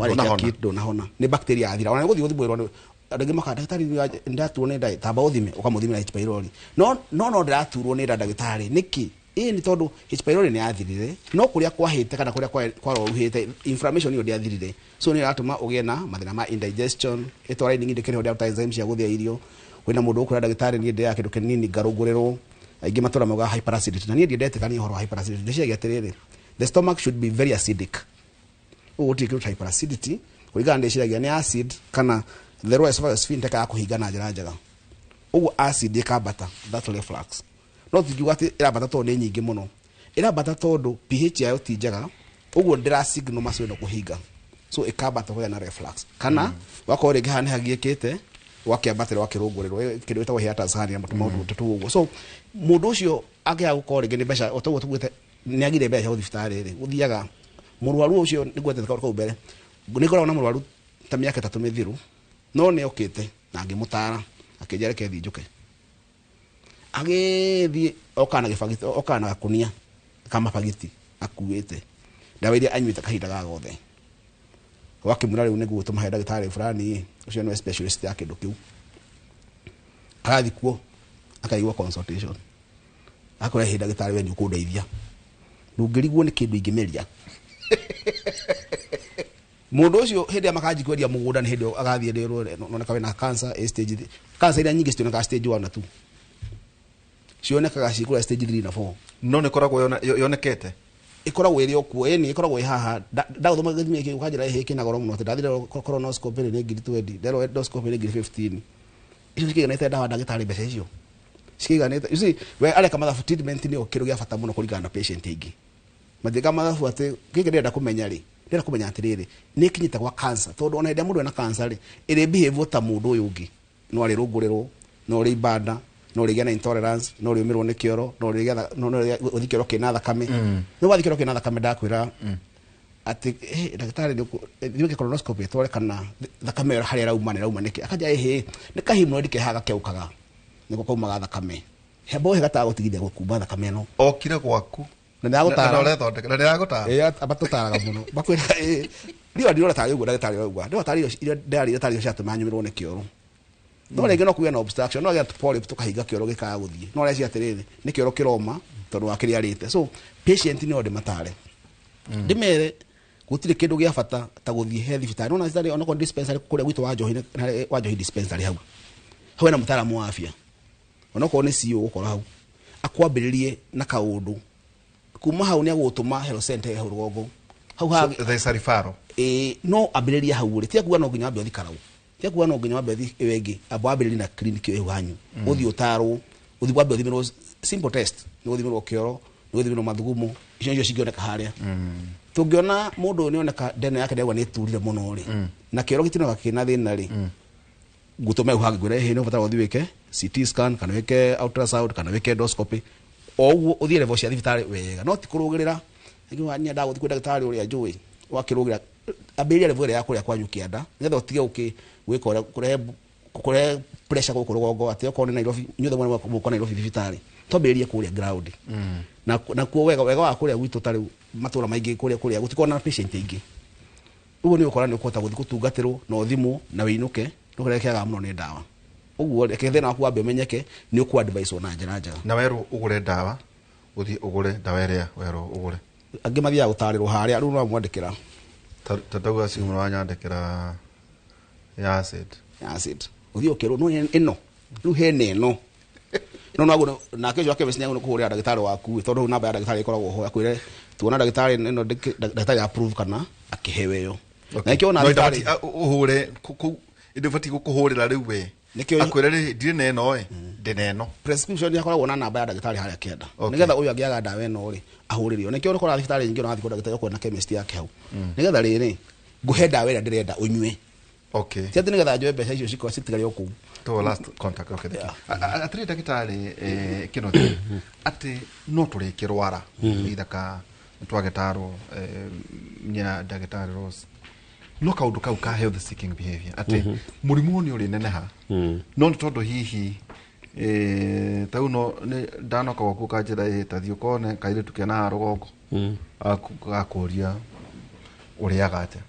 ndũnahona nĩ bacteria yathira ona nĩ gũthiĩ gũthimwo andũ aingĩ makaga ndagĩtarĩ ndaturwo nĩ nda tamba ũthime ũkamũthimĩra H pylori no ndĩraturwo nĩ nda ndagĩtarĩ nĩkĩ ĩ nĩ tondũ H pylori nĩ yathirire no kũrĩa kwahĩte kana kũrĩa kwaroruhĩte inflammation ĩyo ndĩathirire so nĩ ĩratũma ũgĩe na mathĩna ma indigestion ĩtwara lining ndĩkĩrĩ ho ndĩraruta enzymes cia gũthĩa irio kwĩna mũndũ ũkwĩra ndagĩtarĩ niĩ ndĩaga kĩndũ kĩnini ngarũngũrĩrwo aingĩ matũra maugaga hyperacidity na niĩ ndiendetĩkania ũhoro wa hyperacidity ndĩciragia atĩrĩrĩ the stomach should be very acidic ũguo gũtirĩ kĩndũ ta hyperacidity kũringana ndĩciragia nĩ acid kana the lower esophagus sphincter ya kũhinga na njĩra njega ũguo acid ĩkambata that reflux no tingiuga atĩ ĩrambata tondũ nĩ nyingĩ mũno ĩrambata tondũ pH yayo ti njega ũguo ndĩra signal macio ĩno kũhinga so ĩkambata kũgĩa na reflux kana wakorwo rĩngĩ haha nĩ hagiĩkĩte wakĩambatĩra wakĩrũngũrĩrwo kĩndũ gĩtagwo hiatus hernia maũndũ tatu ũguo so mũndũ ũcio angĩaga gũkorwo rĩngĩ nĩ mbeca o ta ũguo tugĩte nĩ agire mbeca cia gũthiĩ thibitarĩ rĩ gũthiaga mũrwaru ũcio nĩngwetete kaũndũ kau mbere nĩ ngoragwo na mũrwaru ta mĩaka 3 mĩthiru no nĩ okĩte na ngĩmũtara akĩnjĩra reke thiĩ njũke Agĩthiĩ oka na gĩbagiti, oka na gakunia ka mabagiti akuĩte ndawa iria anyuĩte kahinda ga gothe. Wakĩmwĩra rĩu nĩguo tũmahe ndagĩtarĩ fulani, ũcio nĩwe specialist ya kĩndũ kĩu. Agathiĩ kuo akaigua consultation, akwĩra hĩ ndagĩtarĩ we nĩ ũkũndeithia, ndũngĩrigwo nĩ kĩndũ ingĩmeria. Mũndũ ũcio hĩndĩ ĩrĩa makanji kwendia mũgũnda nĩ hĩndĩ ĩyo agathiĩ rĩrwo noneka wĩna cancer A stage 3. Cancer iria nyingĩ citionekaga stage 1 na 2, cionekaga ciĩ kũrĩa stage 3 na 4. No nĩ ĩkoragwo yonekete, ĩkoragwo ĩrĩ o kuo, ĩni ĩkoragwo ĩ haha. Ndagũthoma gĩthimi gĩkĩ ũkanjĩra ĩhĩ kĩna goro mũno, atĩ ndathire colonoscopy nĩ ngiri 20, nderwo endoscopy nĩ ngiri 15. Icio cikĩiganĩte ndawa ndagĩtarĩ mbeca icio cikĩiganĩte. You see, we areka mathabu, treatment nĩyo kĩndũ gĩa bata mũno kũringana na patient ĩngĩ. Matiĩkaga mathabu atĩ gĩkĩ ndĩrenda kũmenya rĩ, ndĩrenda kũmenya atĩrĩrĩ nĩ ĩkinyĩte gwa cancer, tondũ ona hĩndĩ ĩrĩa mũndũ ena cancer rĩ, ĩrĩ behave ta mũndũ ũyũ ũngĩ, no arĩ rũngũrĩrwo, no rĩ ibanda, no rĩgĩa na intolerance, no rĩũmĩrwo nĩ kĩoro, no rĩgĩa no ũthiĩ kĩoro kĩna thakame. Nĩ wathiĩ kĩoro kĩna thakame, ndakwĩra atĩ ndagĩtarĩ nĩ wĩke colonoscopy twore kana thakame ĩyo harĩa ĩrauma nĩ ĩrauma nĩkĩ. Akanja ĩhĩ nĩ kahimnoid kehaga keũkaga nĩko kaumaga thakame, hembo gataga gũtigithia gũkumba thakame ĩno. Okire gwaku na nĩ agũtara. Na ũrethondeka na nĩ agũtara. Ĩ abatũtaraga mũno, makwĩra ĩ ndiwa ndirona tarĩ ũguo ndagĩtarĩ ũrauga, ndĩrona tarĩ irio iria ndĩrarĩire tarĩ icio ciatũma nyũmĩrwo nĩ kĩoro. No rĩngĩ no kũgĩe na obstruction, no agĩe polyp tũkahinga kĩoro gĩkaga gũthiĩ, no areciria atĩrĩrĩ nĩ kĩoro kĩroma tondũ wa kĩrĩa arĩte. So patient no ndĩmatare, ndĩmere gũtirĩ kĩndũ gĩa bata ta gũthiĩ he thibitarĩ. Nona thibitarĩ onakorwo dispensary kũrĩa gwitũ wa Njohi, wa Njohi dispensary hau hau hena mũtaaramu wa afya, onakorwo nĩ CEO ũgũkora hau akwambĩrĩrie na kaũndũ, kuma hau nĩ agũgũtũma health center hau rũgongo hau. So, there is a referral. Ĩĩ, no ambĩrĩrie hau rĩ, tiga kuga no nginya wambe ũthiĩ Karau, tiga kuga no nginya wambe ũthiĩ ĩyo ĩngĩ, amba wambĩrĩrie na clinic ĩyo hanyu. Ũthiĩ ũtarwo, ũthiĩ wambe ũthimĩrwo simple test, nĩ gũthimĩrwo kĩoro, nĩ gũthimĩrwo mathugumo, icio nĩcio cingĩoneka harĩa. Tũngĩona mũndũ ũyũ nĩoneka ndeno yake ndauga nĩ ĩturire mũno rĩ, na kĩoro gĩtioneka kĩna thĩna rĩ, ngũtũme hau hangĩ ngwĩre ĩhĩ nĩ ũbatara ũthiĩ wĩke CT scan kana wĩke ultrasound kana wĩke endoscopy, o ũguo ũthiĩ level cia thibitarĩ wega, no ti kũrũgĩrĩra ngiuga nyendaga gũthiĩ kwĩ ndagĩtarĩ ũrĩa njũĩ. Wakĩrũgĩra, ambĩrĩria level ĩrĩa ya kũrĩa kwanyu kĩanda, nĩgetha ũtige ũkĩ gwĩka ũrĩa kũrehe pressure gũkũ rũgongo, atĩ okorwo nĩ Nairobi inyuothe mũka Nairobi thibitarĩ, twambĩrĩrie kũrĩa ground. Na kuo wega wega wa kũrĩa gwitũ, ta rĩu matũra maingĩ kũrĩa gũtikoragwo na patient aingĩ, ũguo nĩ ũkora nĩ ũkũhota gũthiĩ gũtungatĩrwo na ũthimwo na wĩinũke. No kĩrĩa kĩagaga mũno nĩ ndawa, ũguo reke thĩna waku wambe ũmenyeke, nĩ ũkũ advice na njĩra njega. Na werwo ũgũre ndawa, ũthiĩ ũgũre ndawa ĩrĩa werwo ũgũre. Angĩ mathiaga gũtarĩrwo harĩa rĩu no mwandĩkĩra. Ta ndauga ciumũ wanyandĩkĩra ya acid. Ya acid ũthiĩ ũkĩrwo no ĩno rĩu hena ĩno no no nake ũcio akĩmeci nĩ kũhũrĩra ndagĩtarĩ waku, tondũ hau namba ya ndagĩtarĩ ĩkoragwo ho, akwĩre tuona ndagĩtarĩ ĩno, ndagĩtarĩ approve kana akĩheo ĩyo. Na ĩkĩo ona No thibitarĩ ndabatiĩ ũhũre kũu, ndĩbatiĩ gũkũhũrĩra rĩu we Nĩkĩo akwĩre rĩ ndirĩ na ĩno ĩ ndĩ na ĩno. Prescription yakoragwo na namba ya ndagĩtarĩ harĩa kĩanda, nĩgetha ũyũ angĩaga ndawa ĩno rĩ ahũrĩrio. Nĩkĩo ũkoraga thibitarĩ nyingĩ ũrathiĩ kwa ndagĩtarĩ ũkona chemist yake hau, nĩgetha rĩrĩ ngũhe ndawa ĩrĩa ndĩrenda ũnyue, ti atĩ nĩgetha njoe mbeca icio cikorwo citigare o kũu. To last contact. Okay, thank you. Atĩrĩ ndagĩtarĩ Kĩnothi, atĩ no tũrĩkĩrwara either ka twagĩtarwo nya ndagĩtarĩ Rose, no kaũndũ kau ka health seeking behavior atĩ mũrimũ ũyũ nĩ ũrĩneneha, no nĩ tondũ hihi tau no nĩ ndanoka gwaku kanjĩra ĩ tathiĩ ũkone kairĩtu kena haha rũgongo gakũria ũrĩaga atĩa.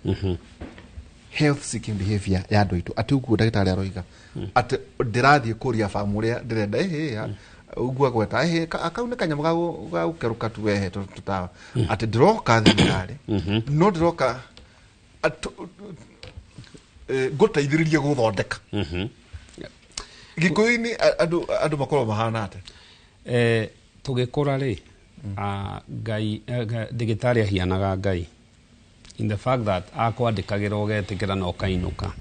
Health seeking behavior ya andũ aitũ, atĩ ũguo ndagĩtarĩ aroiga atĩ ndĩrathiĩ kũria bamu ũrĩa ndĩrenda ĩhĩ ũguo agweta ĩhĩ kau nĩ kanyamũ ga gũkerũka tu wehe tũtawa, atĩ ndĩroka thibitarĩ no ndĩroka ngũteithĩrĩrie gũthondeka. Gĩkũyũ-inĩ andũ makoragwo mahana atĩa? Tũgĩkũra rĩ, Ngai ndagĩtarĩ ahianaga Ngai in the fact that akwandĩkagĩra ũgetĩkĩra na ũkainũka.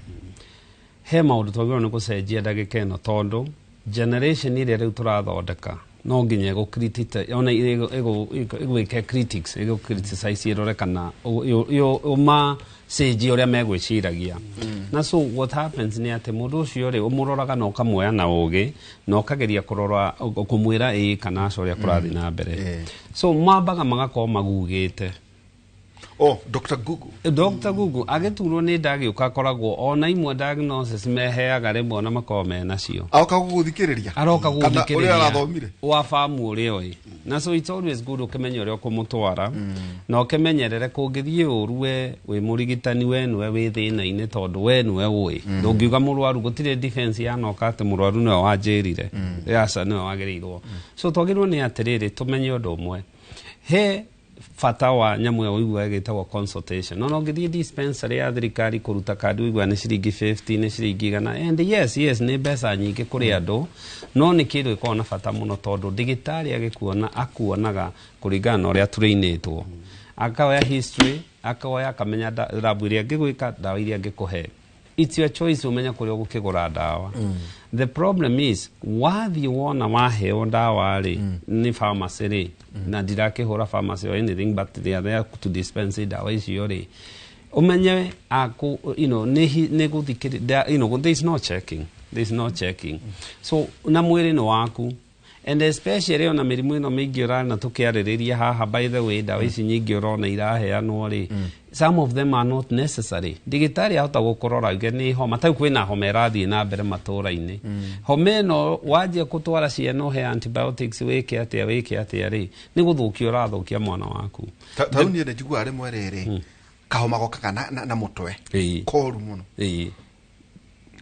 He maũndũ twagĩrĩirwo nĩ gũcenjia ndagĩka ĩno, tondũ generation ĩrĩa rĩu tũrathondeka no nginya ona ĩgwĩke critics, ĩgũ criticize, ĩrore kana ũmacenjie ũrĩa megwĩciragia. Na so what happens nĩ atĩ mũndũ ũcio rĩ ũmũroraga na ũkamuoya na ũgĩ na ũkageria kũrora kũmwĩra ĩĩ kana aca ũrĩa kũrathiĩ na mbere. So mambaga magakorwo magugĩte. Oh, Dr. Google. Dr. Google agĩturwo nĩ nda agĩũka akoragwo ona imwe diagnosis meheaga rĩmwe na makoragwo menacio. Aroka gũgũthikĩrĩria. Aroka Kana ũrĩa gũgũthikĩrĩria arathomire. Wa famu ũrĩa oĩ. Na so it's always good ũkĩmenye ũrĩa ũkũmũtwara na ũkĩmenyerere kũngĩthiĩ ũru we wĩ mũrigitani we nĩwe wĩ thĩna-inĩ tondũ we nĩwe ũĩ. Ndũngiuga mũrwaru gũtirĩ defense yanoka atĩ mũrwaru nĩwe wanjĩrire. Aca nĩwe wagĩrĩirwo. So twagĩrĩirwo nĩ atĩrĩrĩ tũmenye ũndũ ũmwe. He bata wa nyamũ ĩyo ũiguaga ĩgĩtagwo consultation. No ũngĩthiĩ dispensary ya thirikari kũruta kandi ũiguaga nĩ ciringi 50 nĩ ciringi 100 and yes nĩ mbeca nyingĩ kũrĩ andũ no nĩ kĩndũ gĩkoragwo na bata mũno tondũ ndagĩtarĩ agĩkuona akuonaga kũringana na ũrĩa tũrĩinĩtwo. Akaoya history, akaoya akamenya lab iria angĩgwĩka, ndawa iria angĩkũhe. It's your choice ũmenye kũrĩa ũgũkĩgũra ndawa. The problem is wathiĩ wona waheo ndawa rĩ nĩ pharmacy rĩ na ndirakĩhũra pharmacy or anything but they are there to dispense ndawa icio rĩ ũmenye aku you know nĩ gũthikĩrĩria you know there is no checking, there is no checking. So na mwĩrĩ nĩ waku and especially ona mĩrimũ ĩno mĩingĩ ũrona tũkĩarĩrĩria haha by the way ndawa ici nyingĩ ũrona iraheanwo rĩ some of them are not necessary. Ndagĩtarĩ ahota gũkũrora auge nĩ homa ta rĩu kwĩna homa ĩrathiĩ na mbere matũra-inĩ. Homa ĩno wanjia gũtwara ciana ũhe antibiotics wĩke atĩa rĩ nĩ gũthũkia ũrathũkia mwana waku. Ta rĩu niĩ nĩ njiguaga rĩmwe rĩrĩ kahoma gokaga na mũtwe koru mũno.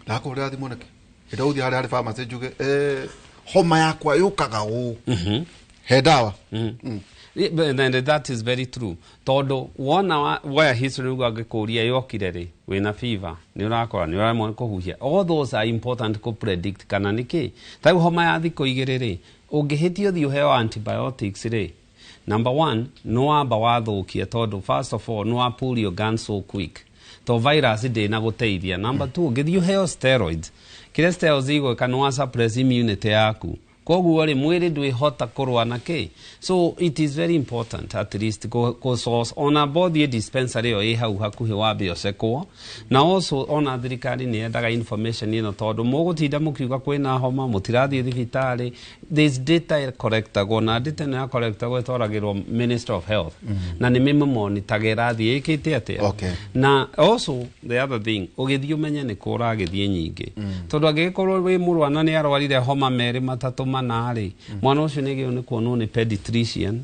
Ndakũhũrĩra thimũ nĩkĩ? Hĩndĩ ũgũthiĩ harĩa harĩ pharmacy njuge homa yakwa yũkaga ũũ he ndawa. And that is very true tondũ wona woya history ũguo angĩkũria yokire rĩ wĩna fever nĩ ũrakora nĩ ũraremwo nĩ kũhuhia. All those are important kũ predict kana nĩkĩ. Ta rĩu homa ya thikũ igĩrĩ rĩ ũngĩhĩtia ũthiĩ ũheo antibiotics rĩ number one nĩ wamba wathũkia tondũ first of all nĩ wa pull your gun so quick to virus ndĩna gũteithia. Number two ũngĩthiĩ ũheo steroids kĩrĩa steroids igwĩka nĩ wa suppress immunity yaku koguo rĩ mwĩrĩ ndwĩhota kũrũa na kĩ. So it is very important at least kũ source ona bothiĩ dispensary ĩyo ĩ hau hakuhĩ wambe ũcekwo. Na also ona thirikari nĩ yendaga information ĩno tondũ mũgũtinda mũkiuga kwĩna homa mũtirathiĩ thibitarĩ. There is data collectagwo na data ĩno ya collectagwo ĩtwaragĩrwo Minister of Health na nĩ mĩmũmonitaga ĩrathiĩ ĩkĩte atĩa. Na also the other thing ũgĩthiĩ ũmenye nĩ kũ ũragĩthiĩ nyingĩ tondũ angĩgĩkorwo wĩ mũrwana nĩ arwarire homa merĩ matatũ mana rĩ mwana ũcio nĩ agĩrĩirwo nĩ kuonwo nĩ pediatrician.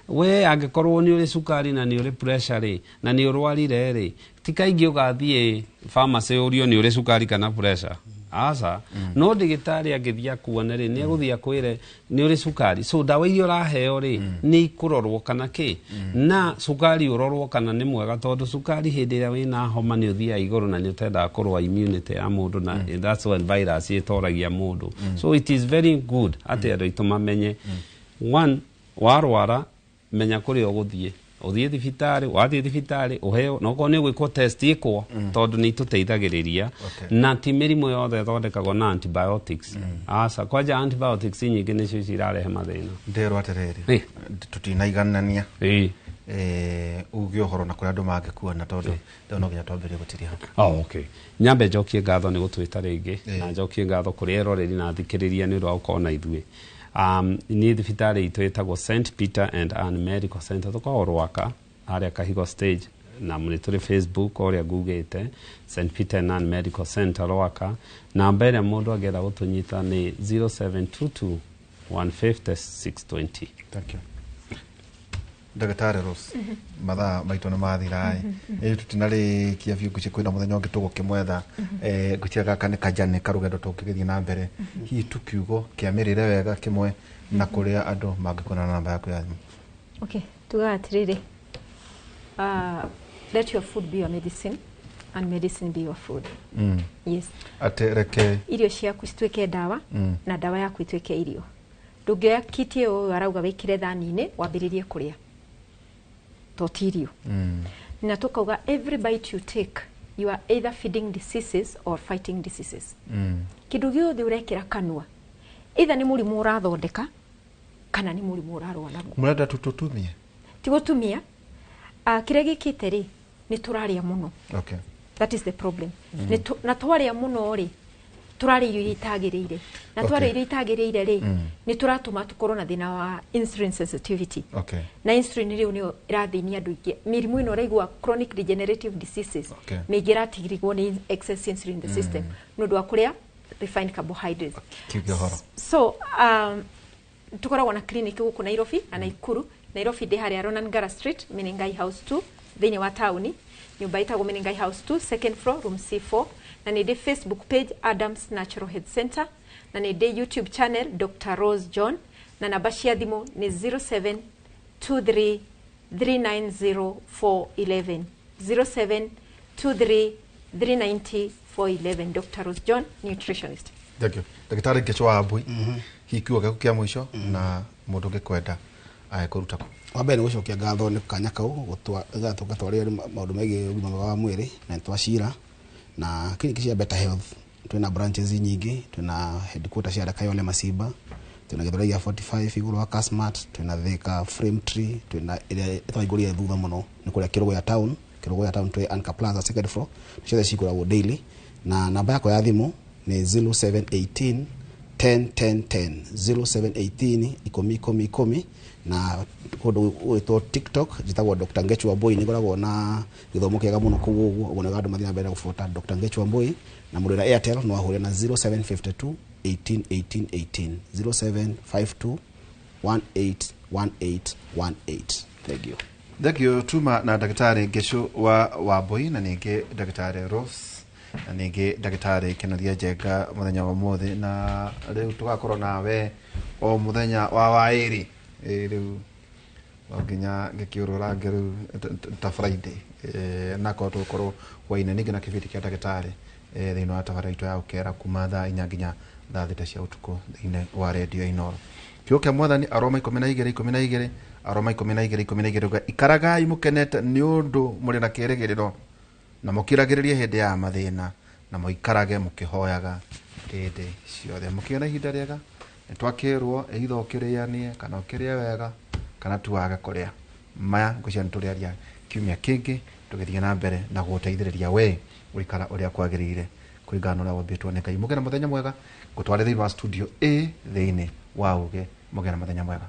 We angĩkorwo nĩ ũrĩ cukari na nĩ ũrĩ pressure rĩ na nĩ ũrwarire rĩ ti kaingĩ ũgathiĩ pharmacy ũrio nĩ ũrĩ cukari kana pressure. Aca no ndagĩtarĩ angĩthiĩ akuone rĩ nĩ egũthiĩ akwĩre nĩ ũrĩ cukari so ndawa iria ũraheo rĩ nĩ ikũrorwo kana kĩ na cukari ũrorwo kana nĩ mwega tondũ cukari hĩndĩ ĩrĩa wĩna homa nĩ ũthiaga igũrũ na nĩ ũtendaga kũrũa immunity ya mũndũ na that's when virus ĩtoragia mũndũ. So it is very good atĩ andũ aitũ mamenye one warwara menya kũrĩa ũgũthiĩ ũthiĩ thibitarĩ wathiĩ thibitarĩ ũheo na okorwo nĩ ũgwĩkwo test ĩkwo tondũ nĩ itũteithagĩrĩria na ti mĩrimũ yothe ĩthondekagwo na antibiotics. Aca kwanja antibiotics nyingĩ nĩcio ici irarehe mathĩna. Nderwo atĩrĩrĩ tũtinaiganania uge ũhoro na kũrĩa andũ mangĩkuona tondũ rĩu no nginya twambĩrĩrie gũtiria. Oh, okay. Nyambe njokie ngatho nĩ gũtwĩta rĩngĩ na njokie ngatho kũrĩ eroreri na athikĩrĩria nĩ ũndũ wa gũkorwo na ithuĩ. Niĩ thibitarĩ itũ ĩtagwo St Peter and Ann Medical Center tũkoragwo Rwaka harĩa Kahigo stage na nĩ tũrĩ Facebook ũrĩa ngugĩte St Peter and Ann Medical Center Rwaka. Namba ĩrĩa mũndũ angĩenda gũtũnyita nĩ 0722 150 620. Thank you. Ndagĩtarĩ Rose, mathaa maitũ nĩ mathira ĩ tũtinarĩkia biũ ngwĩciria kwĩna mũthenya ũngĩ tũgũkĩmwetha ngwĩciria gaka nĩ kajane karũgendo tũngĩgĩthiĩ na mbere hihi tu kiugo kĩa mĩrĩre wega kĩmwe na kũrĩa andũ mangĩkuona na namba yaku ya thimũ. Okay, tugaga atĩrĩrĩ let your food be your medicine and medicine be your food. Yes. Atĩ reke irio ciaku cituĩke ndawa na ndawa yaku ituĩke irio. Ndũngĩoya kiti ĩyo arauga wĩkĩre thani-inĩ wambĩrĩrie kũrĩa to ti irio. Na tukauga every bite you take you are either feeding diseases or fighting diseases. Kĩndũ gĩothe ũrekĩra kanua either nĩ mũrimũ ũrathondeka kana nĩ mũrimũ ũrarũa naguo. Mũrenda tũtũtumie? Ti gũtumia. Kĩrĩa gĩkĩte rĩ nĩ tũrarĩa mũno. Okay. That is the problem. Na twarĩa mũno rĩ Tũrarĩa irio iria itagĩrĩire na twarĩa irio itagĩrĩire rĩ, nĩ tũratũma tũkorwo na thĩna wa insulin sensitivity. Na insulin rĩu nĩyo ĩrathĩnia andũ aingĩ. Mĩrimũ ĩno ũraigua, chronic degenerative diseases, mĩingĩ ĩratigirwo nĩ excess insulin in the system nĩ ũndũ wa kũrĩa refined carbohydrates. Kiuge ũhoro. So tukoragwo na clinic gũkũ Nairobi na Naikuru. Nairobi ndĩ harĩa Ronan Gara Street, Menengai House 2, thĩinĩ wa taũni, nyũmba ĩtagwo Menengai House 2, second floor, room C4. Na nĩ ndĩ Facebook page, Adams Natural Health Center, na nĩ ndĩ YouTube channel, Dr Rose John, na namba cia thimũ nĩ 0723 390 411, 0723 390 411. Dr Rose John, nutritionist. Thank you. Ndagĩtarĩ Ngĩcũ wa Mbui, hihi kiugo gĩaku kĩa mũico na mũndũ ũngĩkwenda kũruta kũ? Wa mbere nĩ gũcokia ngatho nĩ kanya kau gũtwarĩra maũndũ megiĩ ũgima mwega wa mwĩrĩ, na nĩ twacira na kiriniki cia Better Health. Twĩna branches nyingĩ, twĩna headquarter cia Kayole Masimba, twĩna Gĩthũrai gĩa 45 igũrũ wa Kasmart, twĩna Thika Frame Tree, twĩna ĩrĩa twahingũrire thutha mũno nĩ kũrĩa Kĩrũgũya Town. Kĩrũgũya Town twĩ Anchor Plaza, second floor. Ciothe cihingũragwo daily, na namba yakwa ya thimũ nĩ 0718 10 10 10, 0718 10 10 10. Na kũndũ gwĩtwo TikTok njĩtagwo Dr Ngechu Wambui, nĩ ngoragwo na gĩthomo kĩega mũno kũu, ũguo ũguo nĩguo andũ mathiĩ na mbere na gũbuata Dr Ngechu Wambui. Na mũndũ wĩna Airtel no ahũre na 0752 18 18 18, 0752 18 18 18. Thank you. Thank you. Tuma na ndagĩtarĩ Ngĩcũ wa Wambui, na ningĩ ndagĩtarĩ Rose, na ningĩ ndagĩtarĩ Kenoria Njenga mũthenya wa ũmũthĩ. Na rĩu tũgakorwo nawe o mũthenya wa waĩrĩ. Ĩ, rĩu no nginya ngĩkĩũrũrange rĩu ta Friday, nakorwo tũgũkorwo hwainĩ ningĩ na kĩbindi kĩa ndagĩtarĩ, thĩinĩ wa tabarĩra itũ ya ũkera kuma thaa 4 nginya thaa 6 cia ũtukũ thĩinĩ wa redio Inooro. Kiugo kĩa Mwathani, Aroma 12:12, Aroma 12:12 uga, ikaragai mũkenete nĩ ũndũ mũrĩ na kĩĩrĩgĩrĩro, na mũkiragĩrĩrie hĩndĩ ya mathĩna, na mũikarage mũkĩhoyaga hĩndĩ ciothe. Mũkĩgĩa na ihinda rĩega. Nĩ twakĩrwo either ũkĩrĩanie kana ũkĩrĩe wega kana tuage kũrĩa. Maya ngwĩciria nĩ tũrĩaria kiumia kĩngĩ, tũgĩthiĩ na mbere na gũgũteithĩrĩria we gũikara ũrĩa kwagĩrĩire kũringana na ũrĩa wombĩtwo nĩ Ngai. Mũgĩe na mũthenya mwega. Ngũtware thĩinĩ wa studio A thĩinĩ wa ũgĩ. Mũgĩe na mũthenya mwega.